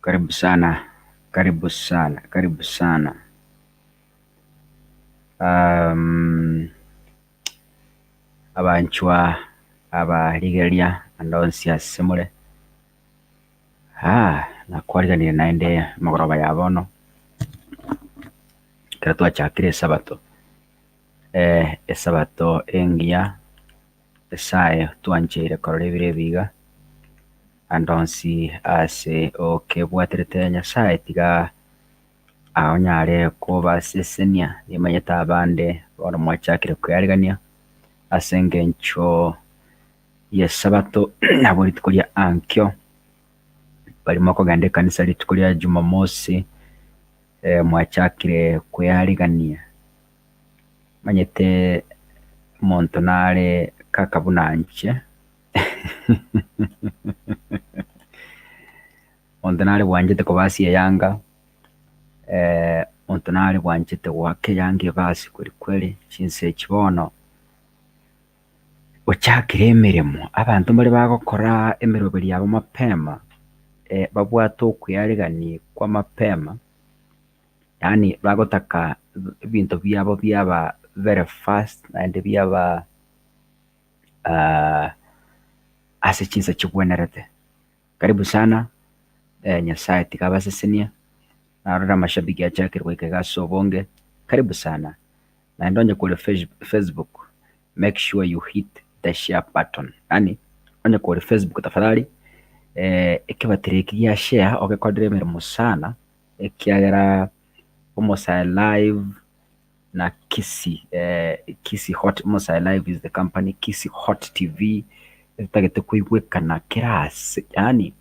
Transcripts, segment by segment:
Karibu sana, karibu sana, karibu sana. Abanchwa abarigereria ande onsi ase more, nakwariganirie naende emegoroba ya bono, ekero twachakire esabato. Esabato engiya, Nyasaye otwancheire korora ebiro ebi iga, ande onsi ase okebwaterete Nyasaye tiga onyare kobasesenia, nimanyete abande bono mwachakire kwearigania ase engencho y'esabato nabo rituko ria ankio, baria mokogenda ekanisa rituko ria jumamosi, mwachakire kwearigania. Manyete omonto nare kaka buna inche, omonto nare bwanchete kobasia eyanga, omonto nare bwanchete goaka eyanga ebasi kweri kweri, chinsa echi bono ochakire emeremo, abanto mbare bagokora emeroberi yabo mapema, babwate okwearegania kwa mapema. Yaani bagotaka ebinto biabo biaba very fast naende biaba ase chinsa chigwenerete. Karibu sana, Nyasaye tiga abasesenie, narorire amashabiki achakire goika iga ase obonge, karibu sana. Naende onye kore Facebook, make sure you hit the share button, yaani onye kore Facebook tafadhali ekebatiri eki gia share ogekorere emeremo sana. Ekiagera Omosae Live na Kisii Kisii Hot, Omosae Live is the company, Kisii Hot TV etagete koigwekana kera ase yaani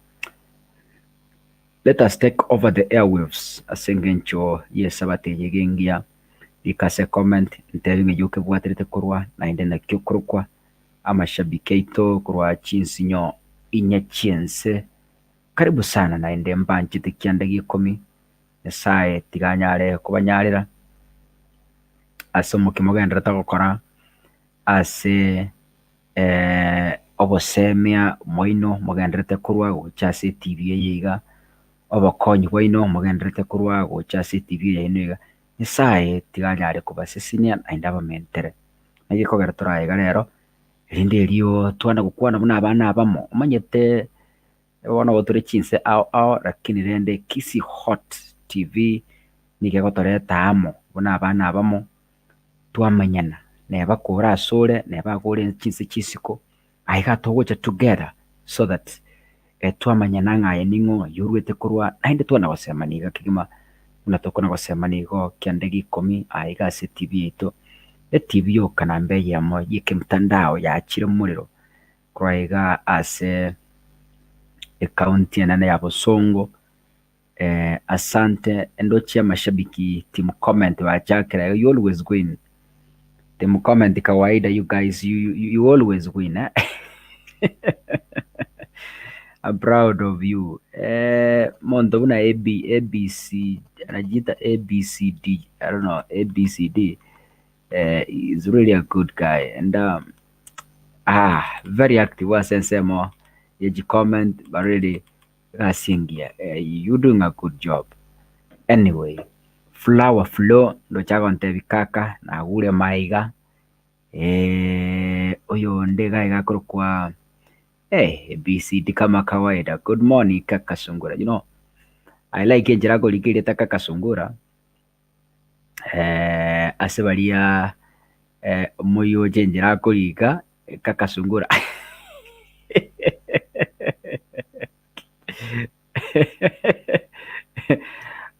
let us take over the airwaves ase eng'encho y'esabato eye iga engiya, rika ase ecomment ntebi ng'a eyio okebwaterete korwa naende naki okorokwa, amashabiki aito korwa chinsinyo inye chi'ense. Karibu sana naende mbanchete kianda gi'ikomi, Nyasae tiga anyare kobanyarera ase omokia mogendererete gokora ase obosemia bwaino mogendererete korwa gocha ase etibi eye iga, obokonyi bwaino mogendererete korwa gocha ase etibi eye yaino iga, Nyasae tiga anyare kobasesenia naende abamentere. Naki ekogera tore aiga rero, erinde erio twane gokwana buna abana abamo, omanyete. Bono nigo tore chinse ao ao lakini rende Kisii Hot TV nigo egotoreta amo buna abana abamo twamenyana neba kore asore neba agore chinse chia isiko aye iga togocha together so that twamanyana ng'a aye ning'o oyio orwete korwa naende twana gosemania iga kegima buna tokona gosemania igo kianda gia ikomi aye iga ase etibi yaito, etibi yoka namba eyemo ya ekemtandao yachire morero. Korwa iga ase ecounty enene ya Bosongo, asante ndoche amashabiki team comment bachakire you always win, team comment kawaida you guys you, you always win eh? I'm proud of you monto buna AB, ABC anajiita ABCD I don't know ABCD is really a good guy and um, ah, very active ase ensemo ye chicomment but really egasi engiya eh, you doing a good job anyway flower flow ndoche agontebi kaka nagure maiga eh, oyonde iga iga akorokwa eh, ABCD kama kawaida good morning kaka sungura you know I like enchera akorika erieta kaka sungura ase baria moyoche enchera akorika kaka sungura.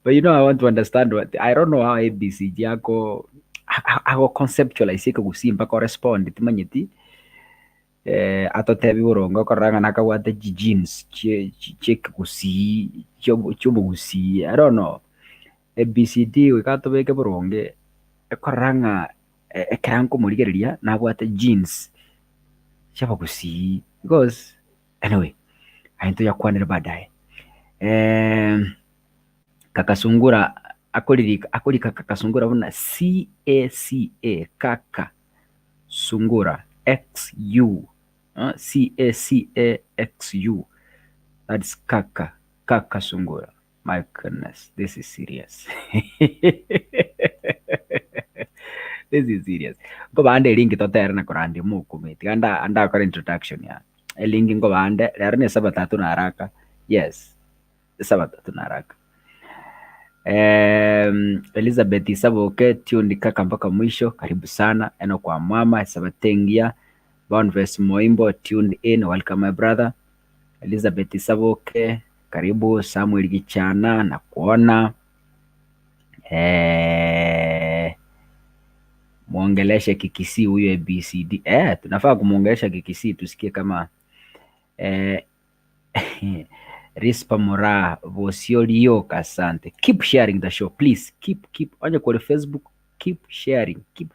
But you know I want to understand what I don't know how ABCG ako ago conceptualize ekegusii mpaka orespond timanyeti atotebi boronge okorora ng'a nakabwate chigenes chie chiekegusii chiobogusii I don't know. ABCD goika atobeke boronge, ekorora ng'a ekero nkomorigereria nabwate genes chi'abagusii because anyway aye ntoyakwanere baadaye. Kaka Sungura akoririka akorika Kaka Sungura buna CACA kaka Sungura. X U C A C A X U that's kaka kaka sungura my goodness this is serious this is serious nkobande elinki totere na korandia mokume tiga nda ndakore introduction yane elinki nkobande rero ne esabato hatuna haraka yes esabato hatuna haraka Elizabeth Isaboke tuned kaka mpaka mwisho karibu sana Enock Wamwama esabato engiya Boniface Moimbo tuned in welcome my brother Elizabeth Isaboke karibu Samuel Gichana nakuona Muongeleshe Kikisii huyo ABCD tunafaa kumuongelesha Kikisii tusikie kama Rispa Moraa bosio rioka asante keep sharing the show please keep keep onye kore Facebook keep sharing keep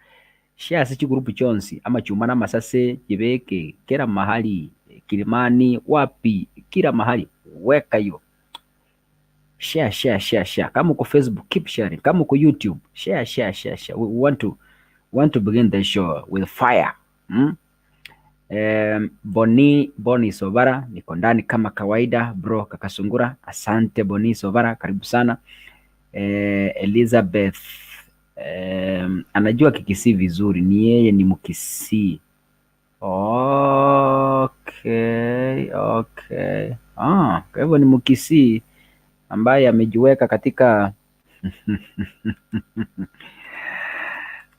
share ase chigroup chionsi amachuma na amasase chibeke kera mahali Kilimani wapi kila mahali weka hiyo share share share share kama uko Facebook keep sharing kama uko YouTube share share share share we want to want to begin the show with fire hmm? Um, Boni Boni Sobara niko ndani kama kawaida bro kaka Sungura asante Boni Sobara karibu sana eh, Elizabeth um, anajua Kikisii vizuri ni yeye ni Mkisii okay okay ah, kwa hivyo ni Mkisii ambaye amejiweka katika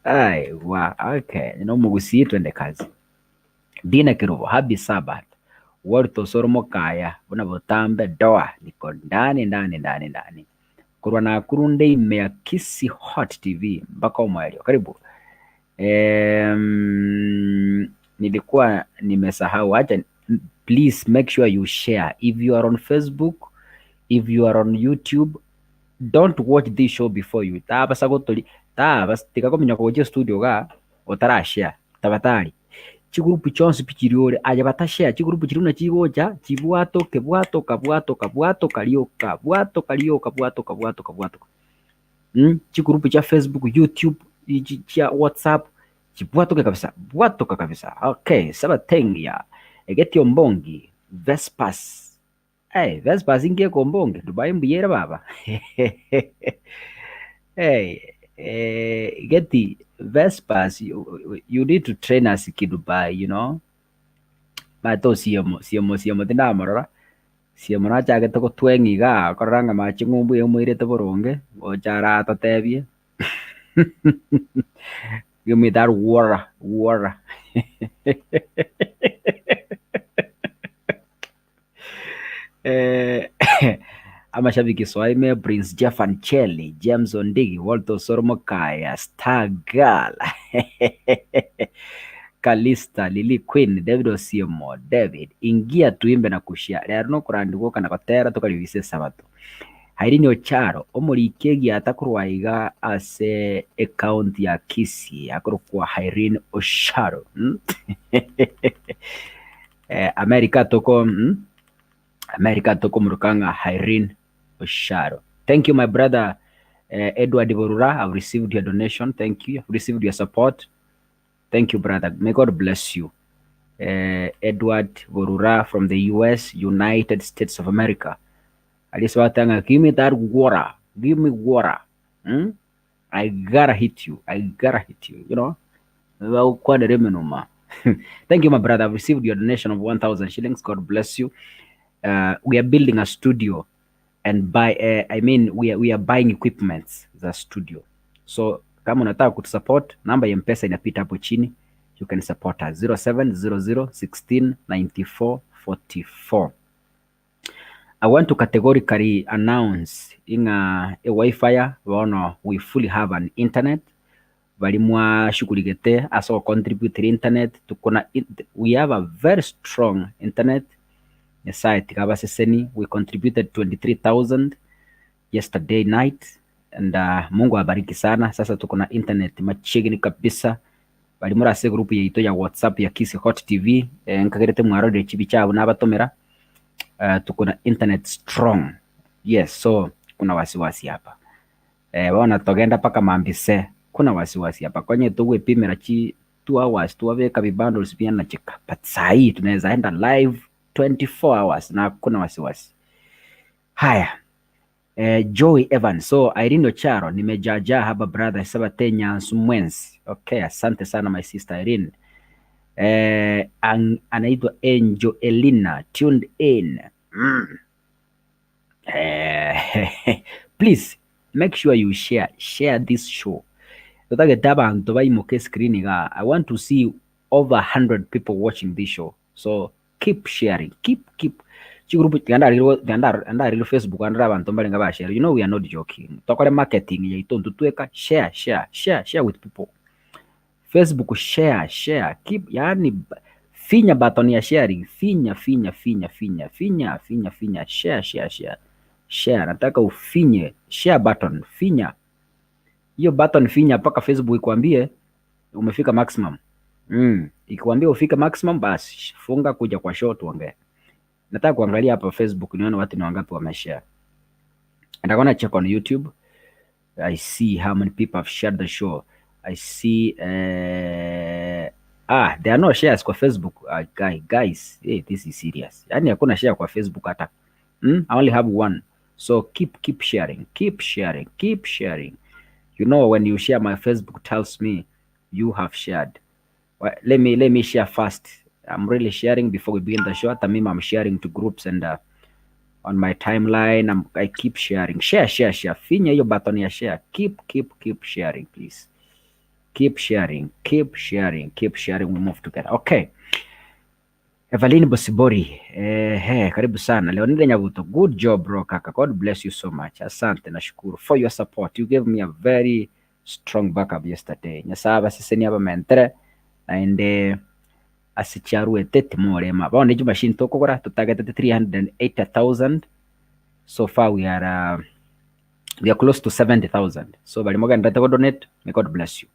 Ai, wa, okay. Nomogusii twende kazi. Dina Kirubo, happy Sabbath. Walter Osoro Mokaya, buna botambe doa, niko ndani ndani ndani ndani. Korwa Nakuru nde ime ya Kisii Hot TV mpaka omwelio. Karibu. Um, nilikuwa nimesahau. Acha please make sure you share. If you are on Facebook, if you are on YouTube, don't watch this show before you tabasa gotori tabasa tiga kominyoka gochia studio igaa otara share tabatari chigroup chionsi pi chiria ore aye bata share chigroup chiria buna chigocha chibwatoke bwatoka bwatoka bwatoka rioka bwatoka rioka bwatoka bwatoka bwatoka mh, chigroup chia Facebook, YouTube, chi chia WhatsApp chibwatoke kabisa bwatoka kabisa okay sabato engiya egetio mbongi vespas. Hey, Vespers inki ekombonge? Dubai mbuya ere baba. Hey, eh, geti Vespers you, you need to train us ki Dubai, you know. Maete osiemo, siemo siemo tindamorora. Siemo nachagete gotweng'a igaa korora ng'a mache ng'umbu emoirete boronge, gocha aratotebie. Give me that water, water. Eh, amashabiki Swaime, Prince Jeffan Cheli, James Ondigi, Walter Osoro Mokaya, Star Girl, Kalista, Lily Queen, David Osiemo, David, ingia tuimbe na kushia. Rero nokorandi gwoka na gotera tokaribisa esabato. Irene Ocharo, omoriki egiata korwa iga ase ecounty ya Kisii akorokwa Irene Ocharo. Mm? Eh, America toko mm? America tokomoroka ng'a Irene Osharo. Thank you my brother eh, Edward Borura. I've received your donation. Thank you. I've received your support. Thank you brother. May God bless you. Eh, Edward Borura from the US, United States of America. Alise batanga ng'a give me that water. Give me water. Mm? I gotta hit you. I gotta hit you. You know? Bagokwanera emenuma. Thank you, my brother. I've received your donation of 1,000 shillings. God bless you. Uh, we are building a studio and buy, uh, I mean, we are, we are buying equipments za studio. So kama unataka kutusupport, namba ya Mpesa inapita hapo chini. You can support us 0700 16 94 44. I want to categorically announce ing'a e-wifi bono we fully have an internet bari mwashuguligete ase ogocontributera internet tukona we have a very strong internet Nyasaye tiga abaseseni we contributed 23000 yesterday night and uh, Mungu abariki sana sasa tuko na internet machiegni kabisa bari muri ase group yaito ya WhatsApp ya Kisii Hot TV eh, nkagerete mwarorire chibicha abwo nabatomera uh, tuko na internet strong yes so kuna wasiwasi hapa eh, bono togenda paka mambise kuna wasiwasi hapa konye togwepimera chi. 2 hours twabeka bibundles bianacheka but sahii tunaweza enda live 24 hours na hakuna wasiwasi. Haya. Eh, Joy Evans. So Irene Ocharo, nimejaajaa hapa brother, sabate nyansu mwenzi. Okay, asante sana my sister Irene. Eh, an, anaitwa Angel Elina tuned in. Eh, please make sure you share share this show. Totagete abanto baimoke screen iga. I want to see over 100 people watching this show. So keep sharing, keep keep chigroup tiga ndarire tiga ndarire Facebook andore abanto mbarenge ba share. You know we are not joking. Tokore marketing yaito intwe tweka share share share share with people. Facebook share share keep yani finya button ya sharing finya finya finya finya finya finya finya share share share share. Nataka ufinye share button finya hiyo button finya mpaka Facebook ikwambie umefika maximum. Ikikwambia ufike maximum basi funga kuja kwa show tuongee. Nataka kuangalia hapa Facebook nione watu ni wangapi wameshare. And I wanna check on YouTube. I see how many people have shared the show. I see ah, there are no shares kwa Facebook. Guy, guys, hey, this is serious. Yani hakuna share kwa Facebook hata. I only have one. So keep keep sharing, keep sharing, keep sharing. You know when you share my Facebook tells me you have shared. Well, let me share first. I'm really sharing before we begin the show. Hata mimi I'm sharing to groups and on my timeline. I keep sharing. Share, share, share. Finya hiyo button ya share. Keep, keep, keep sharing, please. Keep sharing, keep sharing, keep sharing. We move together. Okay. Evelyn Bosibori, eh, he, karibu sana. Leonida Nyabuto, good job bro kaka. God bless you so much. Asante, nashukuru for your support. You gave me a very strong backup yesterday. Nyasaye abaseseni abamentere naende ase chiaruete timorema. Bono echi machine tokogora totagetete 380,000. So far we are close to 70,000. So bari mogenderete go donate. May God bless you.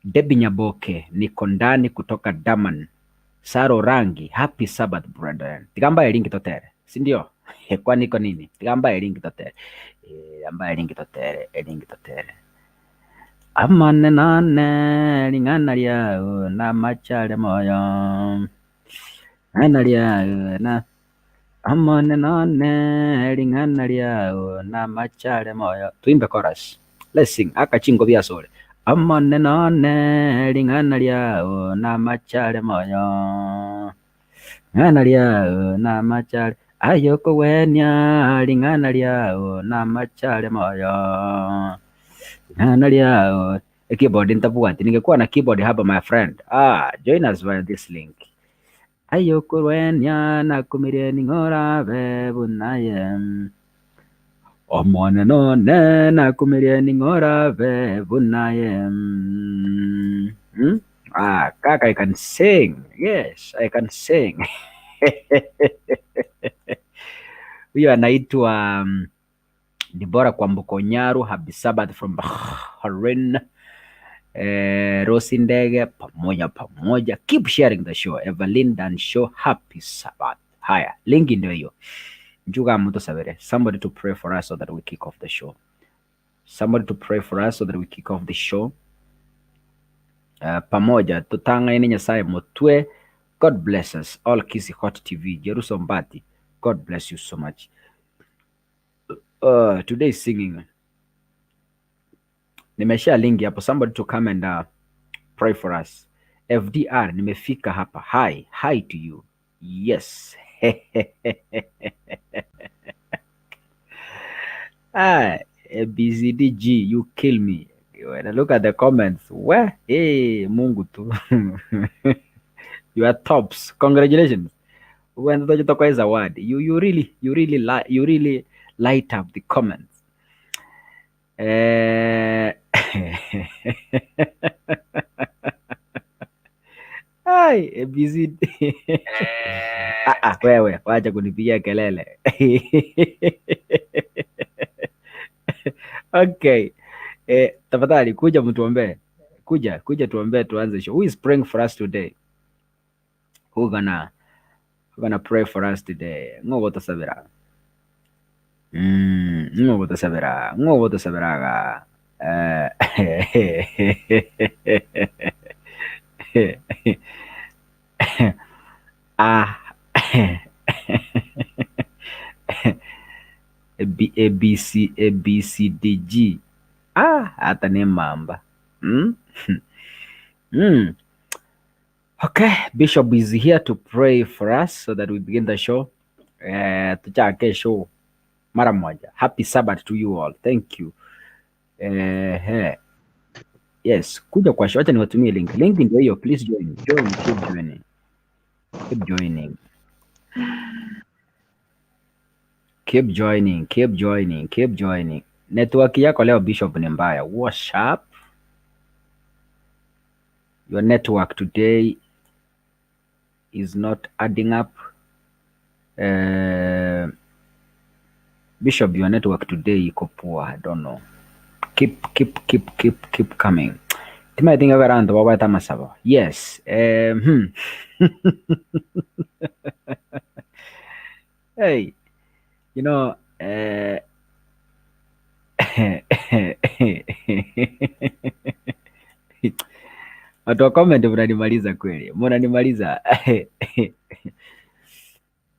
Debbie Nyaboke, niko ndani kutoka Daman. Saro Rangi, happy Sabbath brethren. Tigamba elingi totere, si ndio? Kwani iko nini? Tigamba elingi totere. Eh, amba elingi totere, elingi totere. Amane nane ling'ana lyao na machale moyo. Ng'ana lyao na amane nane ling'ana lyao na machale moyo. Tuimbe chorus. Let's sing. Akachingo byasole. Amane nane ling'ana lyao na machale moyo. Ng'ana lyao na machale ayoko wenia ling'ana lyao na machale moyo. Ling'ana lyao keyboard ntabwati ningekuwa na keyboard hapa my friend. Ah, join us via this link. Ayokorwenia nakumirie ning'orabe bunaye. Omone none nakumirie ning'orabe bunaye. Ah, kaka, I can sing. Yes, I can sing. Huyo anaitwa Dibora Kwamboka Nyaru, happy Sabbath from Bahrain. Eh, Rosi Ndege pamoja pamoja. Keep sharing the show. Evelyn Dan Show, happy Sabbath. Haya, linki ndio hiyo. Njuga mtu sabere. Somebody to pray for us so that we kick off the show. Somebody to pray for us so that we kick off the show. Pamoja tutang'aini Nyasaye motwe. God bless us all. Kisi Hot TV, Jerusalem Bati. God bless you so much. Today is singing. Nimeshare link hapo. Somebody to come and pray for us. FDR, nimefika hapa. Hi, hi to you. Yes. Ah, ABCDG, you kill me. When I look at the comments, where? Hey, Mungu tu. You are tops. Congratulations. When the talk is award, you really light up the comments. Ai, ABCD. Ah, ah, wewe, wacha kunipigia kelele. Okay. Tafadhali kuja mtuombee. Kuja, kuja tuombee tuanze show. Who is praying for us today? Who gonna pray for us today? Ngogo tasabira. Ngogo tasabira. Ngogo tasabiraga. A B A B C A B C D G ah hata nemamba mm? Mm. Okay, Bishop is here to pray for us so that we begin the show. Eh, tuchake show mara moja. Happy Sabbath to you all. Thank you. Eh, eh. Yes, kuja kwa show. Acha niwatumie link. Link ndio hiyo. Please join. Join, keep joining. Keep joining. Keep joining, keep joining, keep joining. Network yako leo Bishop ni mbaya. What's up? Your network today is not adding up. Uh, Bishop, your network today iko poor. I don't know. Keep, keep, keep, keep, keep coming. Timaete ng'a abanto babwate amasabo. Yes. Um, hmm. hey, you know, eh, watu wa comment mnanimaliza kweli, mnanimaliza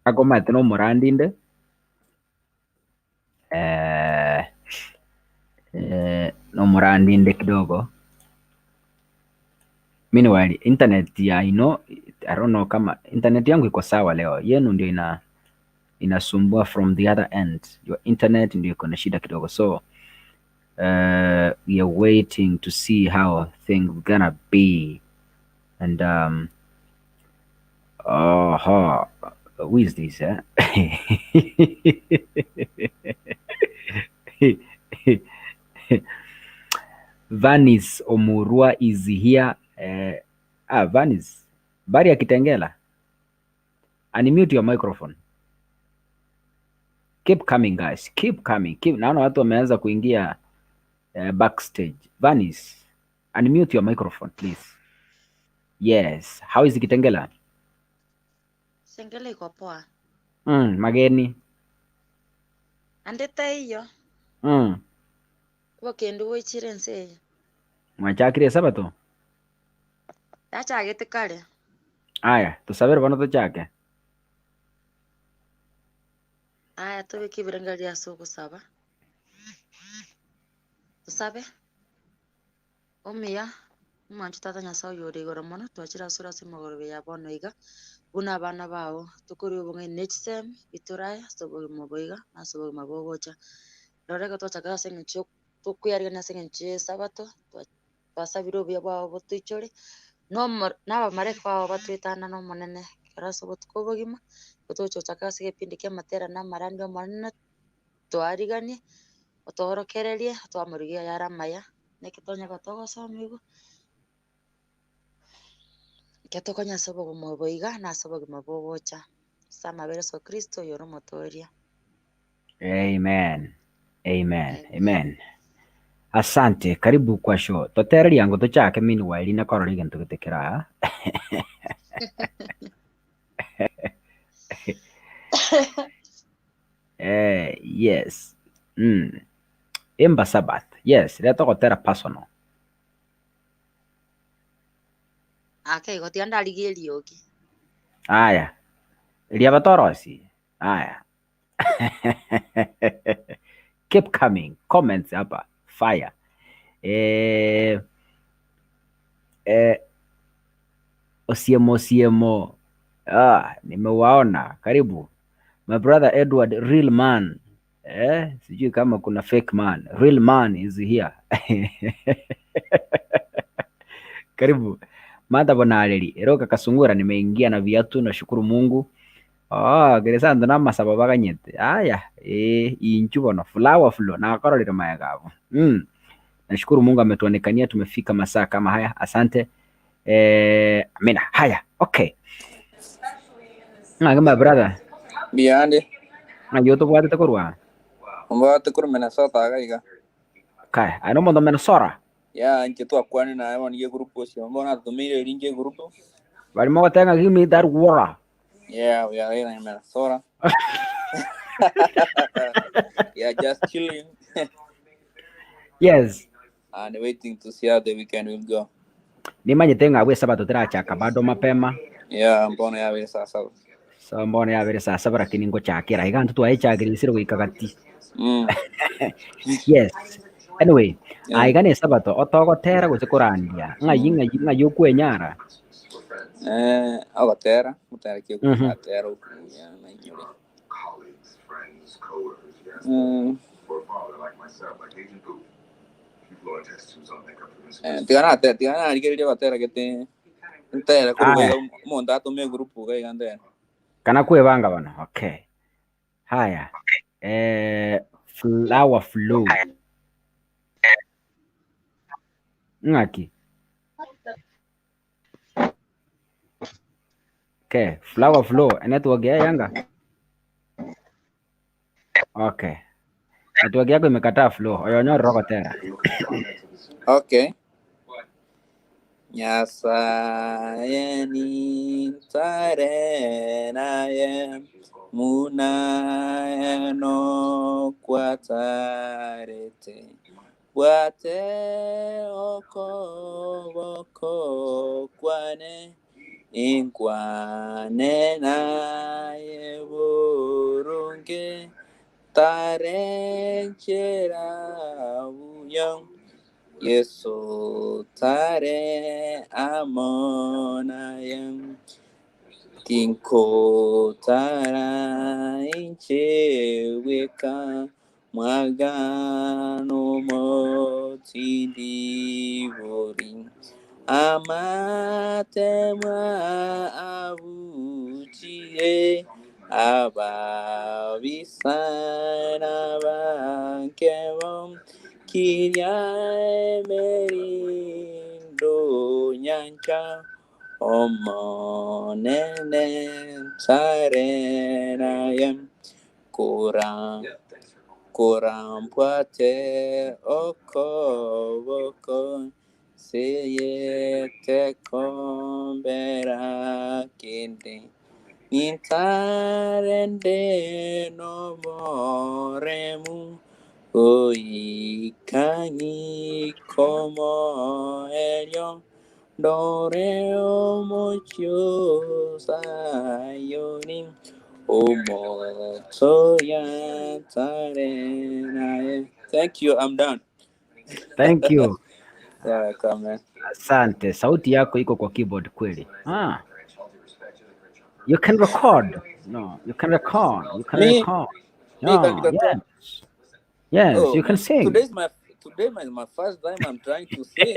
akomate no morandinde eh, eh, no morandinde kidogo Meanwhile, internet ya ino I don't know kama internet yangu iko sawa leo, yenu ndio ina inasumbua from the other end. Your internet ndio iko na shida kidogo, so we are waiting to see how things gonna be and uh, who is this eh? Vanis Omurua is here. Eh, ah, Vanis, bari ya Kitengela. Unmute your microphone. Keep coming guys, keep coming. Keep. Naona watu wameanza kuingia eh, backstage. Vanis, unmute your microphone please. Yes, how is Kitengela? Sengele iko poa. Mageni. Andete iyo. Obokendu boichire ense eye. Mwachakire esabato? Yachagete kare. Aya, tosabere bono tochake. Aya tobeke ebirengererio ase ogosaba. Tosabe. Omuya, omwancho Tata Nyasae oyore igoro mono, twachire asore ase emegorobe ya bono iga, buna abana bao, tokoria obong'aini ne chisemi, bitorae ase obogima obo iga, na ase obogima bogocha. Rora ekero twachakire ase eng'encho tokoyarigania ase eng'encho ya esabato, twasabire obuya bwao botoichore, na omo na abamalaika bao batoetanane Omonene, ekero ase obotuko obogima, togocha gochaka ase egepindi kia amatera na amarandia Omonene, toariganie, otoorokererie, twamorigia ayare amaya, naki tonya koba togosomigwa, ekero tokonya ase obogima obo iga, na ase obogima bogocha, ase amabera Yeso Kristo oyore omotooria. Amen. Amen. Amen. Asante. Karibu kwa show. Totere riango tochake meanwhile rinde korora egento gete kera aa. Eh, yes. Mm. Emba Sabbath. Yes, reta ogotera personal. Ake igo tiga ndarigie eriogi. Aya. Riaba torosi. Aya. Keep coming. Comments hapa. Fire. Eh, eh, Osiemo Osiemo. Ah, nimewaona. Karibu. My brother Edward, real man. Eh, sijui kama kuna fake man. Real man is here. Karibu. Martha Bonareri. Eroka Kasungura nimeingia na viatu nashukuru Mungu. Oh, geresanto na amasabo baganyete. Aya, eh, inchu bono flower flow nakororire maega abo. Nashukuru Mungu ametuonekania tumefika masaa kama haya. Asante. Eh, amina. Haya, okay. Ng'aki my brother. Mbuya ande. Ng'aki otobwatete korwa? Ombwate korwa Minnesota iga iga. Kae, aye nomonto Minnesota? Yeah, inche twakwanire naye bono nigo egroup ase bono atotomeire link egroup. Bari mogoteba ng'a give me that water. Yeah, we are here in Minnesota. Yeah, just chilling. Yes. And waiting to see how the weekend will go. Nimanyete ng'a abwo esabato terachaka bado mapema. Yeah, mbono yabere saa saba. So mbono yabere saa saba lakini ngochakera iga intwe twayechakire isire goika gati. Yes. Anyway, Yeah. aiga na esabato otogotera gose korandia. Ng'ai ng'ai ng'ai okwenyara? Eh, ogotera, gotera ki atera okuya na inyore. Tiga nate tiga narigereria gotera gete ntere korwa Aya. iga omonto atome egroup iga iga ntere. Kana kwebanga bono. Okay. Haya. Eh, flower flow. Ng'aki? Okay, flower flow. Network ya yanga. Okay. Network yako imekataa flow. Oyo nyororo gotera. Okay. Nyasaye nintare naye muna no kwatarete bwate okoboko kwane inkwane naye burunge tarenchera buya Yesu tare amonayem tinko tara incheweka mwagano motindibori amatemwa abuchie ababisana bankebo kiria emerindo nyancha omonene tarenayem kura kurampwate okoboko seyete kombera kende nintarende no moremu oikanyi como ello doreo mocho sayonin omotoya tarenae. Thank you, I'm done. Thank you. Yeah, welcome, man. Asante. Sauti yako iko kwa keyboard kweli. Ah. You can record. No, you can record. You can Me? record. Me No, can record? yes. Yes, Oh, you can man. sing. Today's my today my, my first time I'm trying to sing.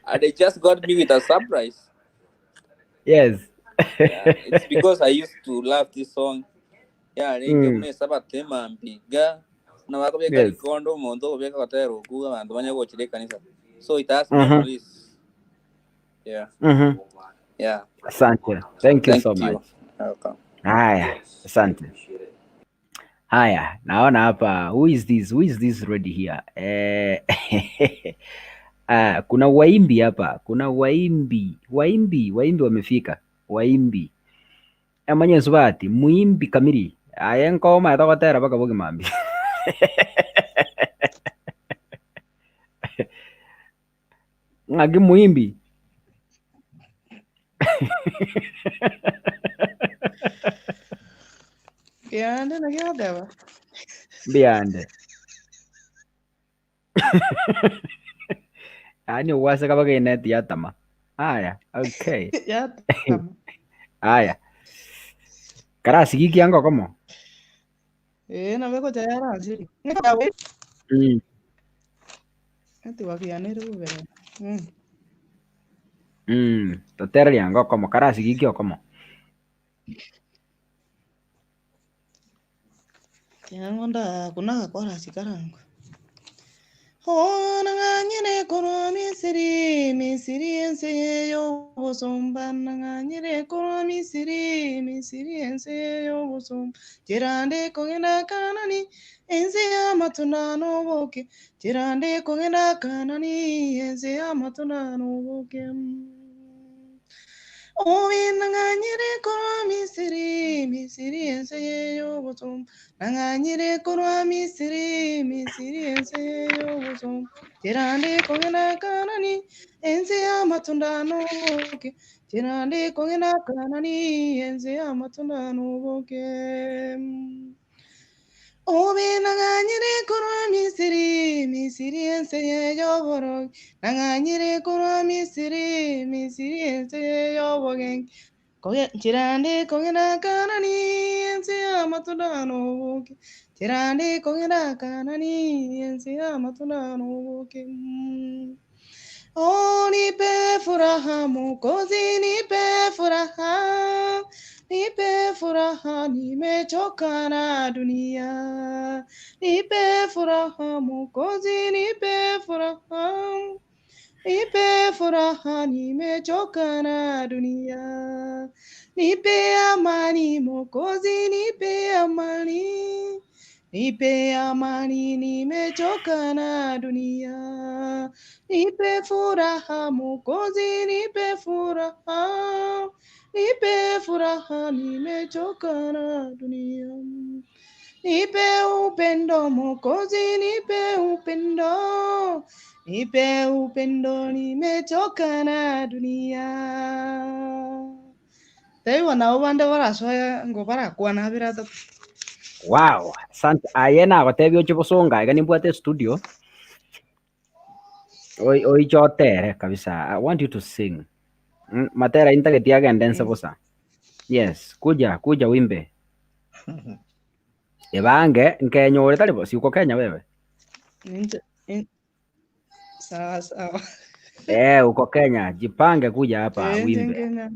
And they just got me with a surprise. Yes. Yeah, it's because I used to love this song. Yeah, renge mune sabatema mbiga. Na wakobeka Yes. rikondo omonto obeka gotera okuga abanto banya gochira ekanisa. So it has memories. Yeah. Yeah. Asante. Thank you Thank so you. much. Welcome. Haya, asante. Haya, naona hapa who is this? Who is this ready here? Eh, ah, kuna waimbi hapa, kuna waimbi, waimbi, waimbi wamefika, waimbi. Emanye subati, muimbi kamili. Aye nkoma etogotera baka bogimambi. Ng'aki muimbi? Yande na gyadeba. Mbiyande. Yaani owaseka baka eneti yatama. Haya, okay. Yatama. Haya. Karasi kikiango komo. Eh, na beko chayara anjiri. Ngaka we. Ati wakianere bubere. Totereria komo karasi kikio komo. Tiangonda kuna kora sikarango. Oh, nanganyere korwa Misiri, Misiri ense y'obusumba, nanganyere korwa Misiri, Misiri ense y'obusumba. Tirande kogenda Kanani, ense y'amatunda n'obuki. Tirande kogenda Kanani, ense y'amatunda n'obuki. Obi nanganyere korwa Misiri, Misiri ense y'obusumba. Nanganyere korwa Misiri, Misiri ense y'obusumba. n'obosomba. Ncherande kong'ina Kanani, ense y'amatunda n'oboke. Ncherande kong'ina Kanani, ense y'amatunda n'oboke. Obe nang'anyire korwa Misiri, Misiri ense y'oborogi, nang'anyire korwa Misiri, Misiri ense y'obogenki. Koge- Ncherande kong'ina Kanani, ense y'amatunda n'oboke, ncherande kong'ina Kanani, ense y'amatunda n'oboke. Oh, nipe furaha Mwokozi, nipe furaha, nipe furaha, nimechoka na dunia. Nipe furaha Mwokozi, nipe furaha, nipe furaha, nimechoka na dunia. Nipe amani Mwokozi, nipe amani, nipe amani, nimechoka na dunia. Nipe furaha Mwokozi, nipe furaha, nipe furaha, nimechoka na dunia. Nipe upendo Mwokozi, nipe upendo, nipe upendo, nimechoka na dunia. Taiwa nabo bande barasoe ngo barakwana birato. Wow, asante. Aye nagotebia oche bosonga iga nimbwate studio. Oi oichotere kabisa. I want you to sing. Matera intageti agende nse bosa. Yes, kuja kuja wimbe. Ebange nkenyore tari bo si uko Kenya wewe. Ninche sawa sawa. Eh, uko Kenya, jipange kuja hapa Inche wimbe. Kenya.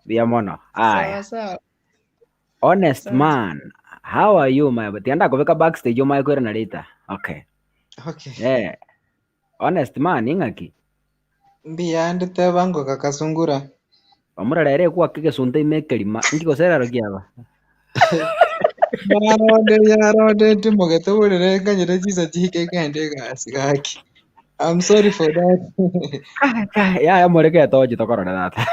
Bia mono. Sawa Aya. sawa. Honest Asante. man, how are you my tienda kubeka backstage omae kwera na later. Okay. Okay. Eh, honest man ing'aki. Mbiyande teba kakasungura. Omurarere kwa kigesunte imekerima. Inki goserero kiaba. Yaronde yaronde ntimogete burire nganyire chisa chike ngende egasi gaki. I'm sorry for that. Ya ya mureke toji tokorora tata.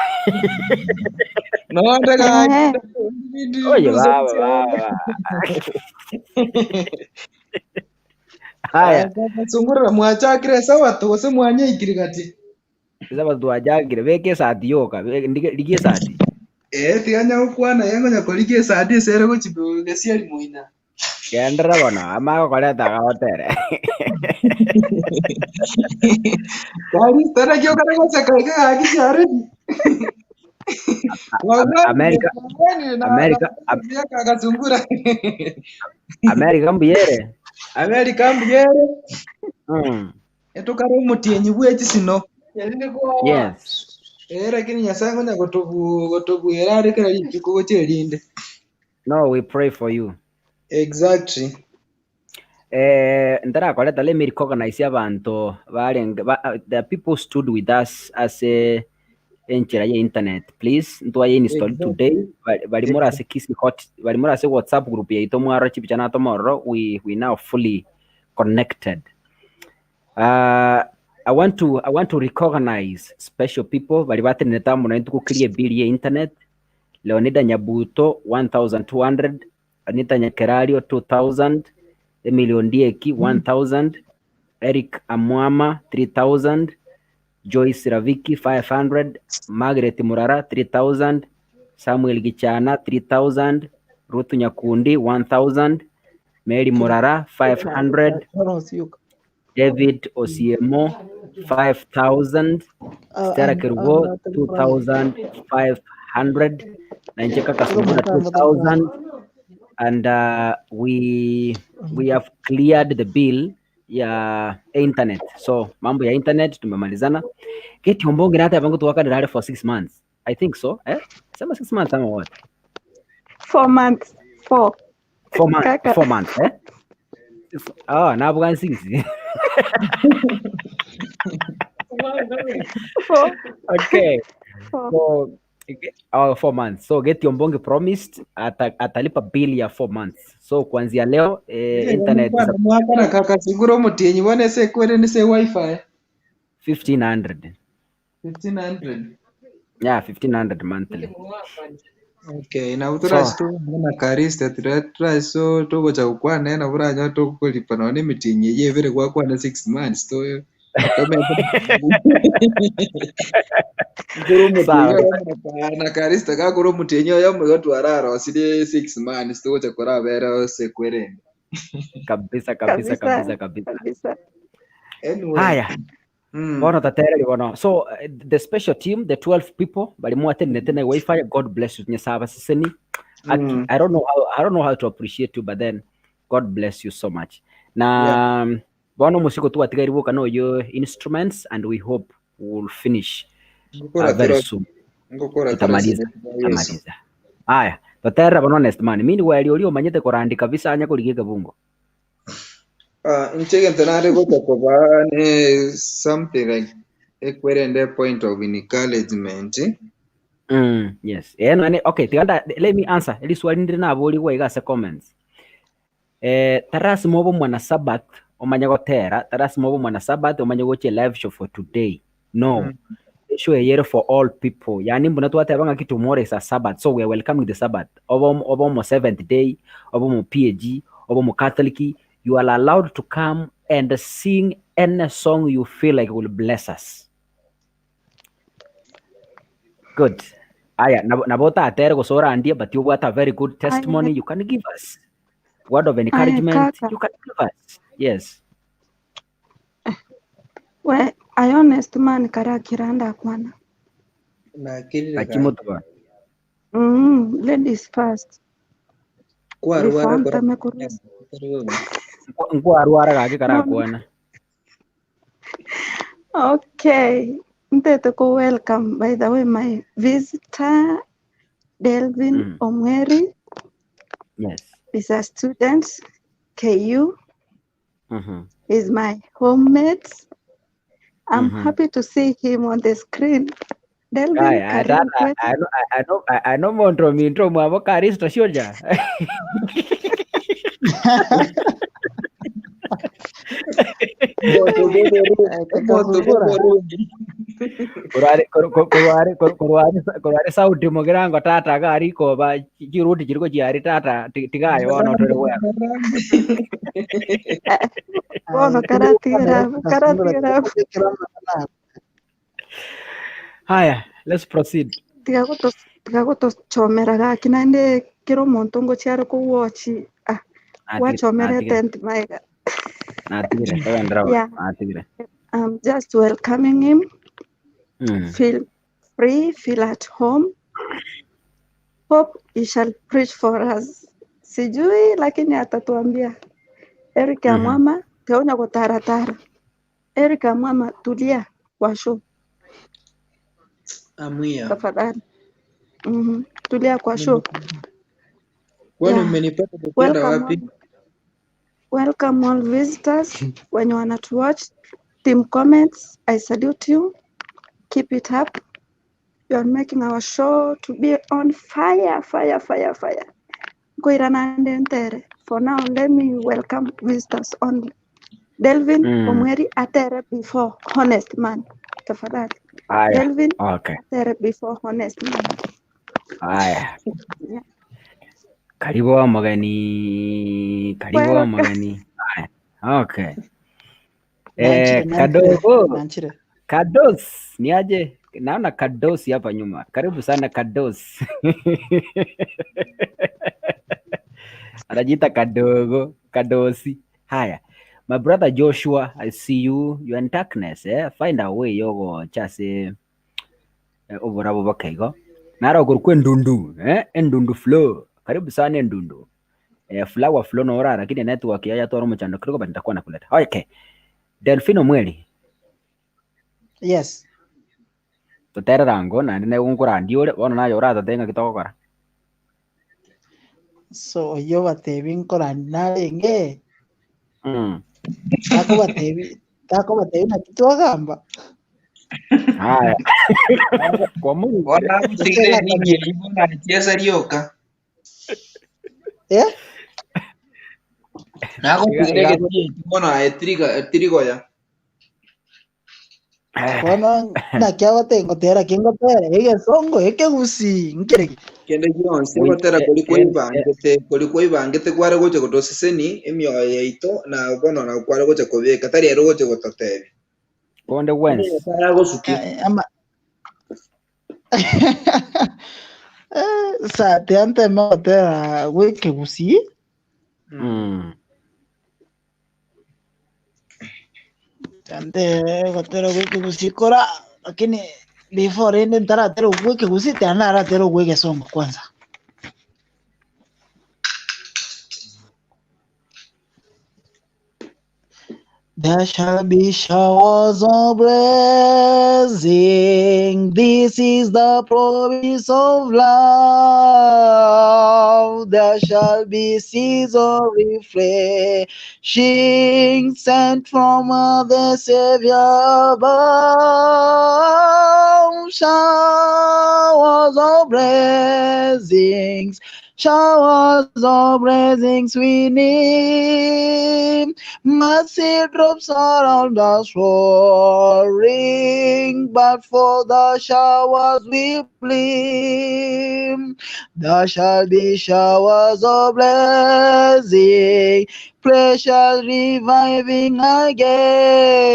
Nonde gaki. Oye baba baba. Haya, Kakasungura mwachakire sabato gose mwanyaikire gati. sasa twajagire beke esati yoka, ndigie esati. Eh tiga gokwana yengonya korigia esadi esere gochi gesieri moina. Gendera bono, amagokoreta agagotere. Kari tara kio kare gochaka iga gaki chiareti. America America Kakasungura. America mbuyere. America mbuyere. Etukare omotienyi bwa echisino. Yes. Eh lakini Nyasaye ngonya gotobu gotobwera are kera rituko gocha erinde. No, we pray for you. Exactly. Eh, ndarakoreta let me recognize abantu barenge ba, the people stood with us as a enchera ya internet please ntwaye install Exactly. today bari muri ase Kisii hot bari muri ase WhatsApp group yaito mwaro chipicha natomororo we now fully connected. I want to recognize special people bari batenete amo naintwe gokiria bill ya internet. Leonida Nyabuto 1200, Anita Nyakerario 2000, Emily Ondieki 1000, Eric Amwama 3000, Joyce Raviki 500, Margaret Murara 3000, Samuel Gichana 3000, Ruth Nyakundi 1000, Mary Murara 500, David Osiemo 5000, Stella Kerubo 2500, Nanjeka Kasungura 2000, and we have cleared the bill ya internet. So mambo ya internet tumemalizana. Keti ombonge na hata bangu tuwaka for 6 months. I think so. Eh? Sema 6 months ama what? 4 months. 4. 4 months. Kaka. 4 months, eh? Ah, nabuga 6. 4. Okay. 4. So 4 months. So Getty Ombonge promised atalipa bill ya 4 months. So kuanzia leo internet is Mwaka na kakasungura omotienyi bone ase ekwere nese wifi. 1500. 1500. Yeah, 1500 monthly. Okay, nabo So torache togende na Karista tira torache so togocha gokwana nabo oranyore tokoripa nonye na emetienyi eyio ebere gwakwana 6 months to tomente Nkore omotienyi sawa oyomo na na Karista gakore omotienyi oyomo igo twararosirie 6 months togocha korabera ase ekwerende. Kabisa kabisa Kabisa kabisa kabisa. kabisa. Anyway, Haya, bono tatereri bono. So the special team, the 12 people bari mwatenete na wifi, God bless you. Nyasaye abaseseni. Aki, I don't know how to appreciate you, but then God bless you so much. Na bono musiko twatigaire boka no your instruments and we hope we'll finish Ngokora very toro soon. ngokora Tutamaliza, torosire Yesu. tutamaliza. Aya, toterera bono honest man. Mini weri ori omanyete korandi kabisa anya korigia kebungo. Ah, inche egento nare gocha koba ne something like ekwerende point of encouragement. Yes. Eh, no, okay, tiganda, let me answer. Eli swali ndire naborigwa iga ase comments. Eh, tarasima obe omwana Sabbath omanye gotera, tarasima obe omwana Sabbath omanye gochia live show for today. No. Show eyere for all people. Yani mbuna twateba ng'aki tomorrow is a Sabbath, so we are welcoming the Sabbath. Obe obe omo seventh day, obe omo PAG, obe omo Catholic, you are allowed to come and sing any song you feel like will bless us. Good. Aya, nabo nabo tatere gosora andie, but you got a very good testimony you can give us. Word of Aya encouragement kaka. you can give us. Yes. We I honest man karakiranda kwana. Nakirire gaki. Akimutuba. Ladies first. Kwarwara Before kora ntame kurwa. Nkwarwara gaki No, no. karakwana. Okay. Ntete ko welcome by the way my visitor Delvin Omweri Yes. is a student KU is my homemate. I'm happy to see him on the screen. Delvin, Aya, karibu tata, kwetu. I know montro minto mwabo Karisto shoja. Moto moto Tekakubura. boborungi. Kurwari kurwari kurwari kurwari sauti mugirango tata gari ko ba chiruti chiriko chiari tata tigayo ono tore wega. Bono karatigera karatigera Haya, let's proceed. tigagotochomera gaki naende kero omonto ngochiare kowatch ah Natigire, wachomerete natigire, nti maega natigire, togendera yeah natigire. I'm just welcoming him. Feel free, feel at home. Hope he shall preach for us. Sijui lakini atatuambia. Eric Amwama, teonya gutaratara. Eric Amwama, tulia kwa show Amwia. tafadhali. Tulia kwa show. Kwani Yeah. mmenipata tukienda Welcome wapi? all, welcome all visitors wenye wanatuwatch. Team comments, I salute you. Keep it up. You are making our show to be on fire, fire, fire, fire. Nkoiranande ntere. For now, let me welcome visitors only. Delvin Omweri atere before honest man. Tafadhali. Haya, Delvin okay. atere before honest man. Haya. Yeah. Karibu wa mgeni, karibu wa Welcome. mgeni. Haya. Okay. Nanchire, Eh, nanchire, kadogo. nanchire. Kados, ni aje? Naona Kadosi hapa nyuma. Karibu sana Kados. Anajiita kadogo, Kadosi. Haya. My brother Joshua, I see you. You are in darkness, eh? Find a way yogo chase oborabo bakaigo. Naro kurukwe ndundu, eh? Ndundu flow. Karibu sana Ndundu. Eh, flower flow no ora lakini network ya yatwara muchando kidogo but nitakuwa nakuleta. Okay. Delfino Mweli. Yes. Tuterera ngo na ndine gunkura ore bono nayo uratatenga gitogokora. So oyo batebi nkorani narenge Takobatebi takobatebi naki twagamba. Haya. Kwa Mungu. Bona gutigire nini bona chiesa rioka. Eh? Nagotigire gĩthiĩ bona etiriga etirigoya. Bono naki agote ngotera ki ngotera egesongo ekegusii nkereki. Kende gionsi Goika ogotera koria eh, eh, kwaibangete koria kwaibangete kware gocha gotoseseni emioyo yaito na bono nabo kware gocha kobeka tari ere ogocha gototebia. konde Onye gwensi. Nyasae agosukia. Eh, ama Eh, sa tianteme gotera gwekegusii Mm. Tiante gotera gwekegusii kora lakini before rende ntaratera ogwekegusii tiga naratera ogwegesongo kwanza. There shall be showers of blessing. This is the promise of love. There shall be seas of refreshing sent from the Savior above. Showers of blessings, showers of blessings we need. Mercy drops around us roaring, but for the showers we plead. There shall be showers of blessing, precious reviving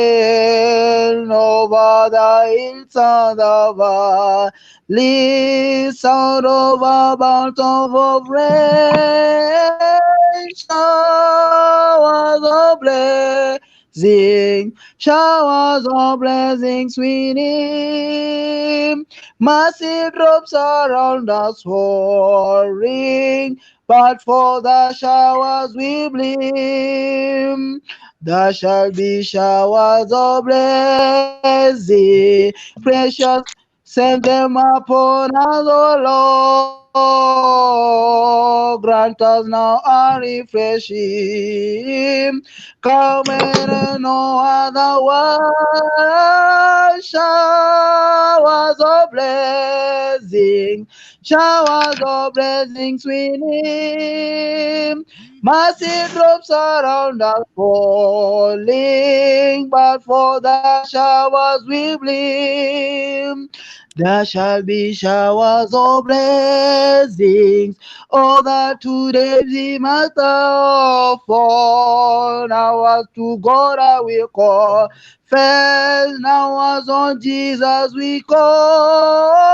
again over the hills and the valleys, sound of a bountiful rain, showers of blessing, showers of blessings we need. Mercy drops around us pouring, but for the showers we blame. There shall be showers of blessing, precious, send them upon us, O Lord. Grant us now a refreshing. Come in no other way. Showers of blessing, showers of blessings we need. Mercy drops around us falling, but for the showers we blame. There shall be showers of blessings, all that today we must fall. Now as to God I will call. First, now as on Jesus we call.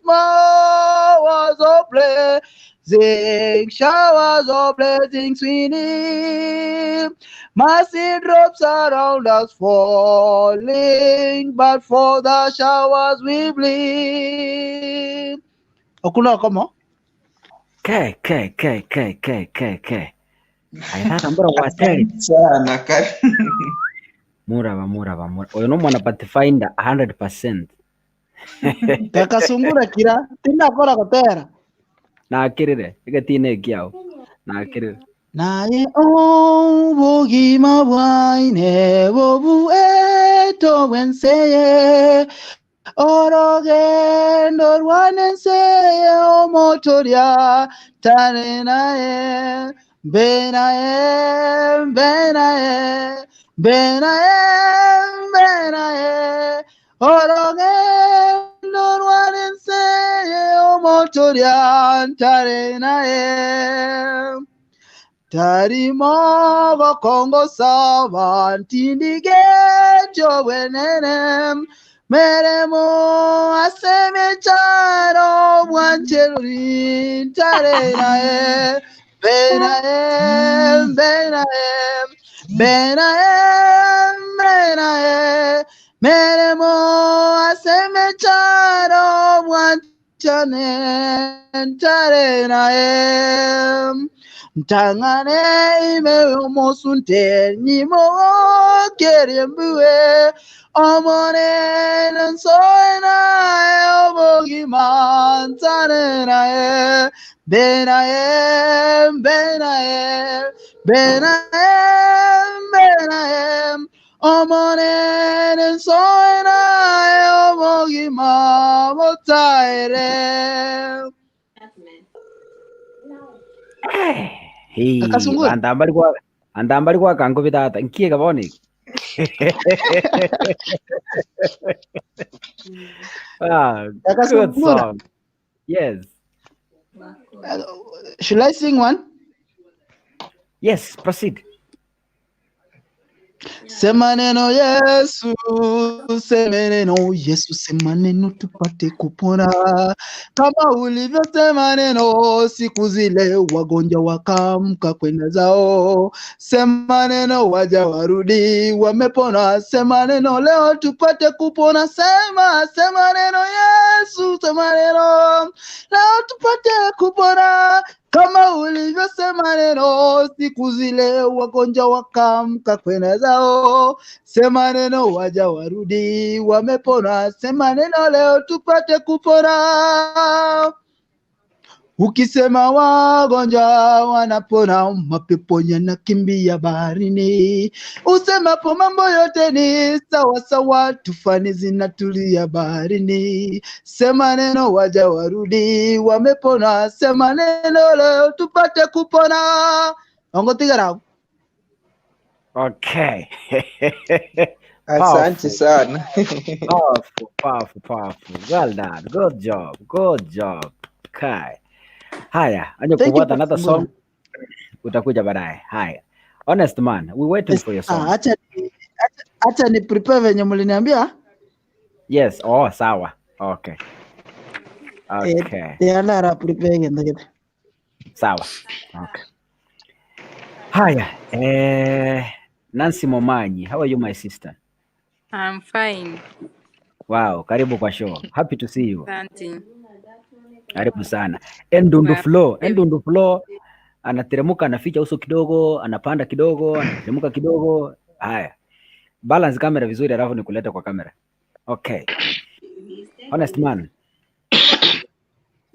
Showers of blessings, showers of blessings we need. Mercy drops around us falling, but for the showers we bleed. Okuna komo? Ke ke ke ke ke ke ke. Aye tata mbora gwateri. Sana kare. Muraba muraba muraba. Oyo no mwana pathfinder 100%. Takasungura kira, tindakora gotera. Nakirire egetina ekiao. Nakirire. Naye obogima bwaine bobueto bwenseye orogendo rwanenseye omotoria tare naye mbe naye mbe naye mbe naye mbe naye orogendo rwanenseye omotoria tare naye Tarimo gokongo saba ntindigejo bwenene meremo aseme charo bwancheruri ntare naye benaye benaye benaye benaye meremo aseme charo bwanchane ntare naye Ntang'ane ime omosunte nyimo keriembue omone nsoena obogima ntane nae benae benae benae benae omone nsoena obogima motaere Hey, Akasungura. antambari kwa antambari kwa kango bitata. Nkiega bono eki. Ah, good Akasungura. song. Yes. Should I sing one? Yes, proceed. Sema neno Yesu, sema neno Yesu, sema neno tupate kupona. Kama ulivyosema neno siku zile, wagonjwa wakaamka kwenda zao. Sema neno waja warudi, wamepona. Sema neno leo tupate kupona. Sema, sema neno Yesu, sema neno leo tupate kupona. Kama ulivyosema neno siku zile, wagonjwa wakaamka kwenda zao. Sema neno waja warudi, wamepona. Sema neno leo tupate kupona. Ukisema wagonjwa wanapona, mapepo yanakimbia baharini. Usemapo mambo yote ni sawa sawa, tufani zinatulia baharini. Sema neno waja warudi, wamepona. Sema neno leo tupate kupona. Ongotigara. Okay. Asante Powerful. sana. Powerful, powerful, powerful. Well done. Good job. Good job. Okay. Haya, anje Thank you, kufuata another Pastor song utakuja baadaye. Haya. Honest man, we waiting for your Ah, song. acha ni- acha ni prepare venye mliniambia. Yes. Oh, sawa. Okay. Eh, Okay. tayari prepare genda genda. Sawa. Okay. Haya. Eh, Nancy Momanyi, how are you my sister? I'm fine. Wow, karibu kwa show. Happy to see you. Asante. Karibu sana. Endundu Well, Flow, Endundu Flow anateremka anaficha uso kidogo, anapanda kidogo, anateremka kidogo. Haya. Balance kamera vizuri alafu nikulete kwa kamera. Okay. Honest man.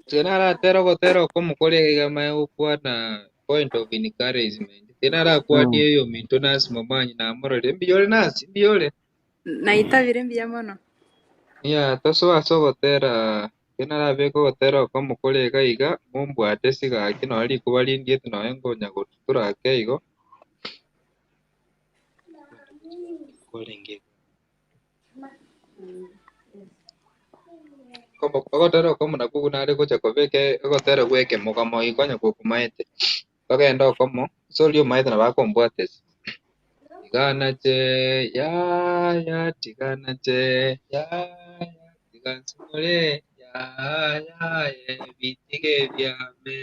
Tena ogotera okomokorega mae gokwana point of encouragement. Tena arakwanie eyo minto nasi momanyi namorore mbiyore nasi mbiyore. Naitabire mbuya mono. Yeah, tosoa ase ogotera tena arabeka ogotera okomokorega iga mombwate sigaki nonya rikuba rindiete nonya nkonya gotutura ake igo. Korenge. Komo ogotera okomo nakwo nare gocha kobeka ogotera gweke mogamo ikonya gokumaete. Togenda okomo, ase oria omaete nabo akombwatesa. Tigana che, ya ya, tigana che, ya ya, tigansumure, ya ya, ye, bitige byame.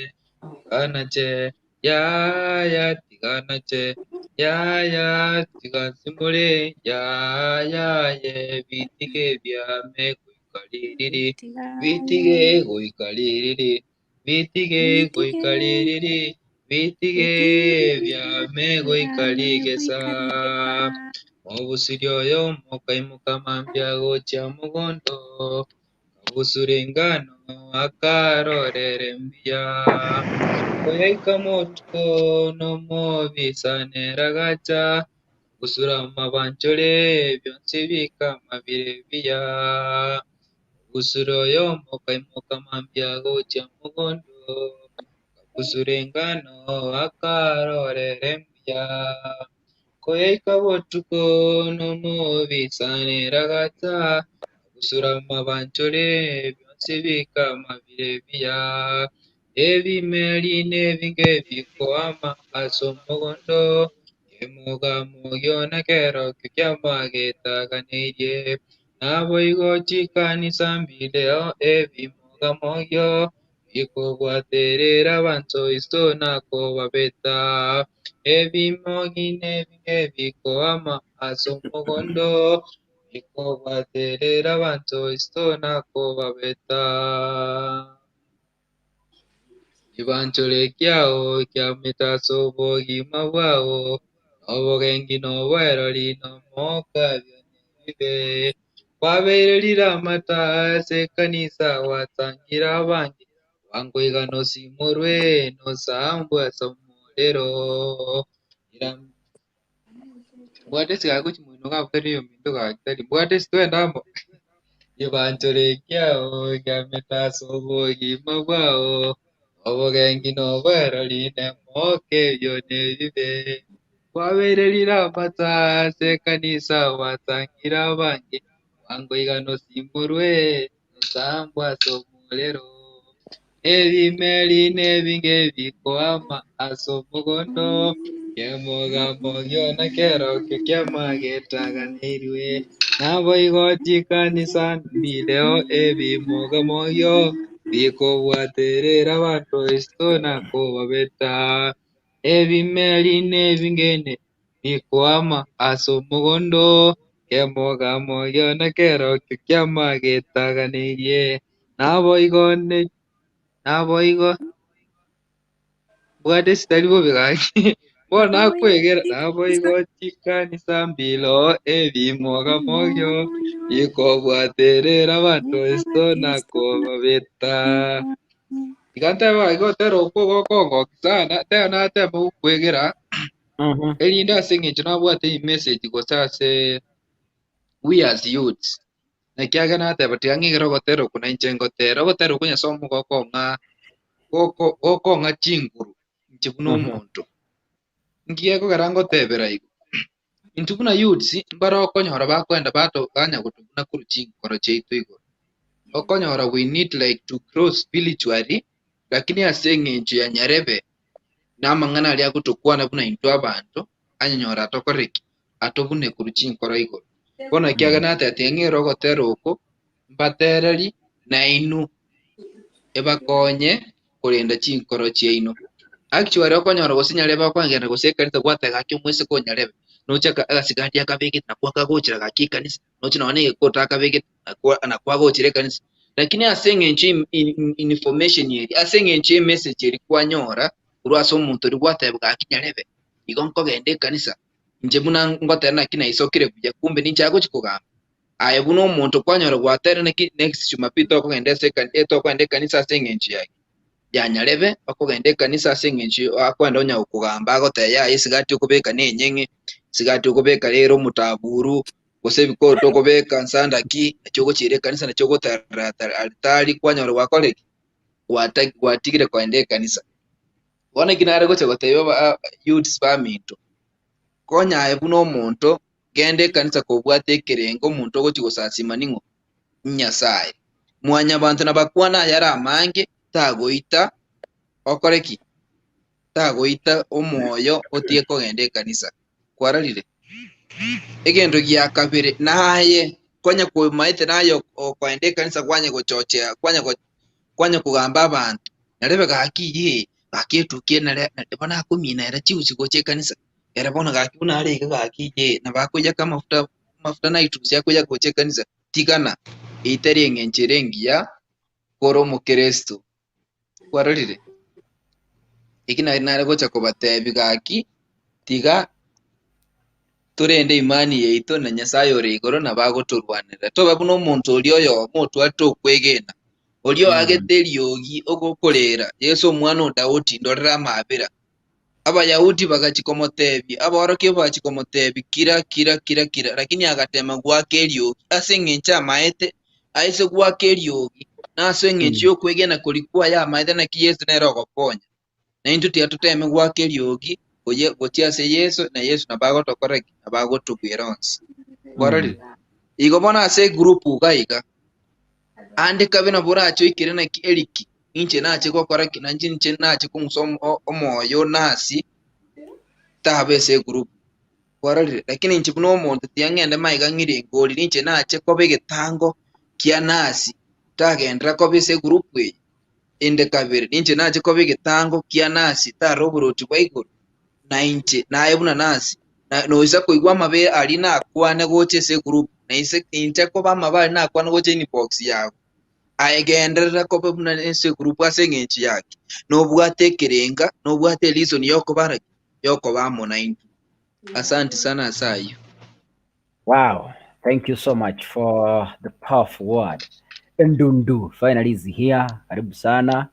Tigana che, ya ya, tigana che, ya ya, tigansumure, ya ya, ye, bitige byame. Goika ririri, bitige goika ririri, bitige goika ririri, bitige byame goika rigesa. Mobusiri oyo mokaimuka mambia gochia mogondo, kabusura engano akarorere mbuya. Koyaika motuko nomobisanera gacha, kabusura mabanchore byonsi bikama bire biya. Obusura oyo mokaimuka mambia gochia mogondo, kabusura engano akarorere mbuya. Koyaika botuko nomobisanera gacha, kabusura mabanchore byonsi bikama bire biya. Ebimeri n'ebinge bikoama ase omogondo, emogamo giona kero kiamagetaganeirie. Naboigo chikanisa mbileo ebimogamogio, bikobwaterera abanto iso nakobabeta. Ebimogi n'ebinge bikoama ase omogondo, bikobwaterera abanto iso nakobabeta. Kibanchore kiao kiamete ase obogima bwao, nobogenki noboerori nomoka bibe. Kwabeire riramata ase ekanisa gwatangire abange, bwango iga nosimorwe nosambwe ase omorero. Mbwate sigagochi moino gabutere ominto gaki mbwate twende amo. Kibanchore kiao kiamete ase obogima bwao, obogenki noboerori nemoka ebio nebibe. Kwabeire riramata ase ekanisa gwatangire abange, bwango iga nosimorwe, nosambwe ase omorero. Ebimeri nebinge bikoama ase omogondo, kemogamo giona kerokio kiamagetaganirwe. Naboigo chikanisa mbireo ebimogamogio bikobwaterera abanto isiko na kobabeta. Ebimeri nebingene bikoama ase omogondo, kemogamo giona kerokio kiamagetaganeirie. Naboigo ne naboigo mbwate chitari bobe gaki, bono nakwegera naboigo chikanisa mbilo ebimogamogio bikobwaterera abanto isiko na kobabeta. Iga ntebe gaki gotera okwo gokongokia sana, teba natema gokwegera, erinde ase eng'encho nabwate emessage gose ase we as youths, ekiagera nateba tiga ng'egere ogotera oko nainche ngotere, ogotera okwo Nyasae omogokong'a goko gokong'a chinguru inche buna omonto. Nki gekogera ngotebera igo? Intwe buna youths mbare okonyora bakoenda bato banya gotobuna korwa chinkoro chiaito igoro. Okonyora we need like to grow spiritually lakini ase eng'encho ya nyarebe na amang'ana aria agotokwana buna intwe abanto anyonyore atokore ki? Atobune korwa chinkoro igoro. Bono ekiagera natebete ng'a ere ogotera oko mbatereri nainwe ebakonye korenda chinkoro chiaino. Actually okonyora gose nyarebe okogenda gose ekanisa gwateba gaki omoiseke o nyarebe, noche aka agasigati akabegete nakwo akagochera gaki ekanisa, noche nonye na egekoti akabegete nakwo nakwo agochera ekanisa. Lakini ase eng'encho im in information eria, ase eng'encho emessage eria kwanyora korwa ase omonto oria gwateba gaki nyarebe, igo nkogenda ekanisa, inche buna ngoteba naki naisokire buya, kumbe ninche agochi kogamba. Aye buna omonto kwanyora gwaterire naki next Jumapili tokogenda ase ekani tokogenda ekanisa ase eng'encho yaki ya nyarebe, okogenda ekanisa ase eng'encho akoenda onya gokogamba agoteba yaya esigati okobeka na enyeng'e, esigati okobeka rero omotaburu, gose ebikoroto okobeka nsandaki, nachi ogochiera ekanisa nachi ogotarera altari kwanyora gwakorire ki? Gwata gwatigire kogenda ekanisa. Bono eki nare gocha gotebia aba youths baminto, konya aye buna omonto Genda ekanisa kobwate ekerengo omonto ogochia gosasima ning'o? Nyasae. Mwanyabanto nabakwane ayare amange, tagoita okore ki? Tagoita omoyo otige kogenda ekanisa. Kwarorire? Egento gia kabere naye konya komaete naye okoenda ekanisa kwanya gochochea kwanya kwanya kogamba abanto, narebe gaki iyee, gaki etukia nare bono akomina ere chiusi gocha ekanisa. Ere bono gaki buna are iga gaki inye nabo akoiyaka amafuta amafuta na itusi akoiyaka gocha ekanisa, tigana, eyio tari eng'encho ere engiya kore omokeresto. Kwarorire? Eki nari nare gocha kobatebi gaki, tiga torende imani yaito na Nyasaye ore igoro nabo agotorwanerera. Tobe buna omonto oria oyomo otwarete okwegena, oria oagete eriogi ogokorera, Yeso omwana o Daudi, ndorera amabera. Abayahudi bagachia komotebia, aborokigwa bagachia komotebia, Kira, kira, kira, kira. Lakini agatema goaka eriogi, ase engencho amaete aise goaka eriogi, na ase engencho y'okwegena koria kwaye amaete naki Yeso nere ogokonya. Na intwe tiga toteme goaka eriogi goyia gochia ase Yeso, na Yeso nabo agotokora ki? Nabo agotobwera onsi. Kwarorire? Igo bono ase egroup iga iga, Ande kabe nabo orache oikere naki eriki, inche nache gokora ki, nainche inche nache kong'usa omoyo nasi taba ase egroup. Kwarorire? Lakini inche buna omonto tiga ng'ende magega ng'ire ngorire, inche nache koba egetango kia nasi, tagenderera koba ase egroup eye. Ende kabere, ninche nache koba egetango kia nasi tarora oboroti bwa igoro, na inche naye buna nasi, na noisa koigwa amabe aria nakwane gocha ase egroup, na inse inche koba amabe aria nakwane gocha inbox yago, aye genderera koba buna ase egroup ase eng'encho yaki? Nobwate ekerenga, nobwate ereason yokoba ara ki? Yokoba amo naintwe. Asanti sana ase ayio. Wow, thank you so much for the powerful word. Ndundu finally is here. Karibu sana.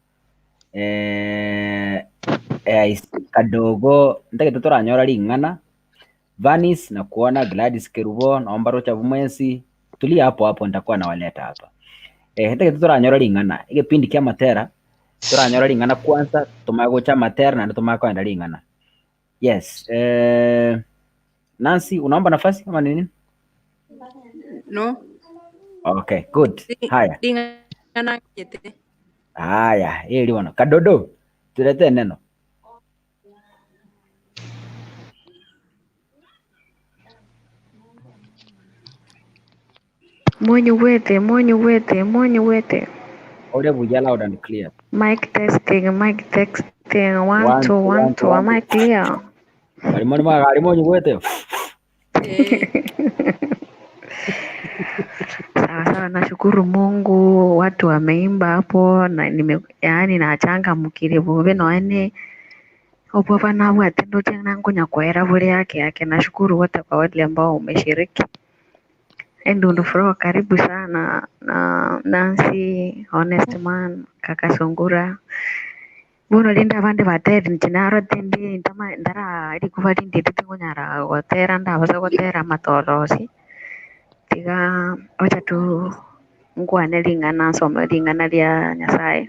Eh, eh, kadogo ntagete toranyora ring'ana Vanis na kuona Gladys Kerubo naomba rocha bumwensi tulia hapo hapo nitakuwa nawaleta hapa eh, ntagete toranyora ring'ana egepindi kia amatera toranyora ring'ana kwanza tomanye gocha amatera naende tomanye koenda ring'ana. Yes. Eh, Nancy, unaomba nafasi ama ni nini? No. Okay, good. Haya. Ring'ana ng'ete. Haya, hili bono. Kadodo, tuletee neno. Monyigwete, monyigwete, monyigwete. Ore buya loud and clear. Mic testing, mic testing. One, One, two, two, one, one, two, two. Am one, I two. clear? Karimo ni mwagari monyigwete. Sawa sawa, nashukuru Mungu, watu wameimba hapo na nime, yaani nachangamkire bubi noene obwo banabwate ndoche nangonya kwera bure yake yake. Nashukuru wote kwa wale ambao umeshiriki. Endundu Fro, karibu sana na Nancy, Honest Man, Kaka Sungura. Bono rinde abande bateri inche narote ndi ntama ndara rikuba rindete tingonyara gotera ndabasa gotera amatorosi tiga wacha tu nkwane ring'ana nsome ring'ana ria Nyasaye.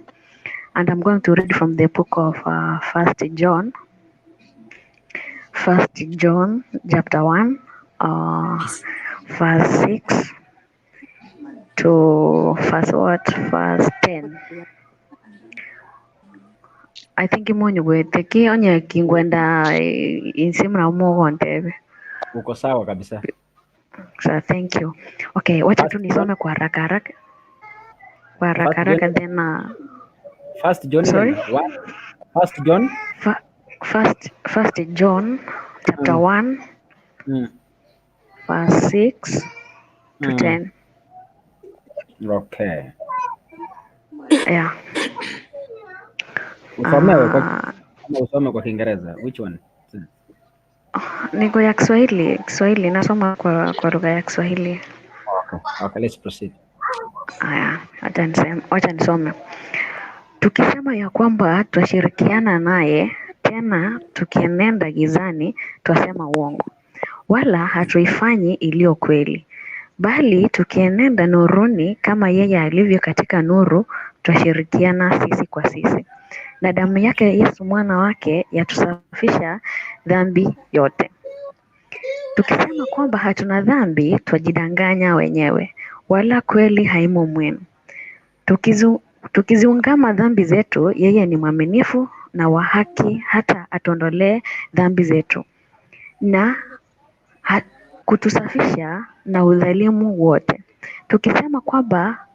And I'm going to read from the book of First John, First John chapter 1, verse 6 to verse what? Verse 10. I think imonyigwete ki onye kingwenda inse muna mugontebe. Uko sawa kabisa. So thank you. Okay, wacha First tu John, nisome kwa haraka haraka. Kwa haraka First John, haraka then First John sorry. nenda. One, First John. Fa first John chapter Mm. 1 Mm. verse 6 to Mm. 10. Okay. Yeah. Usomewe kwa Uh, ama usome kwa Kiingereza. Which one? niko ya Kiswahili, Kiswahili nasoma kwa lugha ya Kiswahili. Okay. Okay, let's proceed. Aya, acha niseme, wacha nisome. Tukisema ya kwamba twashirikiana naye, tena tukienenda gizani, twasema uongo, wala hatuifanyi iliyo kweli. Bali tukienenda nuruni kama yeye alivyo katika nuru, twashirikiana sisi kwa sisi, na damu yake Yesu mwana wake yatusafisha dhambi yote. Tukisema kwamba hatuna dhambi, twajidanganya wenyewe, wala kweli haimo mwenu. Tukiziungama dhambi zetu, yeye ni mwaminifu na wa haki hata atuondolee dhambi zetu na kutusafisha na udhalimu wote. Tukisema kwamba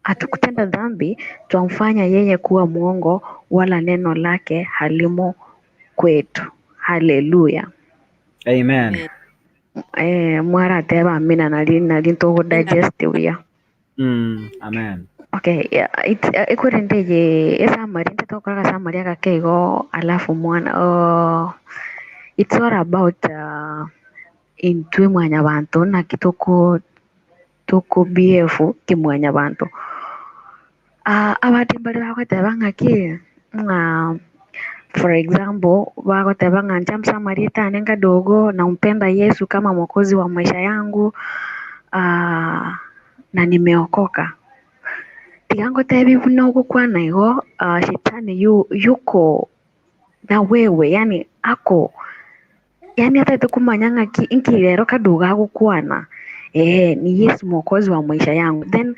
hatukutenda dhambi, twamfanya yeye kuwa mwongo, wala neno lake halimo kwetu. Haleluya. Amen. Mwarateba amina nali nali ntogo-digest buya. Amen. Okay, yeah, ikurinde ye esummary ntetokora summary aka keigo alafu mwana it's all about intwe mwanyabanto naki toko BF kimwanyabanto. Abande mbare bagoteba ng'aki ng'a for example bagoteba ng'a ncha msamaria ane kadogo nampenda Yesu kama mwokozi wa maisha yangu na nimeokoka. Tiga ngotebi buna ogokwana igo shetani yuko na wewe yani ako yani ataete kumanya ng'aki inki rero kadogo agokwana ni Yesu mwokozi wa maisha yangu then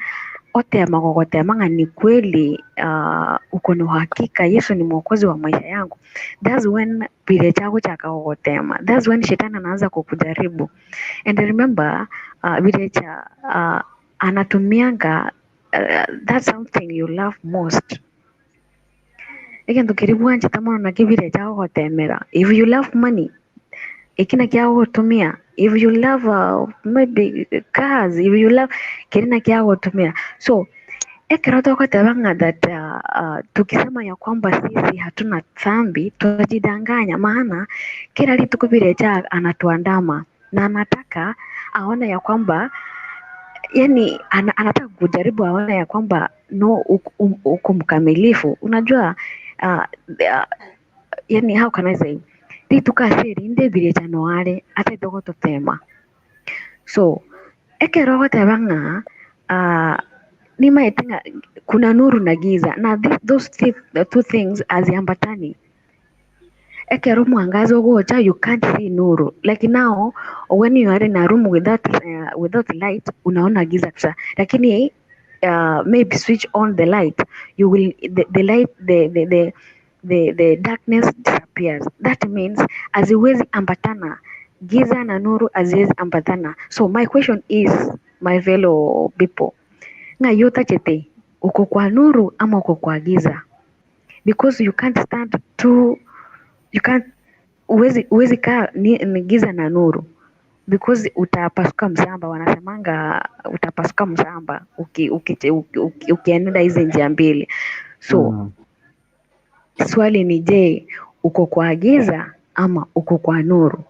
otema gogotema ng'a ni kweli uko na uhakika Yesu ni mwokozi wa maisha yangu. That's when vile chako chaka gogotema. That's when shetani anaanza kukujaribu. And remember vile cha anatumianga that's something you love most. Egento keria bwanchete mono nakio vile cha gogotemera. If you love money, ekina kia gogotumia. If you love maybe cars, if you love keria nakia gogotumia. So ekero togoteba ng'a that tukisema ya kwamba sisi hatuna dhambi twajidanganya, maana kila rituko vile cha anatuandama na anataka aone ya kwamba yani anataka kujaribu aone ya kwamba no uko mkamilifu. Unajua yani how can I say rituko ase erinde vile cha noare ate togototema. So ekero ogoteba ng'a nimaete ng'a kuna nuru na giza na those the two things haziambatani. Ekero mwangaza ogocha you can't see nuru. Like now when you are in a room without without light unaona giza kabisa. Lakini maybe switch on the light you will the light the darkness disappears. That means haziwezi ambatana, giza na nuru haziwezi ambatana. So my question is, my fellow people, ng'a yotachete uko kwa nuru ama uko kwa giza? Because you can't stand two, you can't, huwezi kaa ni giza na nuru because utapasuka msamba. Wanasemanga utapasuka msamba ukienenda hizi njia mbili. So swali ni je, uko kwa giza ama uko kwa nuru?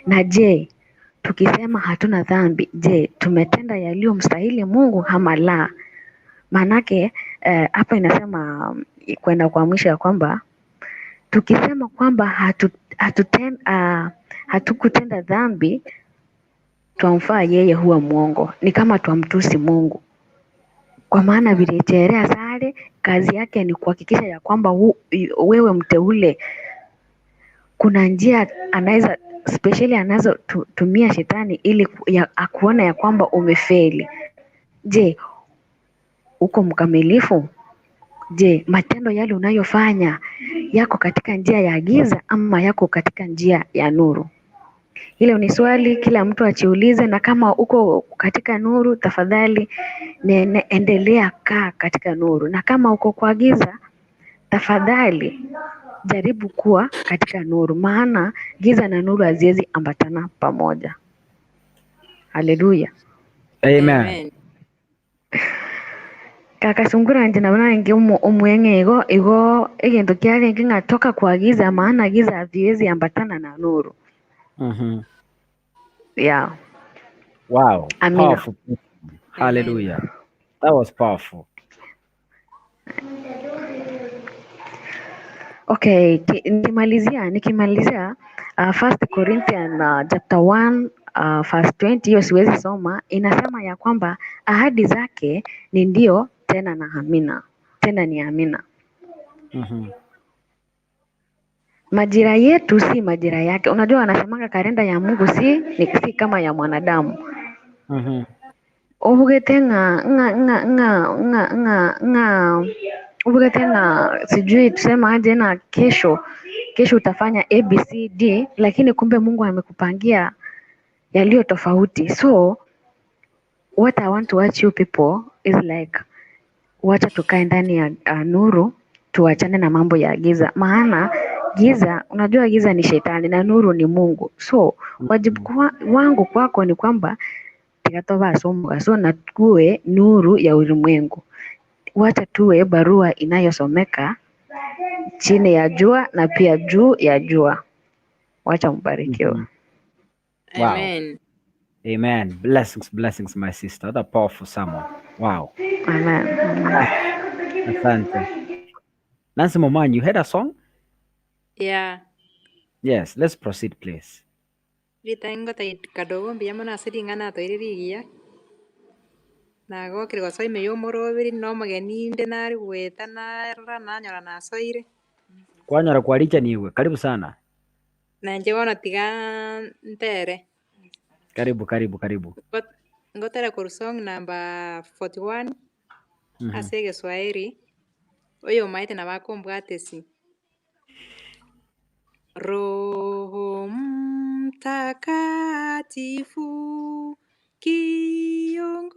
Na je, tukisema hatuna dhambi, je, tumetenda yaliyomstahili Mungu ama la? Maanake hapa inasema kwenda kwa mwisho ya kwamba tukisema kwamba hatukutenda dhambi, twamfaa yeye huwa mwongo, ni kama twamtusi Mungu. Kwa maana vilecherea sare kazi yake ni kuhakikisha ya kwamba wewe mteule, kuna njia anaweza especially anazotumia shetani ili akuona ya kwamba umefeli. Je, uko mkamilifu? Je, matendo yale unayofanya yako katika njia ya giza ama yako katika njia ya nuru? Hilo ni swali kila mtu ajiulize, na kama uko katika nuru, tafadhali endelea kaa katika nuru, na kama uko kwa giza, tafadhali jaribu kuwa katika nuru, maana giza na nuru haziwezi ambatana pamoja. Haleluya. Amen. Amen. Kaka sungura nje nabona nge omweng'e igo igo egento kiarenge ng'a toka kwa giza, maana giza haviwezi ambatana na nuru. Yeah. Wow. Amina. Powerful. Amen. Hallelujah. That was powerful. Okay, nikimalizia First Corinthians chapter 1 verse 20, hiyo siwezi soma, inasema ya kwamba ahadi zake ni ndio tena na amina, tena ni amina. Majira yetu si majira yake. Unajua wanasemanga kalenda ya Mungu si kama ya mwanadamu. Ubugete nga nga nga nga nga nga nga ubugete nga sijui tuseme aje na kesho utafanya ABCD, lakini kumbe Mungu amekupangia yaliyo tofauti. So what I want to urge you people is like, wacha tukae ndani ya nuru, tuachane na mambo ya giza, maana giza, unajua giza ni shetani na nuru ni Mungu. So wajibu wangu kwako ni kwamba tikatoba somo na tuwe nuru ya ulimwengu. Wacha tuwe barua inayosomeka chini ya jua na pia juu ya jua. Wacha mbarikiwe. Wow. Amen. Amen. Blessings, blessings, my sister. What a powerful sermon. Wow. Amen. Amen. Asante. Nancy Moman, you heard a song? Yeah. Yes, let's proceed, please. Rita ngotai kadogo mbuya mono ase ring'ana toire rigiya nagokire gosoa ime ya omoroberi na omogeni inde nare goeta narora nanyora nasoire. Kwanyora kwaricha niwe. Karibu sana. Nainche bono tiga ntere. Karibu, karibu, karibu. Ngotera korwa song number 41 ase Egeswaeri oyo omaete nabo akombwatesi. Roho Mtakatifu kiongozi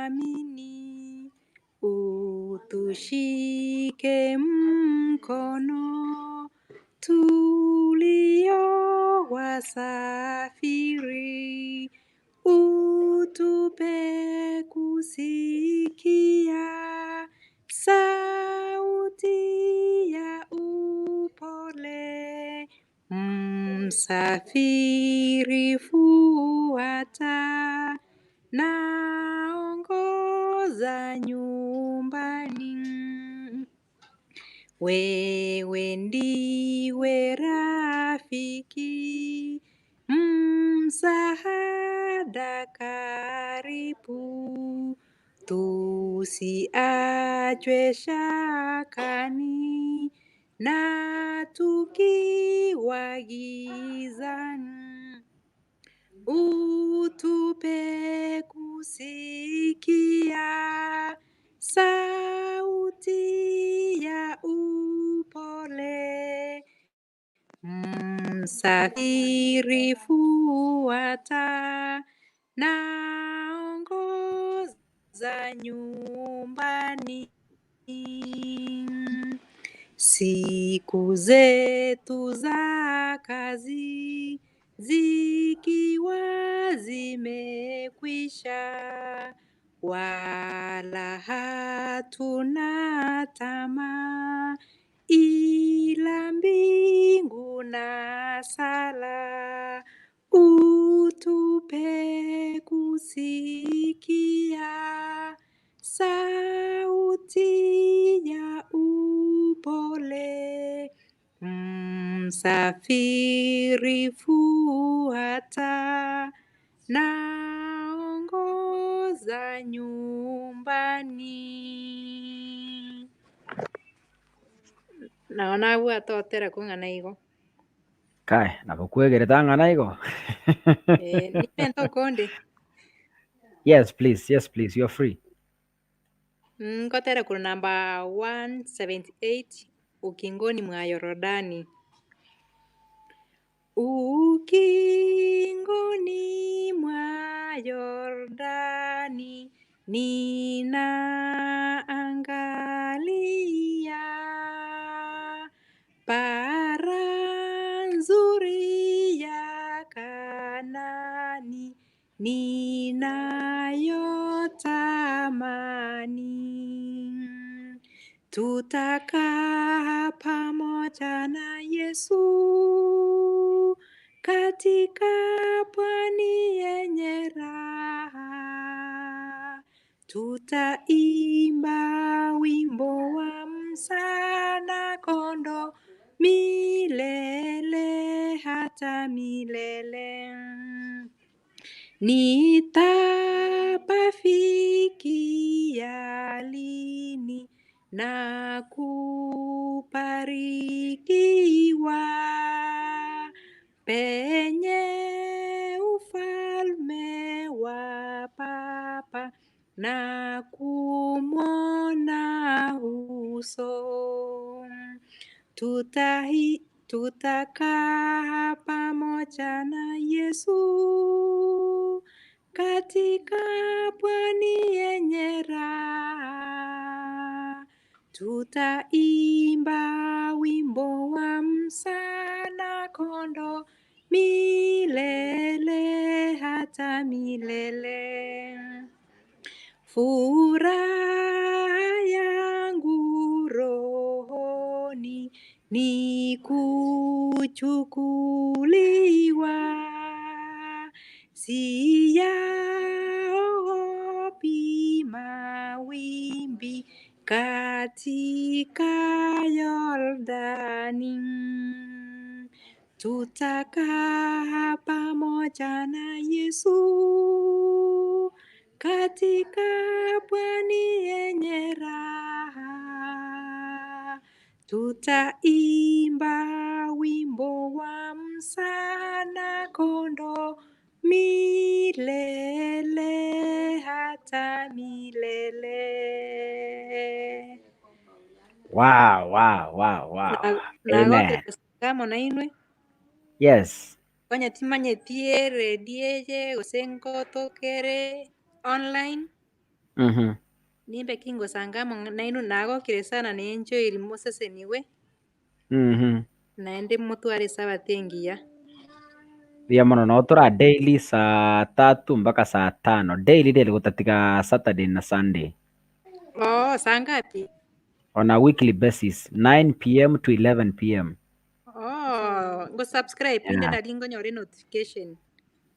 amini, utushike mkono tulio wasafiri, utupe kusikia sauti ya upole. Msafiri fuata, naongoza nyumbani. Wewe ndiwe rafiki, msaada karibu, tusiachwe shakani, Na tukiwa gizani, utupe kusikia sauti ya upole. Msafiri fuata naongoza nyumbani. Siku zetu za kazi zikiwa zimekwisha, wala hatuna tamaa ila mbingu na sala, utupe kusikia sauti ya upole. Msafiri fuata naongoza nyumbani. Nao nabwate otera kong'ana igo. Kae, nabo kwegerete ang'ana igo? Eh, nimente okonde. Yes, please. Yes, please. You're free. Ngotera korwa namba 178 ukingoni mwa Yorodani. Ukingoni mwa Yordani ninaangalia para nzuri ya Kanani ninayotamani. Tutakaa pamoja na Yesu katika pwani yenye raha. Tutaimba wimbo wa msana kondo milele hata milele. Nitapafikia lini na kuparikiwa penye ufalme wa Papa na kumwona uso. Tutahi, tutakaa pamoja na Yesu katika pwani yenye raha. Tutaimba wimbo wa msana kondo milele hata milele. Furaha yangu rohoni ni kuchukuliwa, siyaogopi mawimbi katika Yordani. Tutakaa pamoja na Yesu katika pwani yenye raha. Tutaimba wimbo wa msana kondo milele hata milele. Wow. Na- Amen. nagokire amo nainwe Yes. konya timanyeti eredi eye gose ngotokere online Nimbe kingosanga amo nainwe nagokire sana nenjoiri moseseniwe naende motware esabato engiya. Mbuya mono no tora daily saa tatu mpaka saa tano daily daily gotatiga Saturday na Sunday Oh, saa ngapi? on a weekly basis 9 pm to 11 pm. Oh, ngo subscribe inde Yeah. nari ngonyore notification.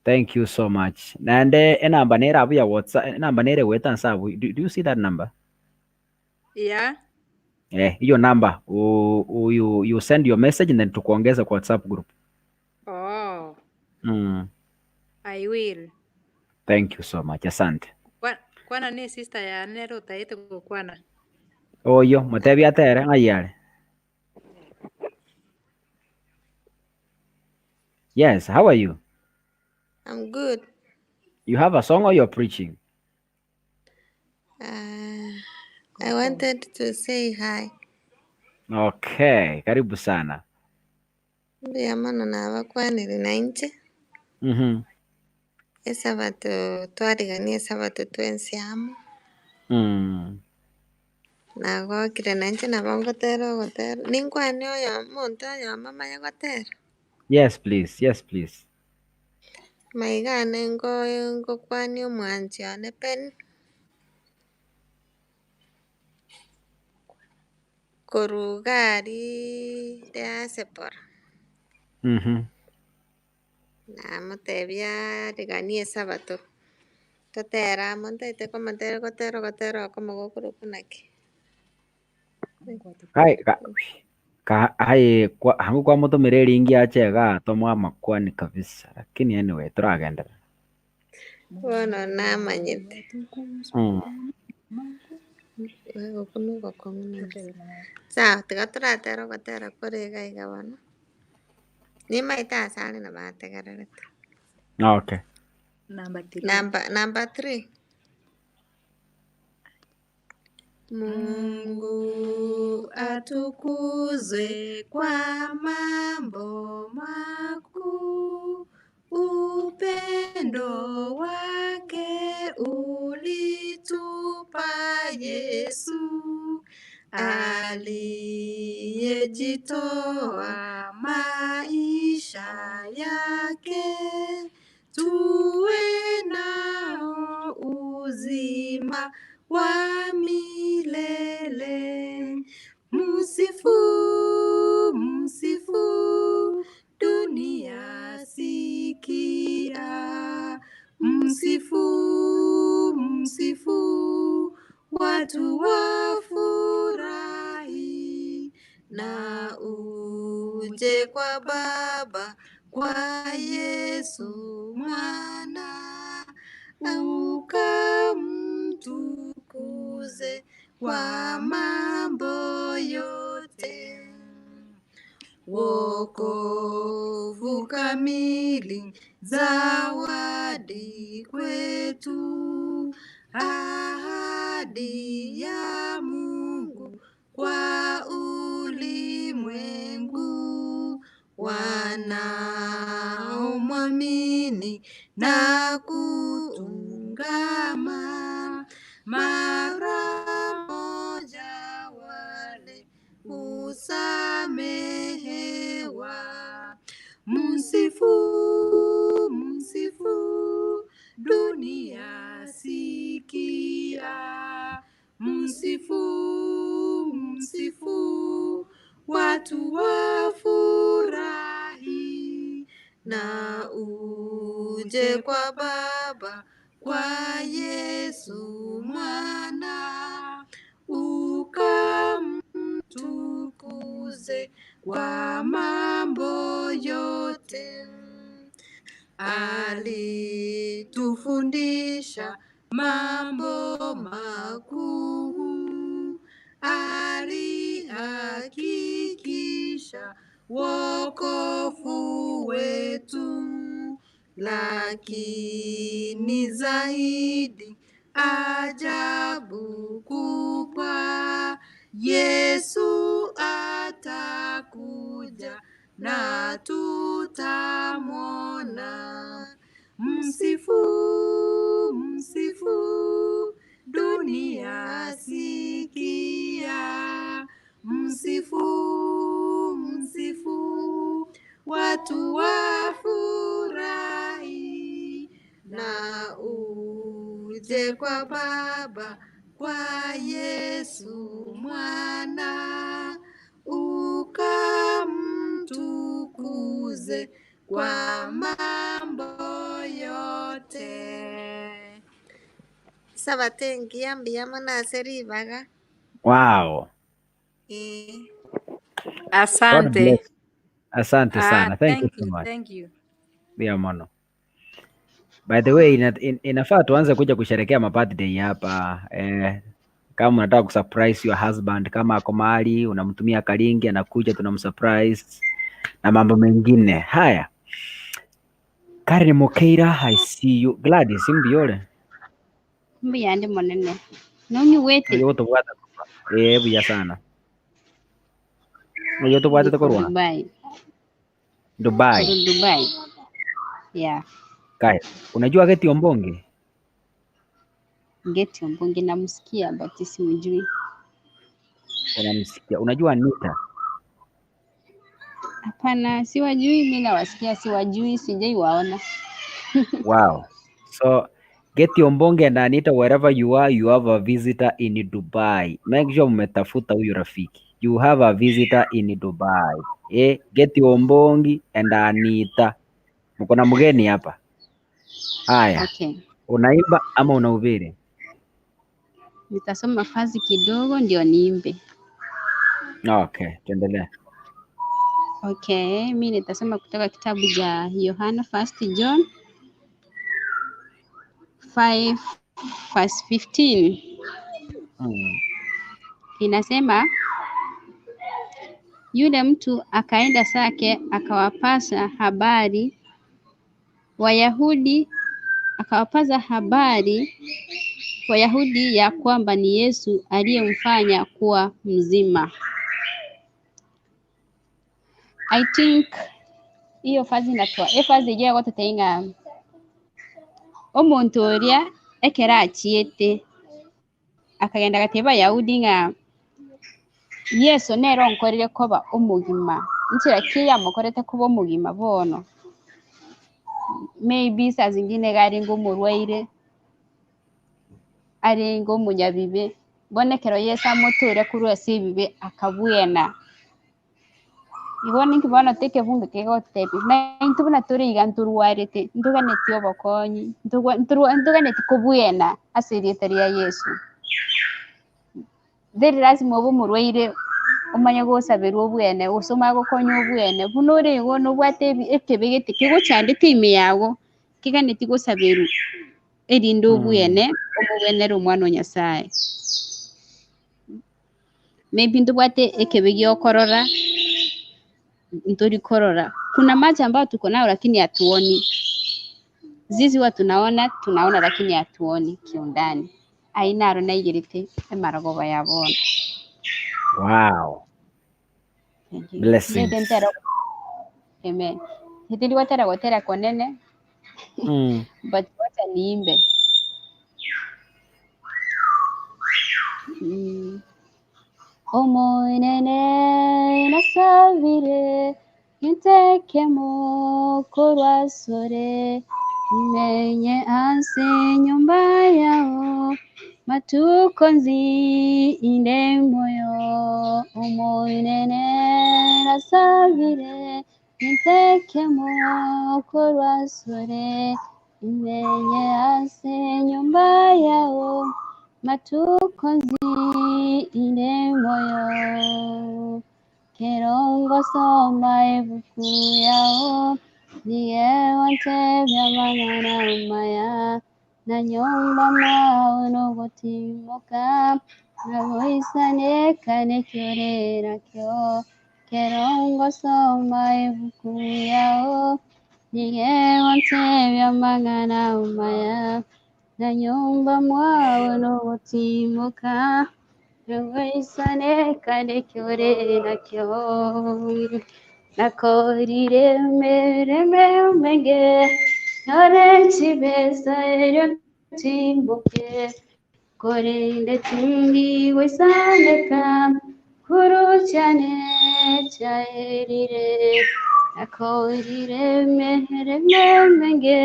Thank you so much. Naende enamba nere abu ya WhatsApp, enamba nere goeta nse abu. Do you see that number? Yeah. Eh, hiyo namba u, u, you, you send your message and then tukuongeza kwa WhatsApp group. Oh, I will. Thank you so much. Asante. Kwa, kwana ne sister yane ere otaete gokwana. Oyo, motebi atere ng'ai are? Yes, how are you? I'm good. You have a song or you're preaching? I wanted to say hi. Okay, karibu sana. Mbuya mono nabakwanire nainche. Esabato twarigania esabato twensi amo. Nagokire nainche nabo ngotera ogotera. Ninkwane oyo omonto oyomo manye gotera? Yes please, yes please. Maiga ane ngo- ngokwania omwanchi one Penny. Korwa iga aria diaspora. Namotebia ariganie esabato, totere amo ntaete komotera gotera ogotera okomo gokorokwa naki? Kai ka, ka, aye kwa, hango kwamotomera eringi ache igaa tomoe amakwani kabisa lakini anyway toragenderera. Bono namanyete. Oko nogokong'u naende. Sawa tiga toratere ogotera kore iga iga bono. Nimaete ase are nabo ategererete. Okay. Number three. Number, number three. Mungu atukuzwe kwa mambo makuu, upendo wake ulitupa Yesu, aliyejitoa maisha yake, tuwe nao uzima wa milele. Msifu, msifu, dunia sikia. Msifu, msifu, watu wafurahi. Na uje kwa Baba, kwa Yesu Mwana, ukamtukuze kwa mambo yote. Wokovu kamili, zawadi kwetu, ahadi ya Mungu kwa ulimwengu, wanaomwamini na kuungama, mara moja wale husamehewa. Msifu, msifu, dunia sikia. Msifu, msifu, watu wafurahi. Na uje kwa Baba, kwa Yesu Mwana, ukamtukuze kwa mambo yote. Alitufundisha mambo makuu, alihakikisha wokovu wetu, lakini zaidi ajabu kubwa, Yesu atakuja na tutamwona. Msifu, msifu, dunia sikia. Msifu, msifu, watu wafurahi. Na uje kwa Baba, kwa Yesu Mwana, ukamtukuze kwa mambo yote. Sabato engiya mbuya mono ase ribaga. Wow. Eh. God Asante. bless. Asante Ah, sana. Thank you thank so you, much. thank you. Mia mono. By the way, inafaa tuanze kuja kusherekea ma birthday hapa. Kama unataka kusurprise your husband, kama ako mahali unamtumia kalingi, anakuja tunamsurprise na mambo mengine. Haya. Karen Mokeira, I see you. Gladys, mbuya ore? Mbuya ndi monene. Nonyigwete? Oyo otobwate korwa. Eh, buya sana. Oyo otobwatete Niko korwa Dubai. Dubai. Koru Dubai. Yeah. Kaya, unajua Geti Ombonge? Geti Ombonge namsikia but simjui. Unamsikia. Unajua Anita? Hapana, siwajui, mimi nawasikia siwajui, sijaiwaona. Wow. So Geti Ombonge and Anita, wherever you are, you have a visitor in Dubai. Make sure mmetafuta huyu rafiki. You have a visitor in Dubai. Eh, Geti Ombongi and Anita. Mko na mgeni hapa. Haya, Okay. unaimba ama unahubiri? Nitasoma fazi kidogo ndio niimbe. Okay, tuendelee. Okay, mi nitasoma kutoka kitabu cha Yohana First John 5 verse 15. Inasema yule mtu akaenda zake akawapasha habari Wayahudi akawapasha habari Wayahudi ya kwamba ni Yesu aliyemfanya kuwa mzima. I think iyo fazi inatoa efazi ejia gotuteinga omonto oria ekero achiete akagenda agateba Bayahudi ng'a Yesu nere onkorire koba omogima nchera ki yamokorete koba omogima bono maybe saa zingine iga arenge omorwaire arenge omonyabibe bono ekero Yesu amotore korwa ase ebibe akabwena. Igo ninki bono tekebungo kegotebia na intwe buna tore iga ntorwarete ntoganeti obokonyi ntoganeti kobwena ase erieta ria Yesu. Teri lazima obe omorwaire omanye gosaberwa obwene gose omanye gokonywa obwene, buna ore igo nobwate ebi ekebe gete kegochandete ime yago keganeti gosaberwa erinde obwene omobwenere omwana o Nyasaye. Maybe ntobwate ekebe giokorora ntori korora. Kuna macho ambayo tuko nayo lakini hatuoni. Zizi huwa tunaona tunaona lakini hatuoni kiundani. Aina aro naigerete emarogoba ya bono. Wow. Thank you. Blessings. Nete ntero Amen. Hitiri gwatera gotera konene but wacha niimbe. Omonene nasabire intekemo korwasore imenye ase nyumba yao matuko nzi inde moyo omonene nasabire intekemo korwasore imenye ase nyumba yao matuko nzi inde moyo kerongo soma ebuku yao niye wantebya mang'ana maya na nyomba mwao nogotimoka nagoisaneka nekiorera kio kerongo soma ebuku yao niye wantebya mang'ana maya na nyomba mwao nogotimoka nagoisaneka nekiorera kio nakorire mereme menge nore chibesa erio ntimbuke korinde tindi wisaneka kuruchane chaerire nakorire mereme menge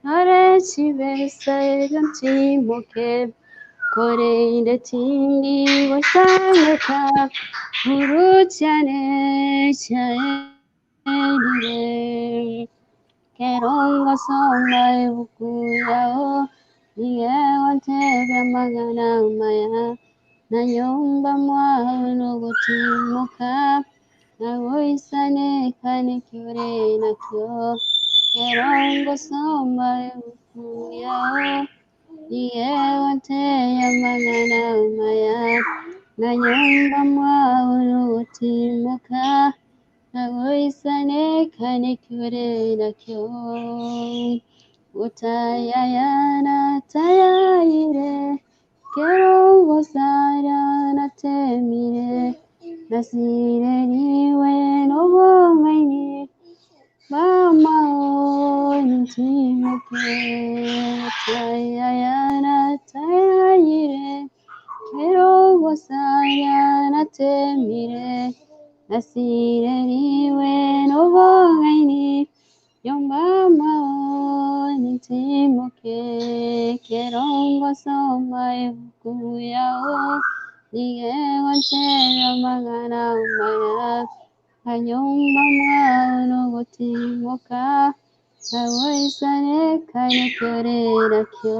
nore chibesa erio ntimbuke korinde tindi wisaneka kuruchane chaerire kerongo soma ebuku yao niye wantebya mang'ana maya na nyumba mwao nogotimoka nagoisaneka nekiore nakio kerongo soma ebuku yao niye wantebya mang'ana maya na nyumba mwao nogotimoka Nagoisaneka nekyore nakyo. Utayayana tayayire, kero gosara natemire, nasireriwe n'obong'aini, mama ntimuke. Utayayana tayayire, kero gosara natemire, nasireriwe n'obong'aini, yo mama ntimuke. Kero ngosoma ebuku yao, nige gontebia amang'ana maya, kanyumba mwao nogotimoka, nagoisaneka nekyore nakyo.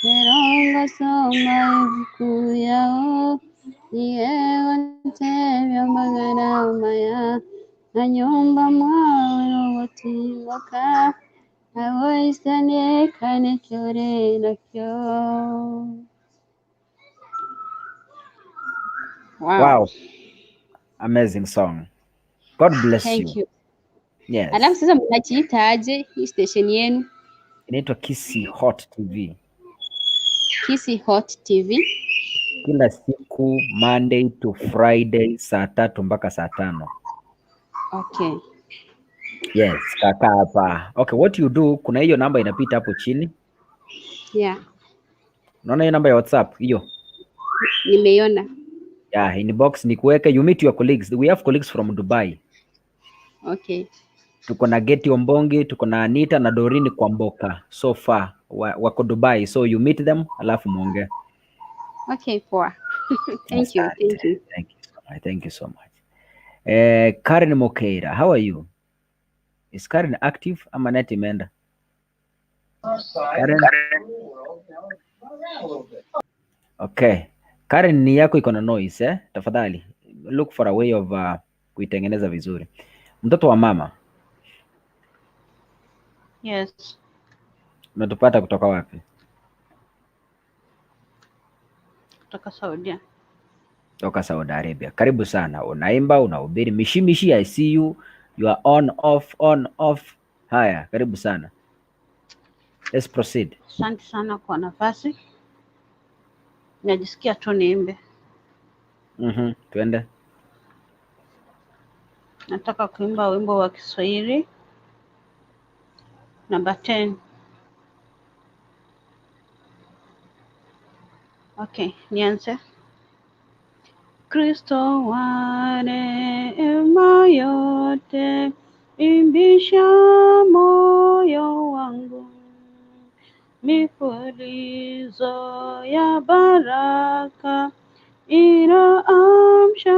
Kero ngosoma ebuku yao, nige gontebia amang'ana maya, na nyumba mwao nogotimoka, nagoisaneka nekyore nakyo. Wow. Wow, amazing song. God bless Thank you. you. Yes. Alafu sasa mnachiita aje hii station yenu? Inaitwa Kisii Hot TV. Kisii Hot TV. Kila siku Monday to Friday saa 3 mpaka saa 5. Okay. Yes, kaka hapa. Okay, what you do, kuna hiyo namba inapita hapo chini. Yeah, Unaona hiyo namba ya WhatsApp hiyo? nimeiona. Yeah, inbox ni kuweke, you meet your colleagues. We have colleagues from Dubai. Okay. Tuko na Geti Ombongi, tuko na Anita na Dorini Kwamboka. So far wako Dubai, so you meet them alafu muongee. Okay, poa. Thank you, thank you. Thank you so much. Thank you so much. Eh, Karen Mokeira, how are you? Is Karen active ama net imeenda? Karen? Okay. Karen ni yako iko na noise eh? Tafadhali look for a way of kuitengeneza vizuri. Mtoto wa mama, Yes, unatupata kutoka wapi? kutoka Saudia. Toka Saudi Arabia. Karibu sana. Unaimba, unahubiri. Mishimishi, I see you. You are on off on off. Haya, karibu sana. Let's proceed. Asante sana kwa nafasi. Najisikia tu niimbe. Tuende. Nataka kuimba wimbo wa Kiswahili namba 10. Okay, nianze. Kristo wa neema yote, imbisha moyo wangu, mifulizo ya baraka inaamsha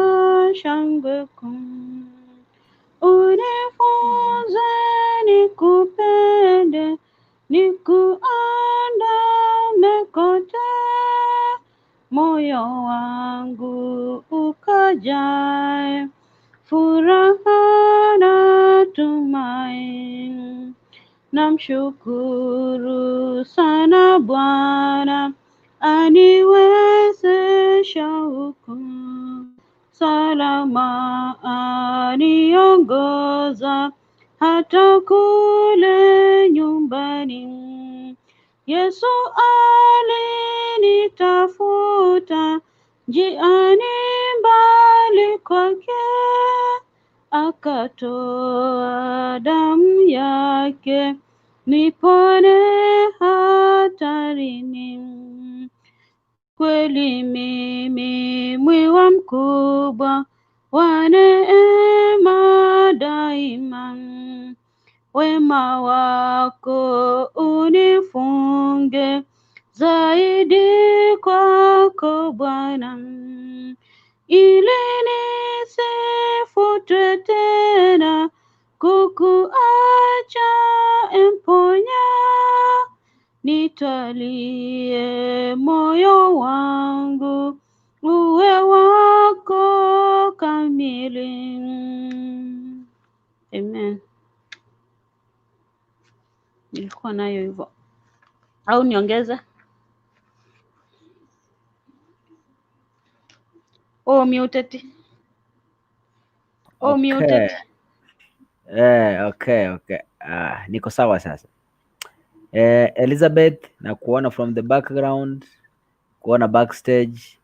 shangwe kuu. Unifunze nikupende, nikuandame kote, moyo wangu ukajae furaha na tumaini. Namshukuru sana Bwana aniwezesha huku salama, aniongoza hata kule nyumbani. Yesu alinitafuta njiani mbali kwake, akatoa damu yake nipone hatarini. Kweli mimi mwiwa mkubwa wa neema daima, wema wako unifunge zaidi kwako Bwana, ili nisifutwe tena kukuacha emponya, nitwalie moyo wangu uwe wako kamili. Amen. Nilikuwa nayo hivyo au niongeze? Oh, muted. Oh, Okay. muted. Okay, okay. Ah, niko sawa sasa. Elizabeth na kuona from the background, kuona backstage,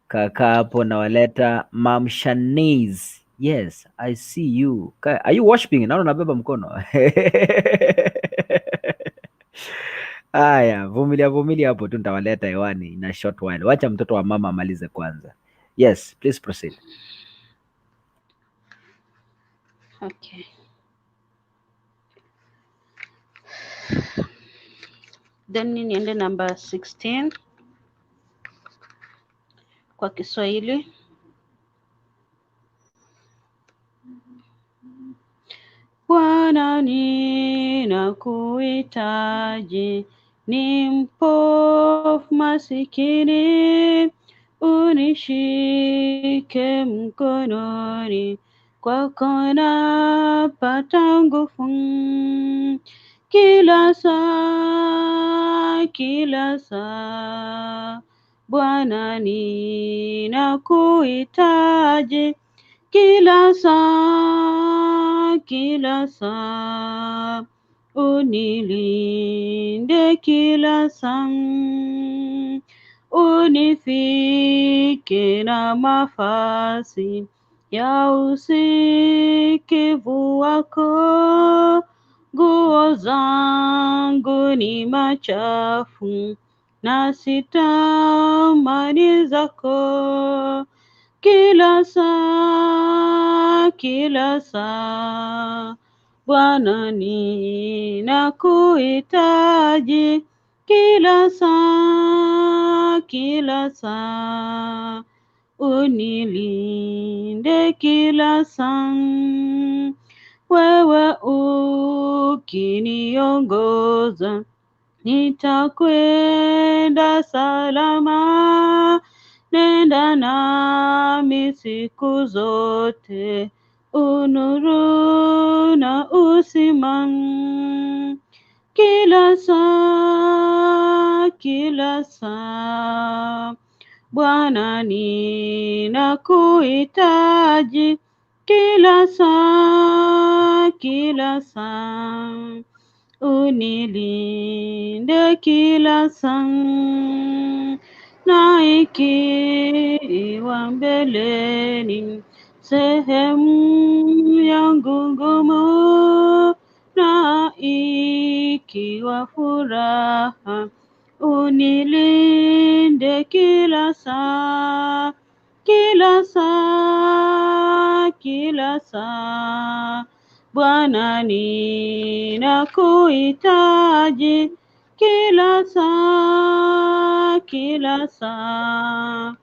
kaka hapo nawaleta Mam Shanice. Yes, I see you. Are you worshiping? Naona unabeba mkono. Aya, vumilia vumilia hapo tu nitawaleta hewani in a short while. Wacha mtoto wa mama amalize kwanza. Yes, please proceed. Okay. Then niende namba 16 kwa Kiswahili. Bwana ninakuhitaji, ni mpofu masikini, unishike mkononi, kwako napata nguvu. Kila saa, kila saa, Bwana ninakuhitaji, kila saa, kila saa, unilinde kila saa, unifike na mafasi ya usikivu wako. Nguo zangu ni machafu na sitamani zako. Kila saa, kila saa, Bwana ninakuhitaji. Kila saa, kila saa, unilinde kila saa. Wewe ukiniongoza nitakwenda salama, nenda nami siku zote, unuru na uzima. Kila saa, kila saa, Bwana ninakuhitaji, kila saa, kila saa, unilinde kila saa, na ikiwa mbeleni sehemu yangu ngumu, na ikiwa furaha unilinde kila saa, kila saa, kila saa. Bwana ninakuhitaji kila saa, kila saa,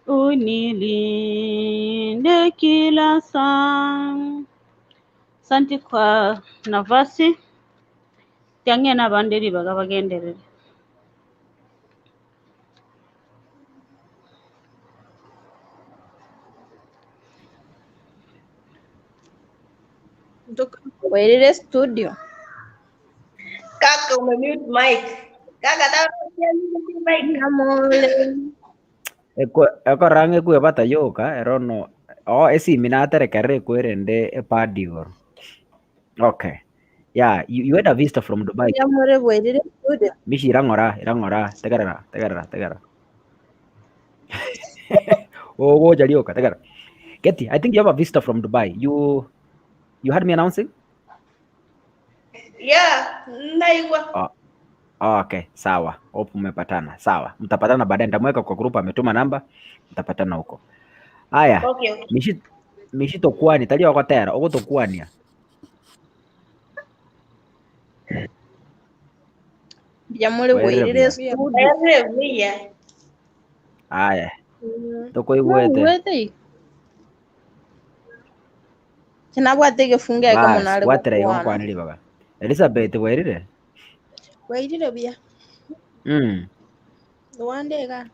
unilinde kila saa. Asante kwa nafasi tiang'e na banderi baga bagenderere. Werire studio. Kaka umemute mic. Kaka tawara mic. Namole. Ekorange kwe bata yoka erono o esimi naterekerere ekwerende epad igoro. Okay. Yeah, you had a visitor from Dubai. Yamore werire studio. Mishi irang'ora, irang'ora, tegerera, tegerera, tegerera. Ogoja rioka, tegerera. Getty, I think you have a visitor from Dubai. You had me announcing? Yeah, naigwa. Oh, okay, sawa. Hope mmepatana. Sawa. Mtapatana baadaye nitamweka kwa group ametuma namba. Mtapatana huko. Aya. Okay, okay. Mishi mishi tokwani tali wakotera ogotokwania. Yamore Werire werire buya. studio. Werire buya. Aya. Tokoigwete. Naigwete. Tinabwate egefungo eke Bas, mono are gwatera igo gokwana. nkwaneri baga. Elizabeth werire? Wairire buya Rwandega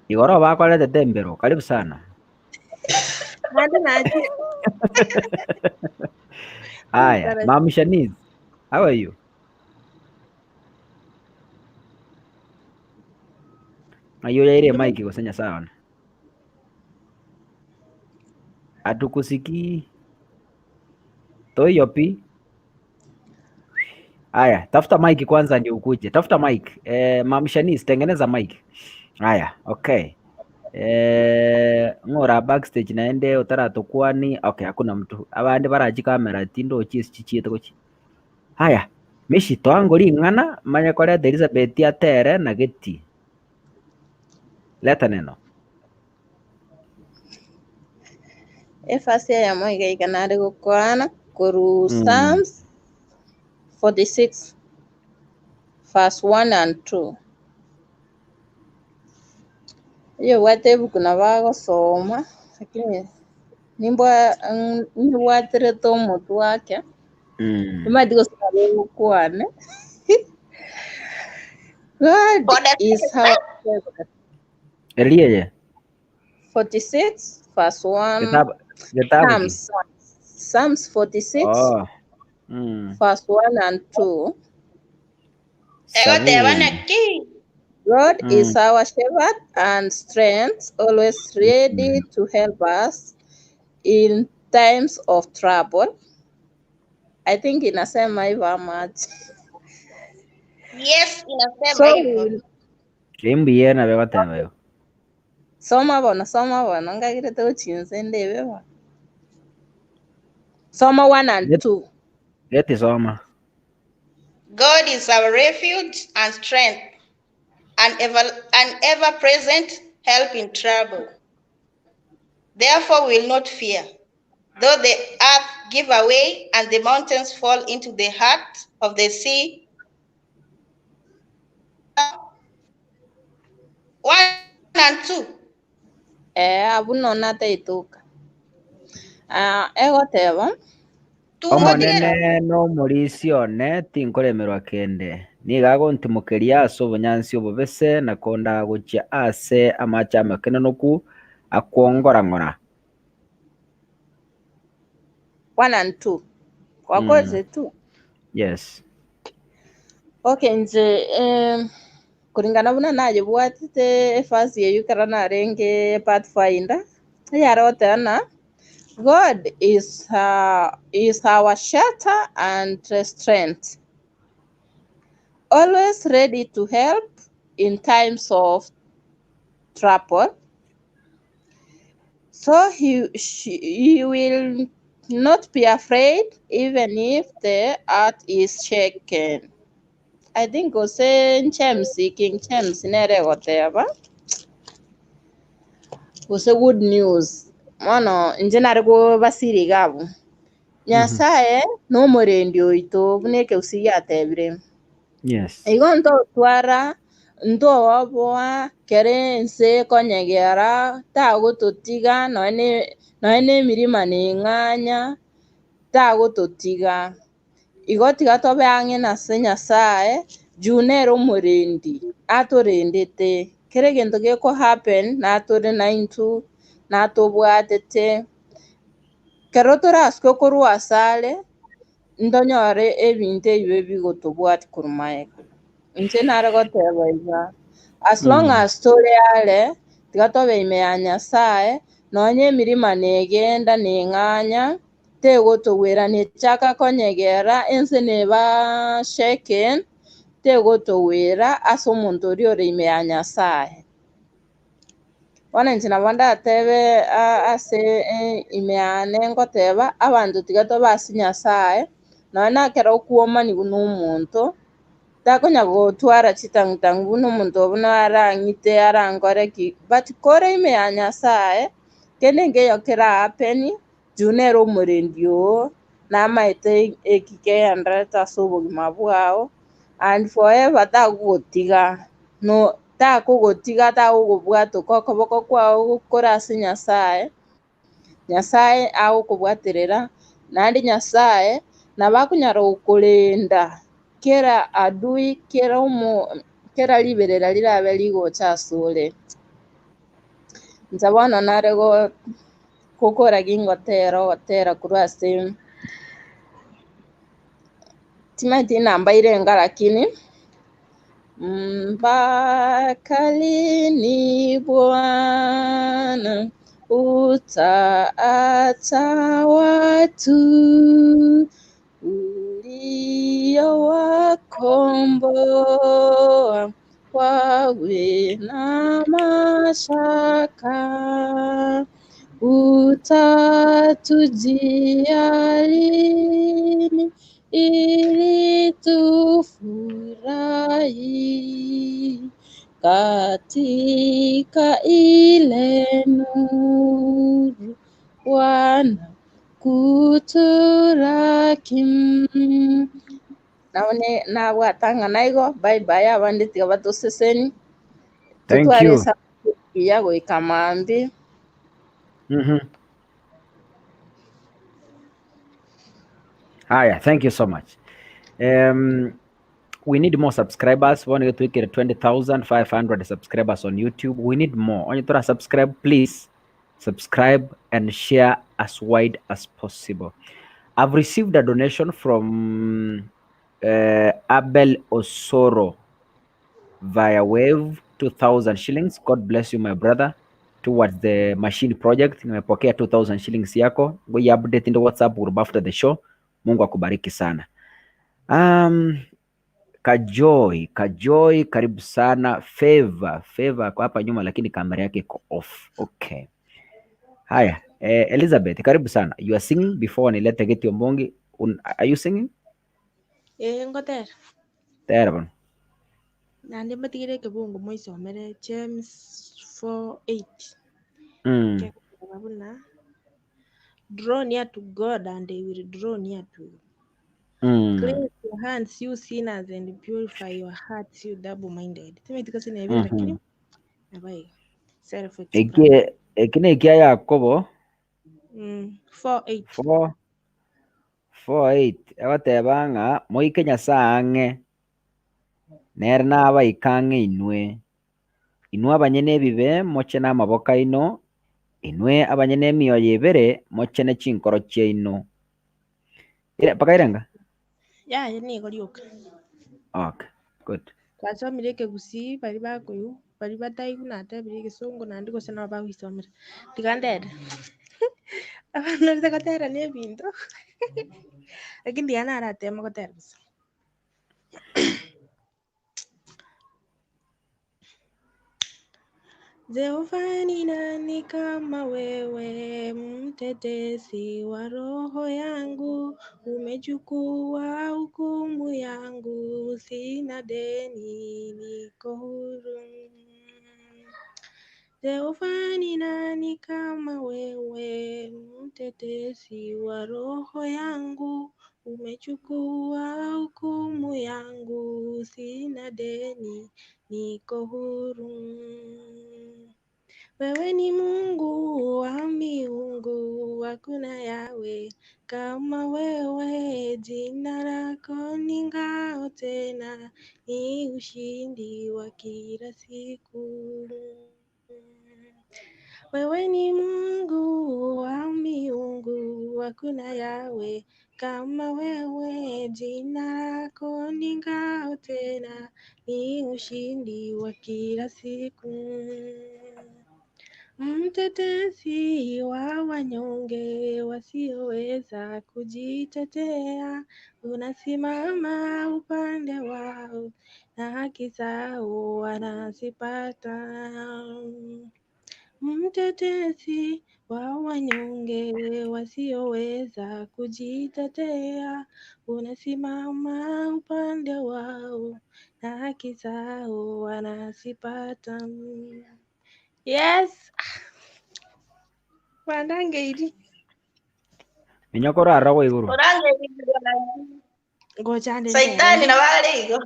Igoro bakorete mbero. Karibu sana. Nande naje Aya, Mam Shanice, how are you? Ayo yaire mic gosenya sawa. Atukusikii. Toiyo pi. Haya, tafuta mic kwanza ndio ukuje. Tafuta mic. Eh, Mam Shanice tengeneza mic. Haya, okay. Eh, ng'ora backstage naende otaratokwani. Okay, hakuna mtu. Abande barachi camera tindo chisi chichiete gochi. Haya, Mishi toango ring'ana manye koreta Elizabeth atere na geti. Leta neno. Efasi eyemo iga iga nare gokwana korwa Psalms 46 verse 1 and 2. Oyobwate ebuku nabo agosoma, lakini nimbwa nibwaterete omotwe ake, nimanyeti gose nabo egokwane. God is our shepherd. Eria eye. 46 verse 1 Getabu getabu ki? Psalms, Psalms 46 Oh. Verse 1 and 2. Egoteba Saburi. naki? God is our shepherd and strength, always ready to help us in times of trouble. I think inasema hivyo ama aje? Yes, inasema So hivyo. Kimbuye nabe goteba igo. Soma bono, soma bono, ngagirete gochinsa ndebe bono. Soma 1 and 2. Geti soma. God is our refuge and strength, an ever-present help in trouble. Therefore we will not fear, though the earth give away and the mountains fall into the heart of the sea. 1 and 2. Eh, abwo nonya nataitoka. Ah, egoteba Omonene nomorisia one, tinkoremerwa kende. Nigo agontimokeria ase obonyansi obobese na kondaa gochia ase amache amakenonoku akwongora-ng'ora. 1 and 2. Gwakorire 2. Yes. Okay, inche kuringana buna nayebwatete efasi eywo ekero narenge pathfinder, eyare goteba ng'a God is our shelter and strength, always ready to help in times of trouble. So he will not be afraid even if the earth is shaken. I think gose James, King James nere goteba gose good news. Mono inche nare kobasiri iga abwo. Nyasaye nomorendi oito buna ekegusii giatebire. Yes. Igo ntotwara ntoboa kere ense ekonyegera tagototiga nonye nonye emirima neng'anya tagototiga. Igo tiga tobe ang'e nase Nyasaye juu nere omorendi atorendete. Kere egento geko happen natore naintwe natobwatete. Kero toraswe korwa ase are ntonyore ebinto ebibe bigotobwati korwa maega. Inche nare goteba iga as long as tore are tiga tobe ime ya Nyasaye nonye emirima negenda neng'anya tegotogwera nechaka konyegera ense neba shaken tegotogwera ase omonto oria ore ime ya Nyasaye. Bono inche nabo ndatebe ase ime yane ngoteba abanto tiga tobe ase Nyasaye nonye nekero okwomaniwa na omonto takonya gotwara chitang'utangu buna omonto buna arang'ite arankore ki but kore ime ya Nyasaye kende nkeiyo kera happen juu nere omorendi oo namaete eki kegendererete ase obogima bwao and forever tagogotiga no takogotiga tagokobwatoka okoboko kwao kore ase Nyasaye, Nyasaye agokobwaterera naende Nyasaye nabo akonyara gokorenda kera adui kera omo kera riberera rirabe rigocha ase ore. Inche bono nare go gokora gingotera ogotera korwa ase timanyeti enamba irenga lakini mpaka lini Bwana Utaacha watu uliowakomboa wawe na mashaka. Utatujia lini ili tufurahi katika ile nuru Bwana kuturaki. Nabo nabwatang'ana igo, bye bye abande tiga batoseseni, Thank totware you. esabato engiya goika mambia. Haya, thank you so much. We need more subscribers. Bono iga twikire 20,500 subscribers on YouTube. We need more. Onye tora subscribe, please subscribe and share as wide as possible. I've received a donation from Abel Osoro via Wave 2000 shillings. God bless you my brother towards the machine project. Nimepokea 2000 shillings yako. Ngoja update in the WhatsApp group after the show. Mungu akubariki sana. Kajoi, Kajoi karibu sana. Favor, Favor kwa hapa nyuma lakini kamera yake iko off. Okay. Haya, Elizabeth karibu sana. You are singing before nilete Geti Ombongi. Are you singing? Ngoter. Tera bana. Naende mbatigere ekebungo moisomere James 4:8. Kegoteba buna draw near to God and he will draw near to you. Cleanse your hands, you sinners, and purify your hearts, you double-minded. Timeti kasi na ebere lakini nabai self-explanatory. Eki eki ne ekia Yakobo 4:8. 4 4:8 egoteba ng'a moike Nyasaye ang'e nere nabaike ang'e inwe. Inwe abanyene ebibe mochene amaboko aino, inwe abanyene emioyo ebere mochene chinkoro chiaino. Ire mpaka irenga? Yaya nigo rioka. Okay, good. Twasomire ekegusii bari bakoigwa bari bataigu natebire egesongo naende gose nabo bagoisomera. Tiga ndere. Abana ase gotera na ebinto lakini tiga narateme gotera bosa. Jehova ni nani kama wewe, mtetezi wa roho yangu, umechukua hukumu yangu, sina deni, niko huru. Jehova ni nani kama wewe, mtetezi wa roho yangu, umechukua hukumu yangu, sina deni, niko huru. Wewe ni Mungu wa miungu, hakuna yawe kama wewe. Jina lako ni ngao tena ni ushindi wa kila siku. Wewe ni Mungu wa miungu, hakuna yawe kama wewe. Jina lako ni ngao tena ni ushindi wa kila siku. Mtetezi wa wanyonge wasioweza kujitetea, unasimama upande wao na haki zao wanazipata. Mtetezi wa wanyonge wasioweza kujitetea, unasimama upande wao na haki zao wanazipata. Yes, wandangeiri Minyoko orarora igoro. Ngoja nde Saitani na wale igo.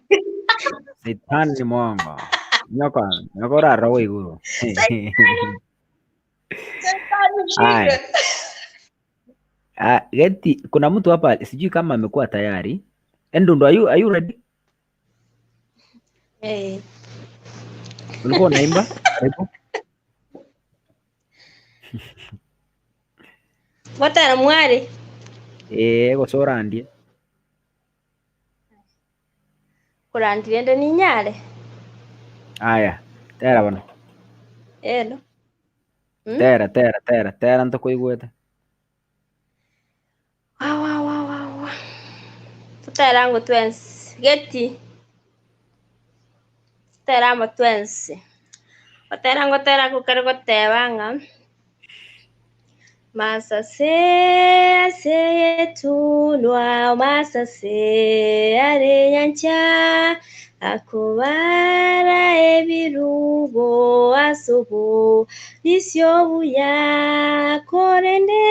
Saitani ni mwongo. Minyoko, minyoko orarora igoro. Saitani Haya. shida. Ah, Geti, kuna mtu hapa sijui kama amekuwa tayari. Endundo, are you ready? Eh, Ulikuwa unaimba? Karibu. Watara mwari. Eh, gosora ndie. Kurandire ende ninyare. Aya, tera bana. Elo. Mm? Tera tera tera tera ntokoigwete. Wa wa wa wa wa. Totera ango twensi. Geti. Totera amo twensi. Gotera ngotera gokare goteba ng'a Masase ase etunwa, masase are nyancha, akobara ebirubo ase oborisio obuya, korende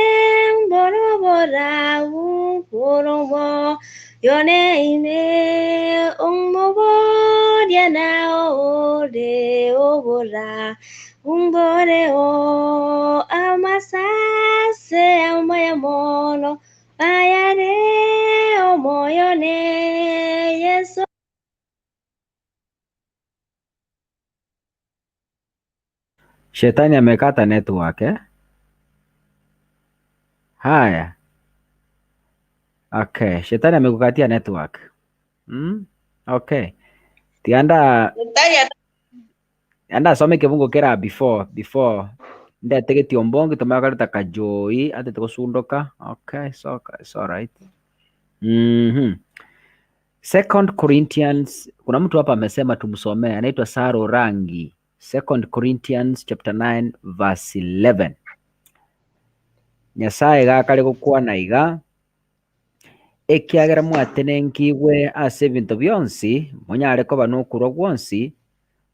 mborobora bw'oromo yone ime, omoboria nao ore obora umboreo amasase amaya mono ayare omoyone Yeso. Shetani amekata network eh? Haya. Okay, shetani amekukatia network. Mm? Okay. Tianda Shetani anda asome kebungo kera before before ndete getiombongi tomakareta kajoi atete gosundoka. Okay, so it's all right. Second Corinthians, kuna mtu hapa amesema tumsomee, anaitwa Saro Rangi. Second Corinthians chapter 9 verse 11. Nyasaye gakare gokwana iga ekiagera mwatenenkigwe ase ebinto bionsi monyare koba nokorwa gwonsi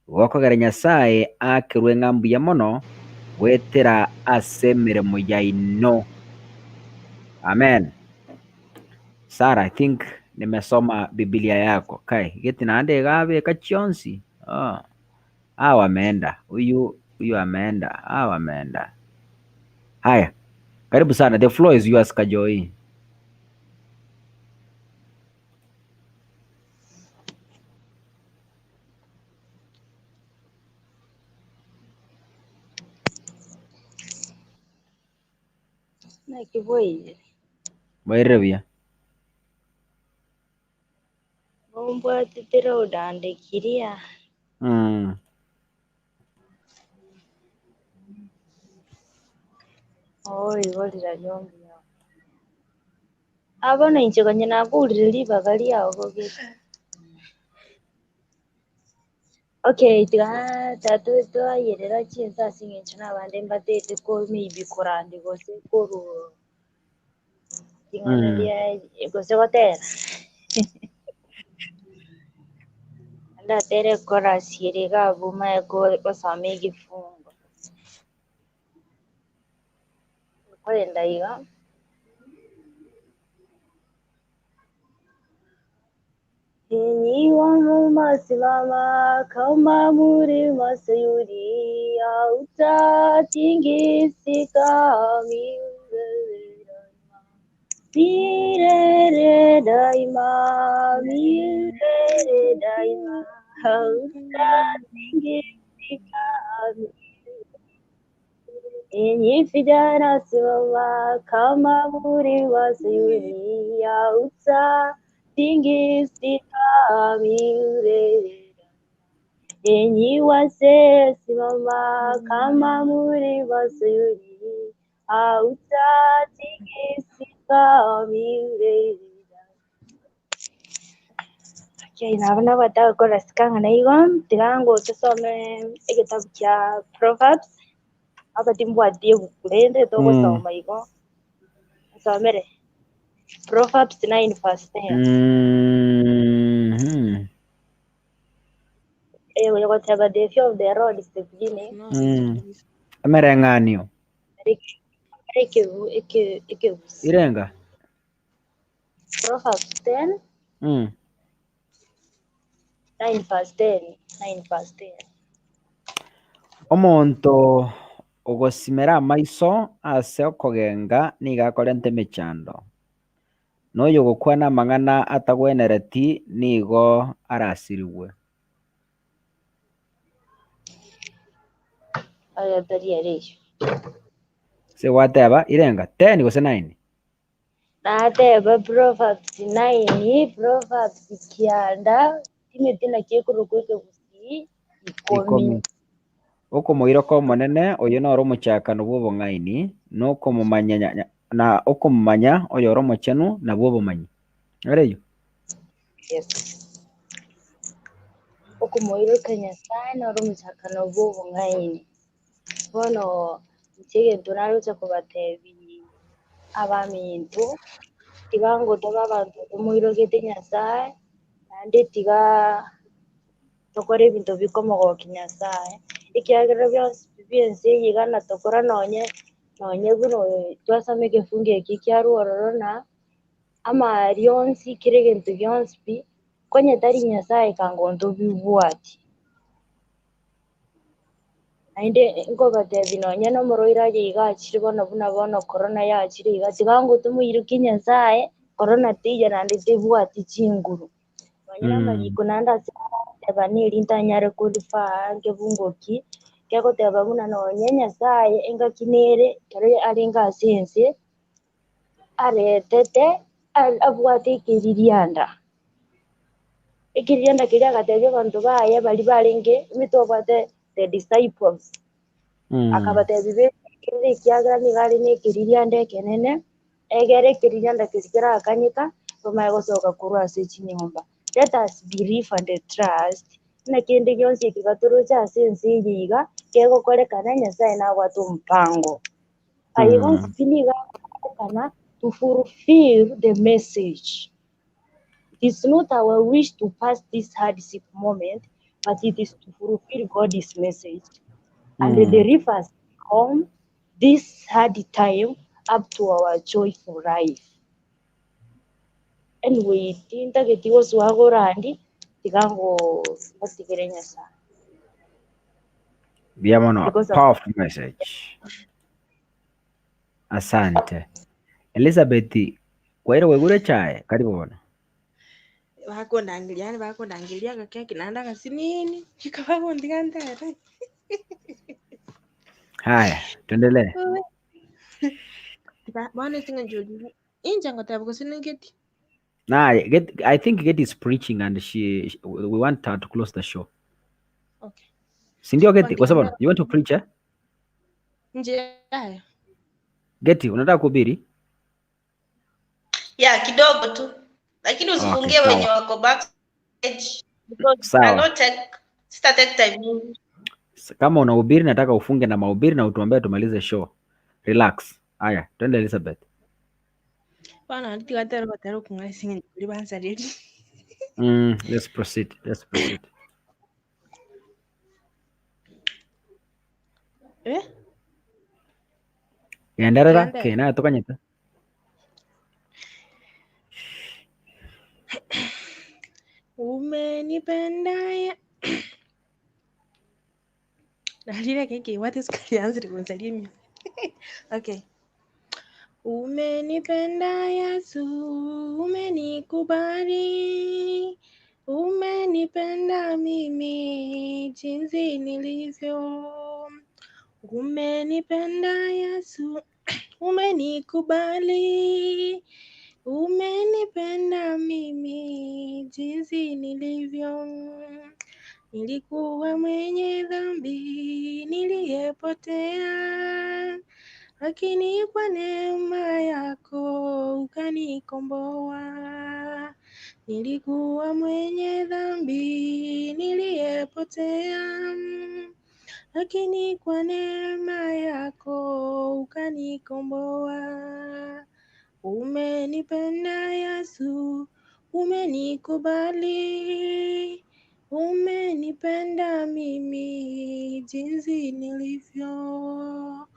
gokogera Nyasaye akerwe ng'a mbuya mono goetera ase emeremo yaino. Amen. Sarah, I think nimesoma Biblia yako. Kai, geti naende iga abeka chionsi. Oh. Hawa ameenda. Huyu huyu ameenda. Hawa ameenda. Haya. Karibu sana. The floor is yours Kajoi. Naki boiye, Bwairire buya. Bombwatete rodandekiria. Oo igo rirorio mbuya. Aa bono inche konya nakurire ribaga riao bogete. Okay, tiga tatu twayerera chinsa ase eng'encho na abande mbatete ko maybe korandi gose koru ring'ana ria gose gotera. Ndatere chorus ere iga abwo omanye gosoma egefungo. Nkorenda iga. Enyi wamesimama kama mlima Sayuni, hautatikisika milele daima, milele daima, milele daima, hautatikisika milele. Enyi vijana simama kama mlima Sayuni, hautatikisika milele. Enyi wazee simama kama mlima Sayuni, hautatikisika milele. Okay, nabo nabataka gokora sikang'ana igo, tiga ngotosome egetabu kia Proverbs, aba timbwati ebuku rende togosoma igo, nsomere. Proverbs 9 verse 10. Egoteba the fear of the Lord is the beginning. Emereng'anio. Ekebu eke ekebusi. Irenga. Proverbs 10 9 verse 10 9 verse 10. Omonto ogosimera amaiso ase okogenga nigo akorenta emechando, na oyogokwana amang'ana atagwenereti nigo arasirigwe. Aya tari ere eyio. Ase gwateba irenga 10 gose 9? Nateba Proverbs 9, Proverbs kianda, timeti naki ekorokwa ekegusii, ikomi. Ikomi. Okomoiroka Omonene, oyio noro omochakano bw'obong'aini, na okomomanya na okomomanya oyore omochenu nabwo obomanyi. Ere eyio. Yes. Okomoiroka Nyasae noro omochakano bw'obong'aini. Bono inche egento naroche kobatebi abaminto, tiga ngotoba abanto tomoirogete Nyasae, naende tiga tokore ebinto bikomogokia Nyasae, ekiagera bionsi pi bia ense eye iga natokora nonye nonye buna twasoma ekefungu eke kiarwa ororo na amari onsi kera egento gionsi pi, konye tari Nyasaye kango ntobibwati. Naende nkobatebi nonye na omorwaire aye iga achire bono buna bono corona yachire iga, tiga ngotomoirokie Nyasaye, corona teiyo naende tebwati chinguru. Nonye na amariko naende ase agoteba neri ntanyare korifaa nkebungo ki, kegoteba buna nonye Nyasaye engaki nere ekero arenge ase ense, aretete abwate ekeririanda. Ekeririanda keria agatebia abanto baye baria barenge intwe twabwate the disciples. Akabatebia betegerere ekiagera nigo are na ekeririanda ekenene, egere ekeririanda keria kerakanyeka, bamanye gosoka korwa ase chinyomba. Let us believe and trust, buna kende gionsi eke gatoroche ase ense eye iga, kegokorekana Nyasaye nabwate omopango. Aye bonsi pi nigo agokorekana to fulfill the message. It is not our wish to pass this hardship moment, but it is to fulfill God's message and deliver us from this hard time up to our joyful life. Anyway, tintageti gosoa gorandi, tiga ngo mbatigere Nyasaye. Mbuya mono. Because of Powerful message. Asante. Elizabeth, kwaire gwaigure echae? Karibu bono. Bakondangeria yaani bakondangeria agakeki naende agasinini, rika bagontiga ntere. Haya, tuendelee. Tiga bono ase eng'encho riria, inche ngoteba gose ningeti. Nah, get, I think Getty is preaching and she, we want her to close the show. Okay. Sindio Bono Getty? tiga Kwa sababu ntere you want to preach eh? inche yaya. Getty, unataka kuhubiri? Yeah, kidogo tu. Lakini Okay, usifungie wenye sawa. wako backstage because I'll Sawa. not take sita take time mingi. Kama unahubiri nataka ufunge na mahubiri na utuambie tumalize show. Relax. Haya, twende Elizabeth. Bono tiga ntere gotera okong'a ase eng'encho riria bansarerie. Let's proceed. Let's proceed. Eh? Genderera, Tiga ntere. ke naye tokanyete. Umenipenda ya Narire keki ibwate esukari yansire gonsaria emioyo. Okay. Umenipenda Yesu, umenikubali, umenipenda mimi jinsi nilivyo. Umenipenda Yesu, umenikubali, umenipenda mimi jinsi nilivyo. Nilikuwa mwenye dhambi niliyepotea, lakini kwa neema yako ukanikomboa. Nilikuwa mwenye dhambi niliyepotea, lakini kwa neema yako ukanikomboa. Umenipenda Yesu, umenikubali, umenipenda mimi jinsi nilivyo.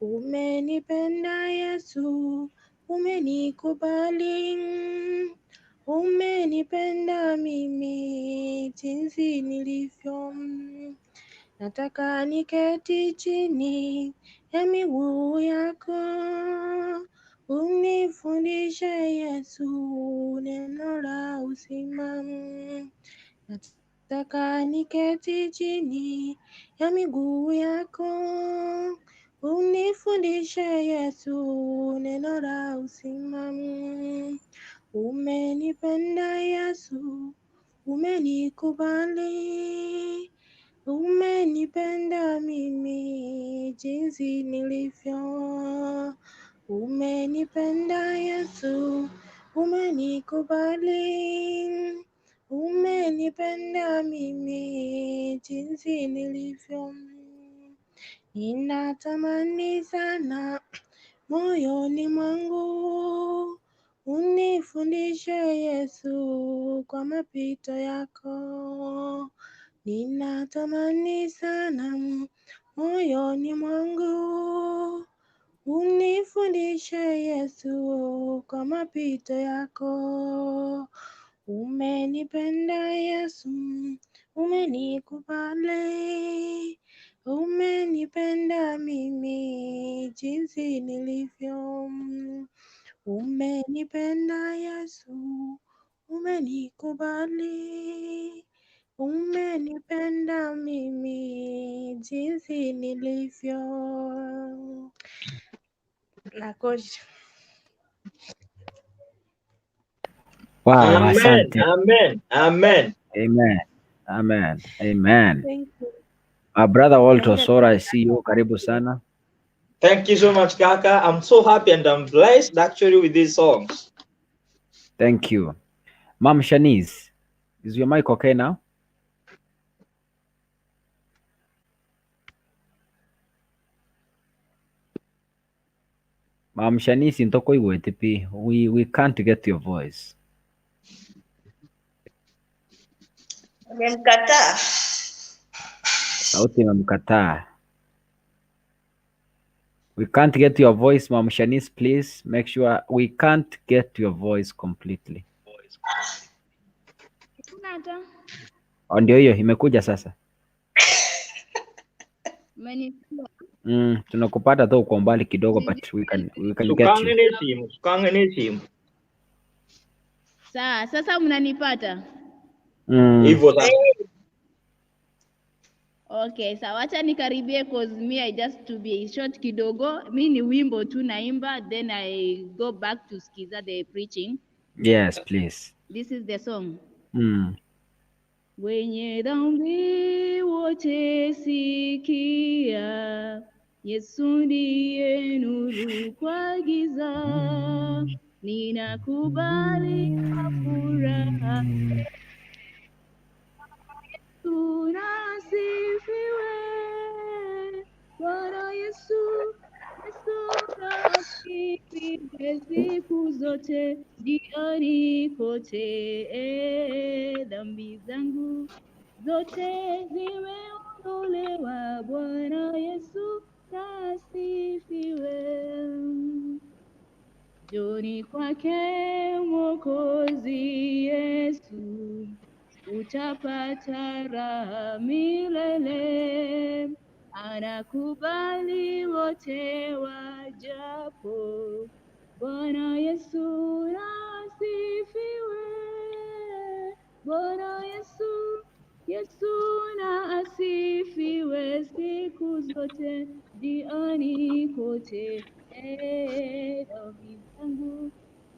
Umenipenda Yesu, umenikubali, umenipenda mimi jinsi nilivyo. Nataka niketi chini ya miguu yako, unifundishe Yesu neno la uzima. Nataka niketi chini ya miguu yako, unifundishe Yesu neno la uzima. Umenipenda Yesu, umenikubali, Umenipenda mimi jinsi nilivyo. Umenipenda Yesu, umenikubali. Umenipenda mimi jinsi nilivyo. Ninatamani sana moyoni mwangu unifundishe Yesu kwa mapito yako. Ninatamani sana moyoni mwangu unifundishe Yesu kwa mapito yako. Umenipenda Yesu, umenikubali. Umenipenda mimi jinsi nilivyo. Umenipenda Yesu, umenikubali. Umenipenda mimi jinsi nilivyo. Nakoja. Wow, Amen. asante. Amen. Amen. Amen. Amen. Amen. Thank you. My brother Walter Naenda Sora, I see you. Karibu sana. Thank you so much, Kaka. I'm so happy and I'm blessed actually with these songs. Thank you. Mom Shanice, is your mic okay now? Mom Shanice ntoko igwete pi. We can't get your voice. Amemkataa. Sauti imemkataa. We can't get your voice, Mom Shanice, please make sure we can't get your voice completely. Nata, Oh, ndio hiyo imekuja sasa. umenisikia? Tunakupata tu kwa umbali kidogo but we can get Tukange you. ne simu, tukange ne simu. Sawa, sasa mnanipata? Hivyo sasa. Okay, sawa, acha nikaribie cause me I just to be short kidogo. Mi ni wimbo tu naimba then I go back to skiza the preaching. Yes, please. This is the song. Wenye dhambi wote sikia, Yesu ndiye nuru kwa giza. Ninakubali kwa furaha, Yesu na asifiwe. Bwana Yesu, Yesu na asifiwe siku zote, jioni kote. Eh, Dhambi zangu zote zimeondolewa, Bwana Yesu na asifiwe. Njoni kwake Mwokozi Yesu, utapata raha milele. Anakubali wote wajapo. Bwana Yesu na asifiwe. Bwana Yesu, Yesu na asifiwe siku zote, jioni kote. Eh, Dhambi zangu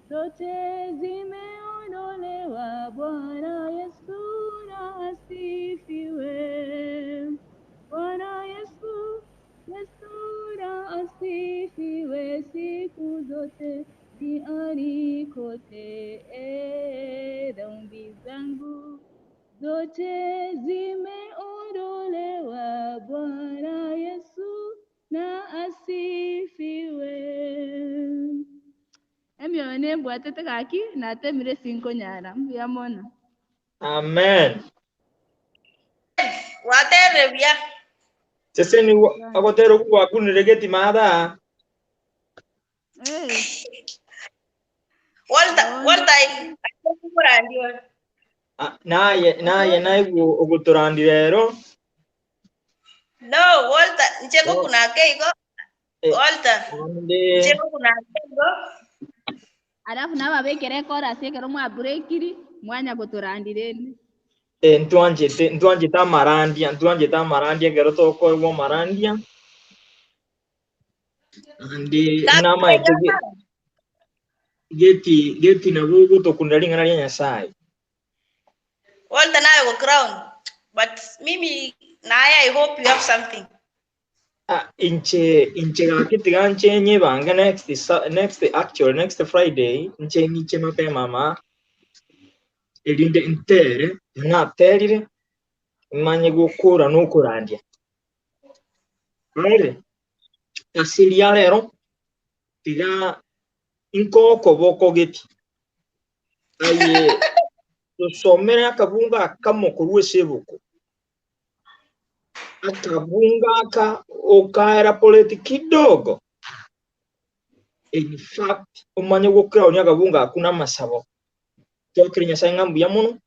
zote zimeondolewa, Bwana Yesu na asifiwe. Bwana Yesu, Yesu na asifiwe siku zote, jioni kote. Eh, Dhambi zangu zote zimeondolewa, Bwana Yesu na asifiwe. Emioyo nembwatete gaki natemire sinkonyara mbuya mono. Amen. Waterebia. Sese ni agotera okwakunire geti mathaa. Eh, Walter, bono Walter, aikurandiwa. Ah, naye naye naigu ogotorandira ero. No, Walter, ncheko Oh, kuna keigo. eh, Walter, ande ncheko kuna keigo. alafu nababekere chorus ekero mwabreakiri mwanya gotorandireni. eh, ntwanjete ntwanjete amarandia ntwanjete amarandia ekero tokoigwa amarandia andi namaete geti geti nabo ogotokundera ring'ana ria Nyasaye. Walter nayo go crown. But mimi Naye I hope you have something. Ah, inche inche gaki tiga nche nyebange next sa- next actually next Friday nche ng'iche mapema ama erinde ntere naterire manye gokora nokorandia. Rore ase eria rero tiga inkokoboko geti aye tosomere akabunga akamo korwa ase ebuku akabunga aka okaeraporeti kidogo in fact omanye gokiraonia akabunga aku na amasabo twakire nyasaye ng'a mbuya mono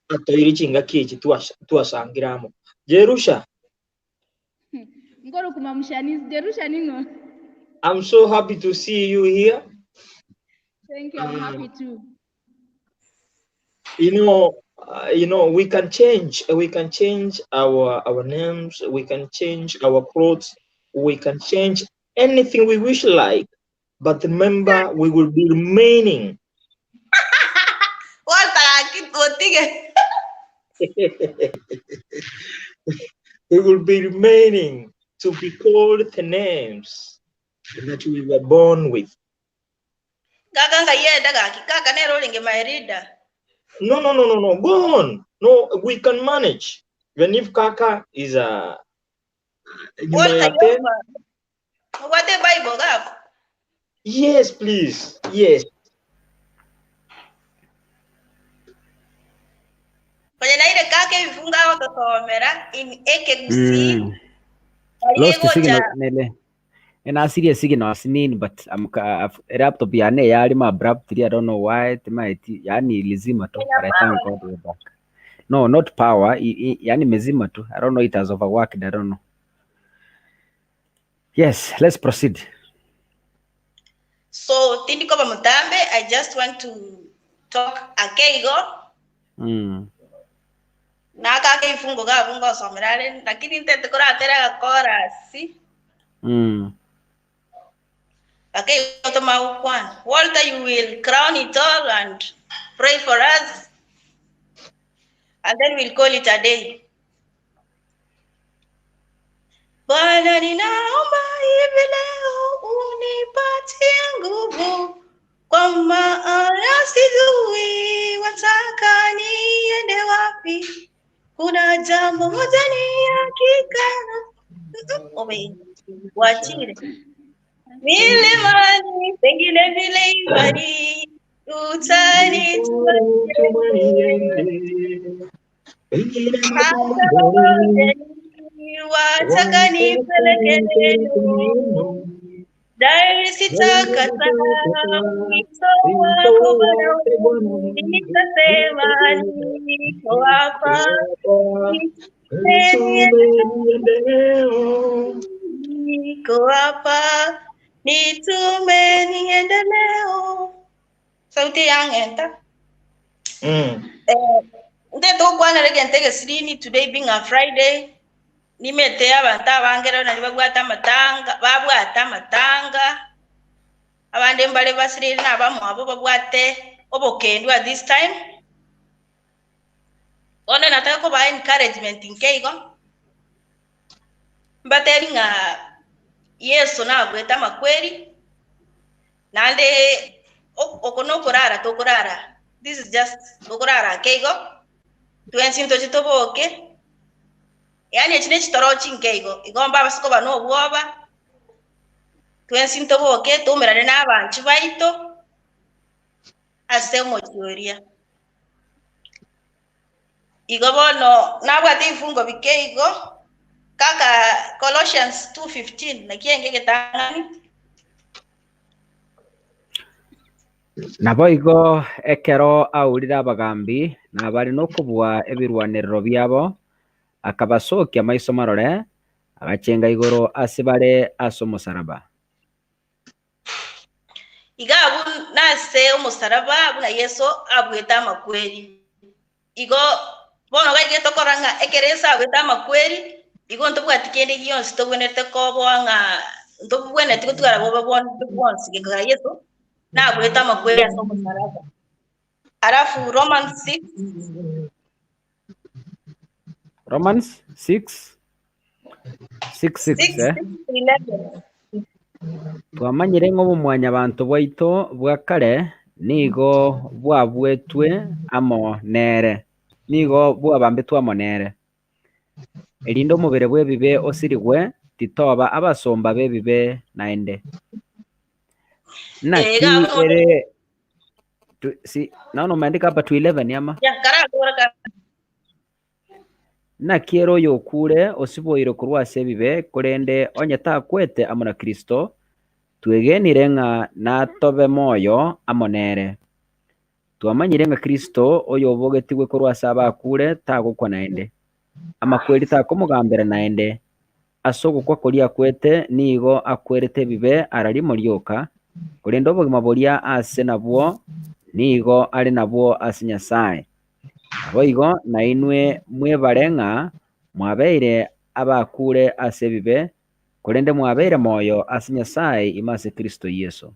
atoire chingaki echi twasangire amo Jerusha Ngoro kumamshani Jerusha ningo. I'm so happy to see you here. Thank you. I'm happy too. You know, we can change. We can change our names. We can change our clothes. We can change anything we wish like. But remember, we will be remaining. Walter otige. We will be remaining to be called the names that we were born with. Kaka ngayenda gaki kaka nero orenge my reader. No, no, no, no, no. Go on. No, we can manage. Even if Kaka is a nyuma Walter ya 10. Yoba. Obwate Bible gako. Yes, please. Yes. Konye naire kaka ebifunga agotosomera in ekegusii Lost gocha signal nele. Enasirie signal asinini but I'm laptop yane yarima abruptly I don't know why it might yani ilizima tu but I thank God we're back. No, not power. Yani imezima tu. I don't know it has overworked. I don't know. Yes, let's proceed. So tindi koba mutambe I just want to talk akeigo na kaka ifungo gabu ngosomera are lakini ntete koratera chorus akeigo tomaukwana. Walter, you will crown it all and pray for us and then we'll call it a day. Bwana, ninaomba hivi leo unipatie nguvu, kwa maana sijui wataka niende wapi. Kuna jambo moja ni hakika, Ome, wachire milimani, pengine milimani utanitoa hata bondeni, wataka nipeleke neno Dairi sitakataa wito wako Bwana, nitasema niko hapa, niko hapa, nitume niende leo. Sauti yang'enta. Nte tokwana rege ntege sirini today being a Friday nimete abantu abangero nari babwata amatanga babwata amatanga abande mbare basiriri nabamwabo babwate obokendwa this time bono nataka koba encouragement nkeigo mbateri ng'a Yesu nabwete amakweri nande oko nokorara tokorara this is just tokorara nkeigo twensi ntochi toboke yani eki nekitoro kinkeigo igomba abasiko bano obwoba twensi ntoboke tuumerane n'abantu baito ase omochioria igo bono nabwate ebifungo bikeigo kaka Colossians 2:15 nakienge getang'ani Nabo igo ekero aurire abagambi nabari nokobua ebirwanero biabo akabasokia maiso marore agachenga igoro ase bare ase omosalaba. Igabu nase omosalaba buna Yesu abwete amakweri igo bono gaige tokora ng'a ekeresa abwete amakweri igo ntobwati kende gionsi tobwenerete koboa ng'a ntobwenerete gotwara bobe bwonsi gekora Yesu nabwete amakweri ase omosalaba. Alafu Romans 6 Romans 6 6 6 6 eh? 11. Twamanyire ng'a obomwanyabanto bwaito bwa kare nigo bwabuetwe amo nere, nigo bwabambetwe amo nere, erinde omobere bw'ebibe osirigwe, titoba abasomba b'ebibe naende. Naki Iga abwo ere tu, si, naona umeandika hapa 211 ama ya karakora ka Naki ere oyokure osiboire korwa ase ebibe, korende onye takwete amo na Kristo, twegenire ng'a natobe moyo amo nere. Twamanyire ng'a Kristo, oyobogetigwe korwa ase abakure, tagokwa naende. Amakweri takomogambera naende. Ase ogokwa koria akwete nigo akwerete ebibe ara rimo rioka, korende obogima boria ase nabwo nigo are nabwo ase Nyasae. Naboigo nainwe mwebare ng'a mwabeire abakure ase ebibe, korende mwabeire moyo ase Nyasae ime ase Kristo Yeso.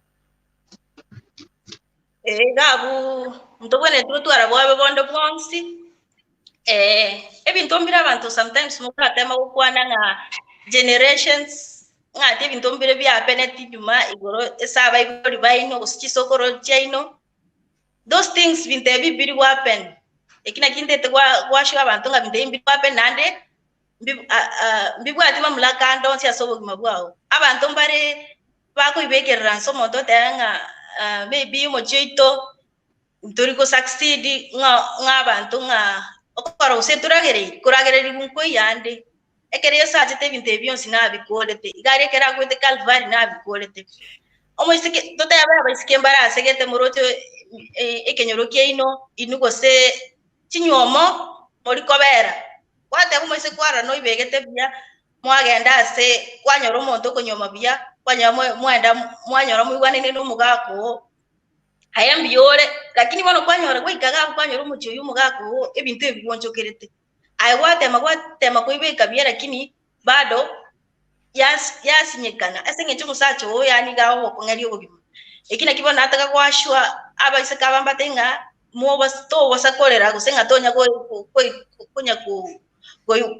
Iga abwo ntobwenereti gotwara bwabe bonde bwonsi, ebinto mbire abanto sometimes moratema gokwana ng'a generations ng'ati ebinto mbire biapeneti nyuma igoro ase abaibori baino gose chisokoro chiaino, those things binto ebi mbiri go happen. Eki naki ntete gwa gwasure abanto ng'a binto ebi mbiri go happen naende mbi- mbibwati mamlaka ande onsi ase obogima bwao. Abanto mbare bakoibekerera nse omonto oteba ng'a maybe omochie oito ntori go succeed ng'a ng'a abanto ng'a okora gose toragereiri, koragererigwa nkoiyo ande. Ekero Yeso achete ebinto ebi bionsi nabikorete, iga aria ekero akwete Kalvari nabikorete. Omoiseke totebe abaiseke mbare asegete moroche ekenyoro kiaino inwe gose chinywomo mori kobera, gwateba omoiseke kwarora noibegete buya, mwagenda ase kwanyora omonto okonyuoma buya, kwanyora mwe mwenda mwanyora moigwanene na omogaka oo, aye mbuya ore, lakini bono kwanyora gwaika iga abwo kwanyora omochie oywo omogaka oo ebinto ebi bwonchokerete. Aye gwatema gwatema koibeka buya lakini bado yas yasinyekana ase eng'encho omosacha oo yaani iga agogokong'eria obogima. Eki naki bono nataka goashua abaiseke aba mbate ng'a mobasa tobosa korera gose ng'a tonya go koi konya ko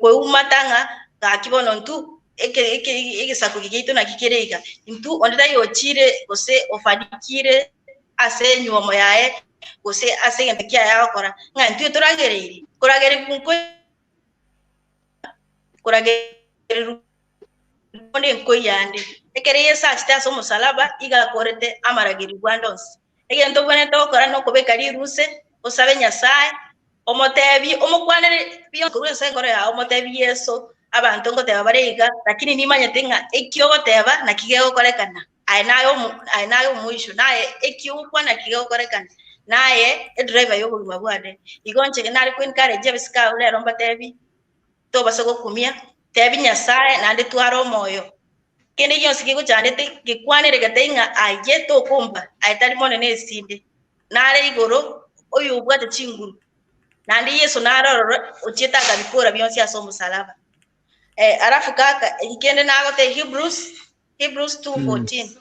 koumata ng'a gaki bono intwe eke eke egesaku eke giaito naki kere iga. Intwe onde taiyo ochire gose ofanikire ase enywomo yaye gose ase egento kiaye agokora, ng'a intwe toragereiri, koragererigwa nkoi koragererigwa konde nkoiyande. Ekero Yeso achete ase omosalaba, iga akorete amaragererigwa ande onsi. Egento obwenerete gokora nokobeka riruse, osabe Nyasae, omotebie, omokwanere bionsi korwa ase enkoro yao, omotebie Yeso, abanto ngoteba bare iga, lakini nimanyete ng'a eki ogoteba naki gegokorekana. Aye naye omo aye naye omoisho, naye eki ogokwana naki gegokorekana, naye edriver ya obogima bwane. Igo inche nare ko encourage abisike abwo rero mbatebi, tobasa gokumia, tebi Nyasaye naende tware omoyo. Kende gionsi kegochandete gekwanere getebie ng'a aye tokomba, aye tari monene esinde, nare igoro oyo obwate chinguru, naende Yeso nare ororo ochiete akabikora bionsi ase omosalaba. Alafu kaka, eki kende nagotebia Hebrews, Hebrews 2:14.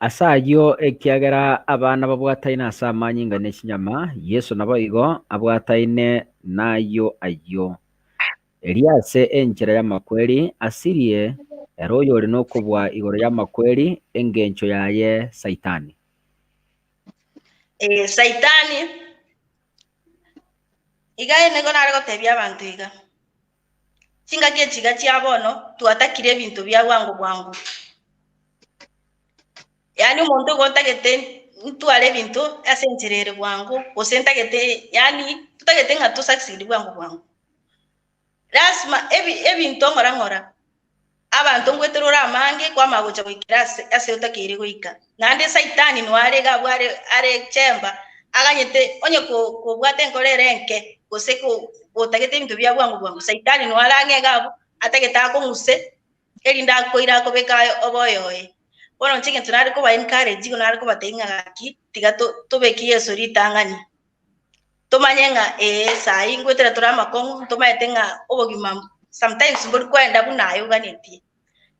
Ase ayio, ekiagera abana babwataine ase amanyinga ne chinyama, Yeso naboigo abwataine nayio ayio, erio ase enchera y'amakweri asirie ere oyore nokobua igoro y'amakweri, engencho yaye Saitani. Eh, Saitani, iga nigo nare gotebia abanto iga, Chingaki echi iga chia bono twatakire ebinto bia bwango bwango. Yaani omonto igo ntagete ntware ebinto ase enchera ere bwango, gose ntagete yaani totagete ng'a to succeed bwango bwango. Lasima ebi ebinto ng'ora ng'ora, abanto ngoetera ore amange kwamanya gocha goikera ase ase otakeire goika. Naende saitani noyo are iga abwo are are chemba, aganyete onye ko kobwate enkoro ere enke, gose ko gotagete ebinto bia bwango bwango, saitani noyo are ang'e iga abwo, atagete akong'use, erinde akoire akobeke aye obe oyoye. Bono inche egento nare koba encourage igo nare kobatebia ng'a gaki, tiga to tobeke Yeso ritang'ani, tomanye ng'a ee saii ngoetera tore amakong'u, ntomaete ng'a obogima sometimes mbori koenda buna aye oganetie,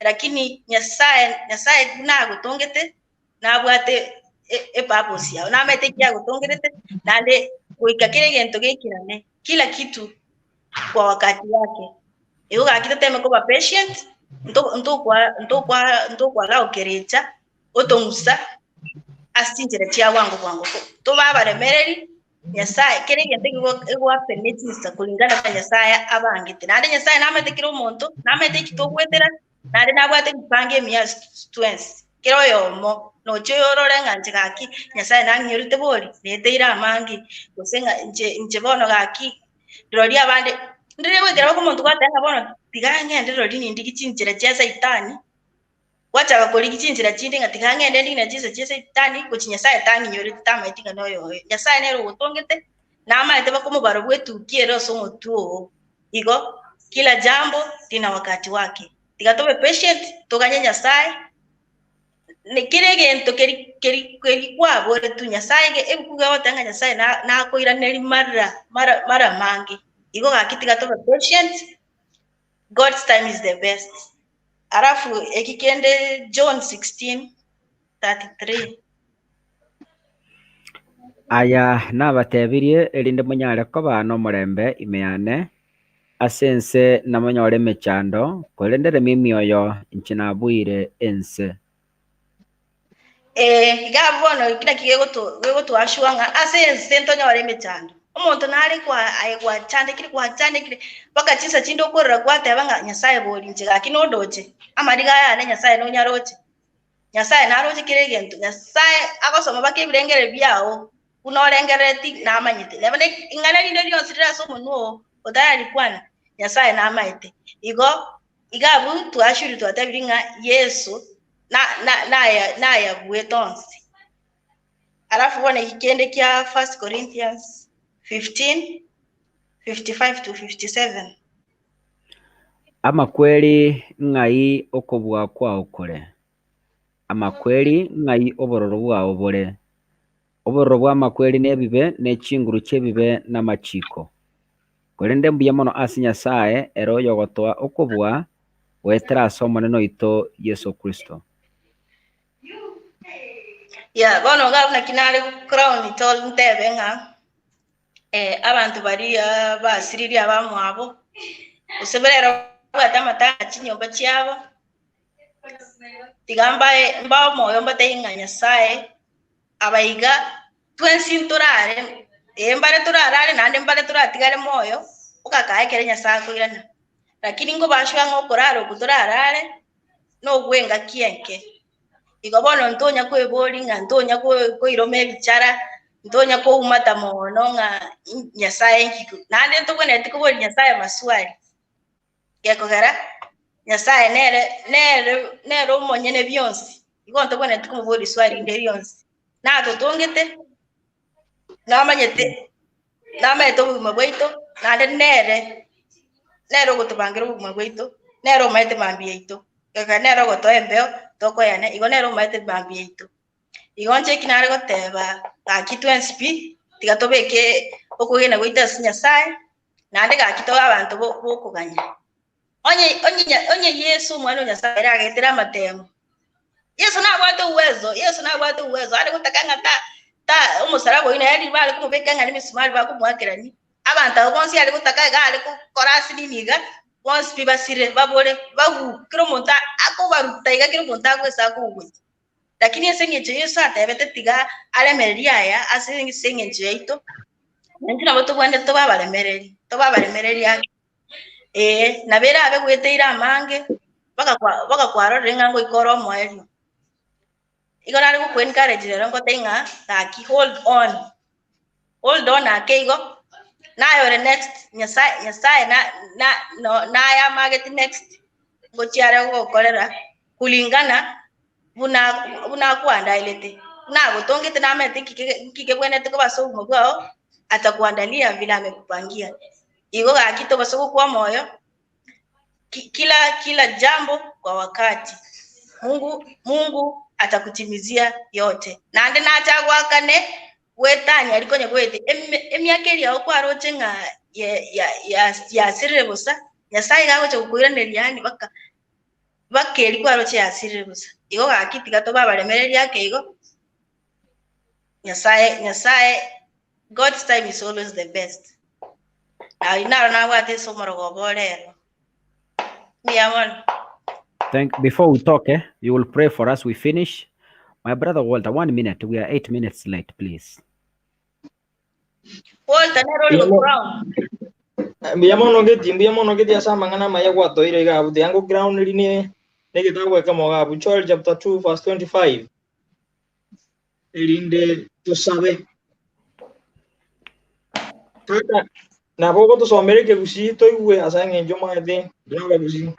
lakini Nyasaye Nyasaye buna agotongete, nabwate e- epurpose yago, namaete eki agotongerete, naende goika kera egento gekerane, kila kitu. kwa wakati wake. Igo gaki toteme koba patient, nto ntokwa ntokwa ntokwallow kerecha otong'usa ase chinchera chia bwango bwango. Tobe abaremereri, Nyasaye, kera egento ekigo egohappen ne chinsa kulingana buna Nyasaye abangete. Naende Nyasaye namanyete kera omonto, namanyete eki togwetera, naende nabwate emipango emiya ase twensi. Kera oyomo, nochia oyorore ng'a inche gaki Nyasaye nang'inyorete bori, neteire amange, gose ng'a inche inche bono gaki, rirorio abande, ndire goikera mpaka omonto gwateba ng'a bono tiga ng'ende rirorio nindigie chinchera chia saitani, Gwachaka korigia chinchera chinde ng'a tiga ng'ende ndigie na chinsa chia Saitani gochia Nyasaye tang'inyoreti tamaeti ng'a noyo oye. Nyasaye nere ogotongete, namaete baka omobaro bw'etukia ere ase omotwe oo. Igo kila jambo lina wakati wake. Tiga tobe patient, toganye Nyasaye, ne kera egento keri keri keri kwaboretwe Nyasaye ege ebuku iga egoteba ng'a Nyasaye na nakoiraneria mara mara mara amange. Igo gaki tiga tobe patient, God's time is the best. Alafu eki kende John 16:33. Aya nabatebirie, erinde monyare koba nomorembe ime yane. Ase ense namonyore emechando, korende remia emioyo, inche nabuire ense. Ee, iga abwo bono eki nakio gegoto gegotoashua ng'a ase ense ntonyore emechando. Omonto nare kwa aye gwachandekire gwachandekire, mpaka chinsa chinde okorera gwateba ng'a Nyasaye bori inche gaki nondoche, amariga aya ane Nyasaye nonyaroche. Nyasaye naroche kera egento, Nyasaye agosoma mpaka ebirengererio biago, buna orengerereti namanyete. Neba ne ing'ana rinde rionsi rire ase omonwa oo, otararikwana, Nyasaye namaete. Igo, iga abwo twashuria twatebirie ng'a Yeso nayabuete onsi. Alafu bono eki kende kia First Corinthians 15, 55 to 57. Amakweri ng'ai okobua kwao kore? Amakweri ng'ai obororo bwao bore? Obororo bw'amakweri nebibe, ne chinguru chi'ebibe namachiko. Korende mbuya mono ase Nyasae, ere oyogotoa okobua goetera ase Omonene oito Yeso Kristo. Yeah, bono iga naki nare crown it all ntebe ng'a eh, abanto baria basiririe abamwabo, gose barero babwate amatanga chinyomba chiabo, tiga mbae mbae omoyo mbatebie ng'a Nyasaye abaiga twensi ntorare, ee mbare torarare naende mbare toratigare moyo, ogakae ekere Nyasaye akoirana. Lakini nkobashwa ng'a okorara okwo torarare, nogw'engaki enke. Igo bono ntonya kweboria ng'a ntonya koiroma ebichara, ntonya koumata mono ng'a Nyasaye nki, naende ntobwenereti koboria Nyasaye maswali, gekogera Nyasaye nere nere nere omonyene bionsi, igo ntobwenereti komoboria riswali rinde rionsi. Natotongete, namanyete namanyete obogima bwaito, naende nere nere ogotobangera obogima bwaito, nere omanyete mambia yaito, ekero nere ogotoa embeo tokoyana, igo nere omanyete mambia yaito. Igo inche eki nare goteba, gaki twensi pi, tiga tobeke okwegena gwaito ase Nyasaye, naende gaki tobe abanto bo bokoganya. Onye onye onye Yeso omwana o Nyasaye ere agetere amatemo, Yeso nabwate uwezo, Yeso nabwate uwezo, are gotaka ng'a ta ta omosalaba oyio nere riria bare komobeka ng'a nemisumari bakomoakerania, abanto abwo bonsi are gotaka iga are gokora ase nini iga, bonsi pi basire, babore, bagwe, kera omonto akobaruta iga kera omonto agwesa akogocha. Lakini ase eng'encho Yeso atebete tiga aremererie aya ase eng'encho yaito, naintwe nabo tobwenerete tobe abaremereri, tobe abaremereri ake. Ee, nabo erabe gweteire amange, mpaka kwa mpaka kwarorire ng'a ngoika ore omoerio. Igo nare goko encourage rero ngotebie ng'a gaki hold on, hold on ake igo, naye ore next, Nyasaye Nyasaye na na no naye amageti next, ngochia are gogokorera kulingana buna buna akwandaerete, buna agotongete namanyete nki kege nki kebwenerete koba ase obogima bwao, atakuandalia vile amekupangia. Igo gaki tobasa gokwa omoyo, kila kila jambo kwa wakati. Mungu Mungu atakutimizia yote. Naende nache agoakane gwetania aria konya goete emiaka eria ao kwaroche ng'a yasirire bosa, Nyasaye iga agocha gokoiraneria yaani baka baka eria kwaroche yasirire bosa. Igo gaki tiga tobe abaremereria ake igo, Nyasaye Nyasaye God's time is always the best. Ayio naro nabwate ase omorogoba o rero. Mbuya mono. Thank before we talk, eh, you will pray for us. We finish. My brother Walter, 1 minute. We are 8 minutes late, please. Walter nere ori Mbuya mo- ground. Mbuya mono geti, mbuya mono geti ase amang'ana amaya gwatoire iga abwo. Tiga ground ri ne negetabu ekemo iga abwo. Joel chapter 2 verse 25. Erinde tosabe. Kaka, nabo ogotosomera ekegusii toigwe ase eng'encho omanyete intwe abagusii.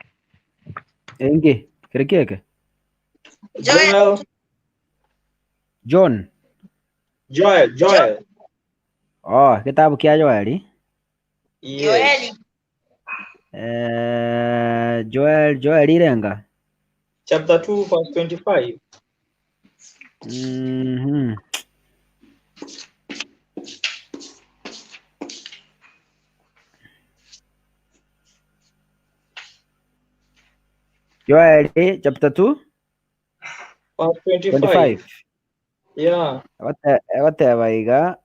Engi, kere kieke. Joel, Joel, John. Joel, Joel. Oh, kitabu kia Joeli. Yes. Joeli. Eh, Joel, Joel irenga. Chapter 2 verse 25. Joel chapter 2 Verse 25. 25. Yeah. Egoteba iga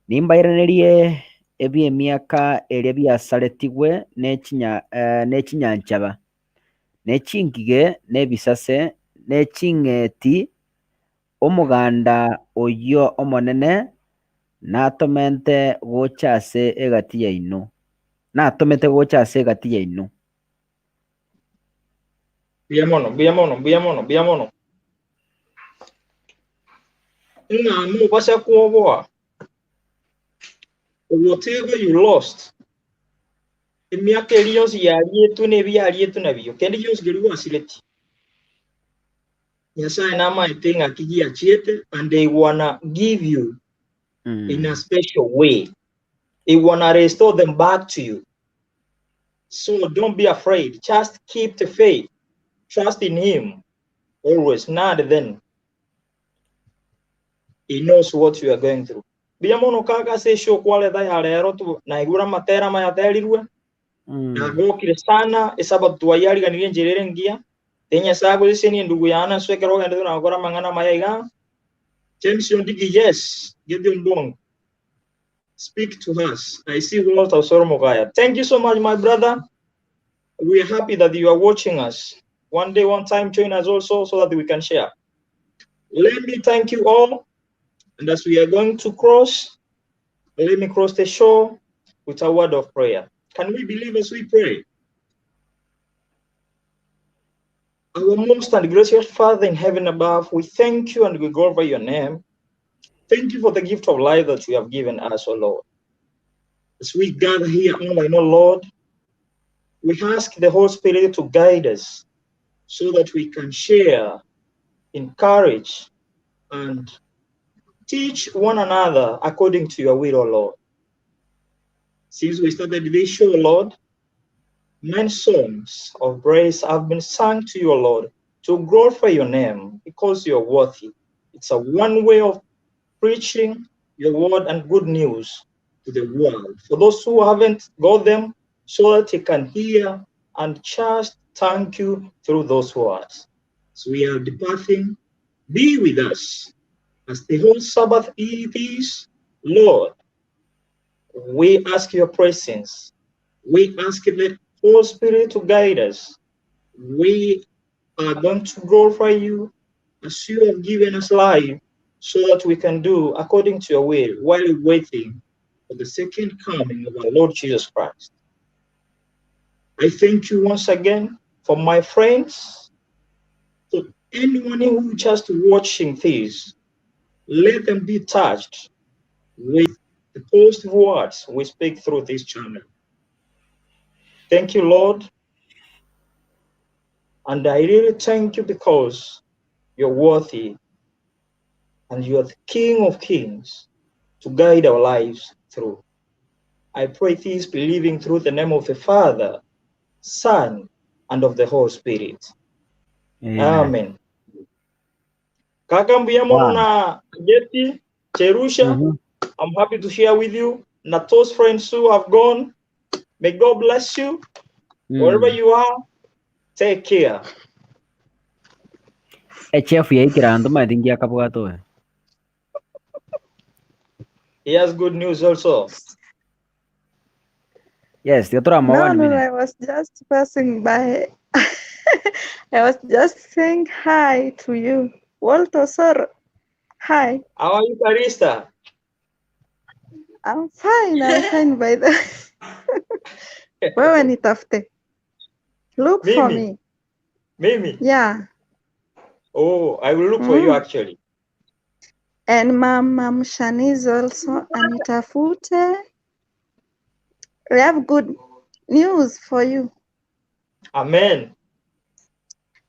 nimbairanĩrie ebi'emiaka eria biasaretigwe ne nechinyanchaba, ne chingige, na ebisase, ne ching'eti, omoganda oyio omonene natomente gocha ase egati yaino. Natomete gocha ase egati yaino. Mbuya mono, mbuya mono, mbuya mono, mbuya mono. Ng'a mobasa kwoboa. Whatever you lost, emiaka eri yonsi yarietwe na ebi yarietwe nabio, kende gionsi keria gwasireti. Nyasaye namaete ng'aki giachiete and they wanna give you in a special way. He wanna restore them back to you. So don't be afraid. Just keep the faith. Trust in him always. Now and then. He knows what you are going through. Mbuya mono kaka ase eshow kwareta ya rero tu naigure amatera amayaterirwe nagokire sana esabato twayariganirie enchera ere engiya te Nyasaye agosesenie endugu yane ase ekero ogendete na gokora amang'ana amaya iga. James Ondigi yes Gideon Bong speak to us. I see Walter Osoro Mugaya. Thank you so much my brother. We are happy that you are watching us. One day, one time, join us also so that we can share. Let me thank you all. And as we are going to cross, let me cross the show with a word of prayer. Can we believe as we pray? Our most and gracious Father in heaven above, we thank you and we glorify your name. Thank you for the gift of life that you have given us, O Lord. As we gather here online, O Lord, we ask the Holy Spirit to guide us so that we can share, encourage, and teach one another according to your will, O Lord. Since we started this show, Lord, many songs of praise have been sung to you, O Lord, to glorify your name because you are worthy. It's a one way of preaching your word and good news to the world. For those who haven't got them, so that they can hear and just thank you through those words. So we are departing. Be with us as the whole Sabbath it is, Lord. We ask your presence. We ask the Holy Spirit to guide us. We are going to glorify you as you have given us life so that we can do according to your will while waiting for the second coming of our Lord Jesus Christ. I thank you once again for my friends, for anyone who just watching this, let them be touched with the positive words we speak through this channel. Thank you, Lord. And I really thank you because you're worthy and you are the King of Kings to guide our lives through. I pray this believing through the name of the Father, Son, and of the Holy Spirit. Amen. Amen. Kaka mbuya mono Wow. na Getty, Cherusha, I'm happy to share with you. Na those friends who have gone, may God bless you. Wherever you are, take care. Echef yaikire anto maete ngiakabwata oyo. He has good news also. Yes, tiga toramoa No, one no, minute. I was just passing by. I was just saying hi to you. Walter Sor, hi. How are you, Karista? I'm fine, I'm fine by the Wewe nitafute. Look for Mimi. me. Mimi. Yeah. Oh, I will look for you actually. And Mama Mshaniz also anitafute. We have good news for you. Amen.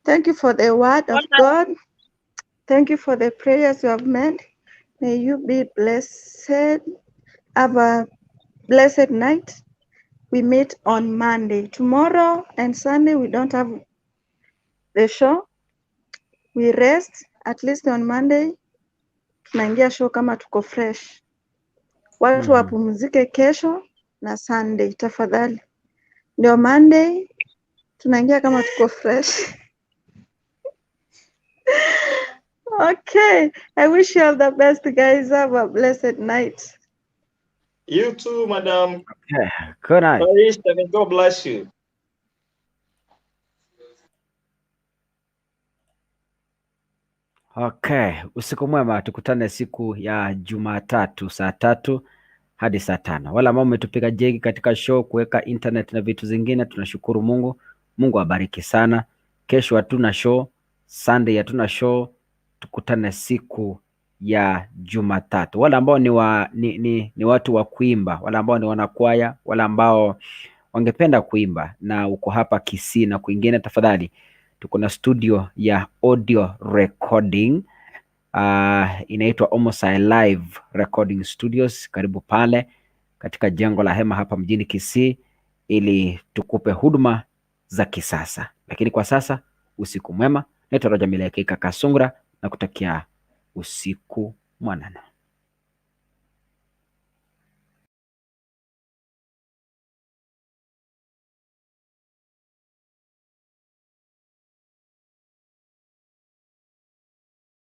Thank you for the word of God. Thank you for the prayers you have made. May you be blessed. Have a blessed night. We meet on Monday. Tomorrow and Sunday, we don't have the show. We rest at least on Monday. Tunaingia show kama tuko fresh. Watu wapumzike kesho na Sunday tafadhali. Ndio Monday tunaingia kama tuko fresh. Okay. I wish you all the best guys. Have a blessed night. You too, Madam Okay. Good night. Karista. May God bless you. Okay, usiku mwema, tukutane siku ya Jumatatu saa 3 hadi saa 5. Wale ambao mmetupiga jegi katika show kuweka internet na vitu zingine, tunashukuru Mungu. Mungu awabariki sana. Kesho hatuna show, Sunday hatuna show, tukutane siku ya Jumatatu. Wale ambao ni, wa, ni, ni, ni watu wa kuimba, wale ambao ni wanakwaya, wale ambao wangependa kuimba na uko hapa Kisii na kwingine, tafadhali tuko na studio ya audio recording inaitwa Omosai Live Recording Studios. Karibu pale katika jengo la hema hapa mjini Kisii ili tukupe huduma za kisasa. Lakini kwa sasa, usiku mwema. Naitwa Roger Mileke Kaka Sungura na kutakia usiku mwanana.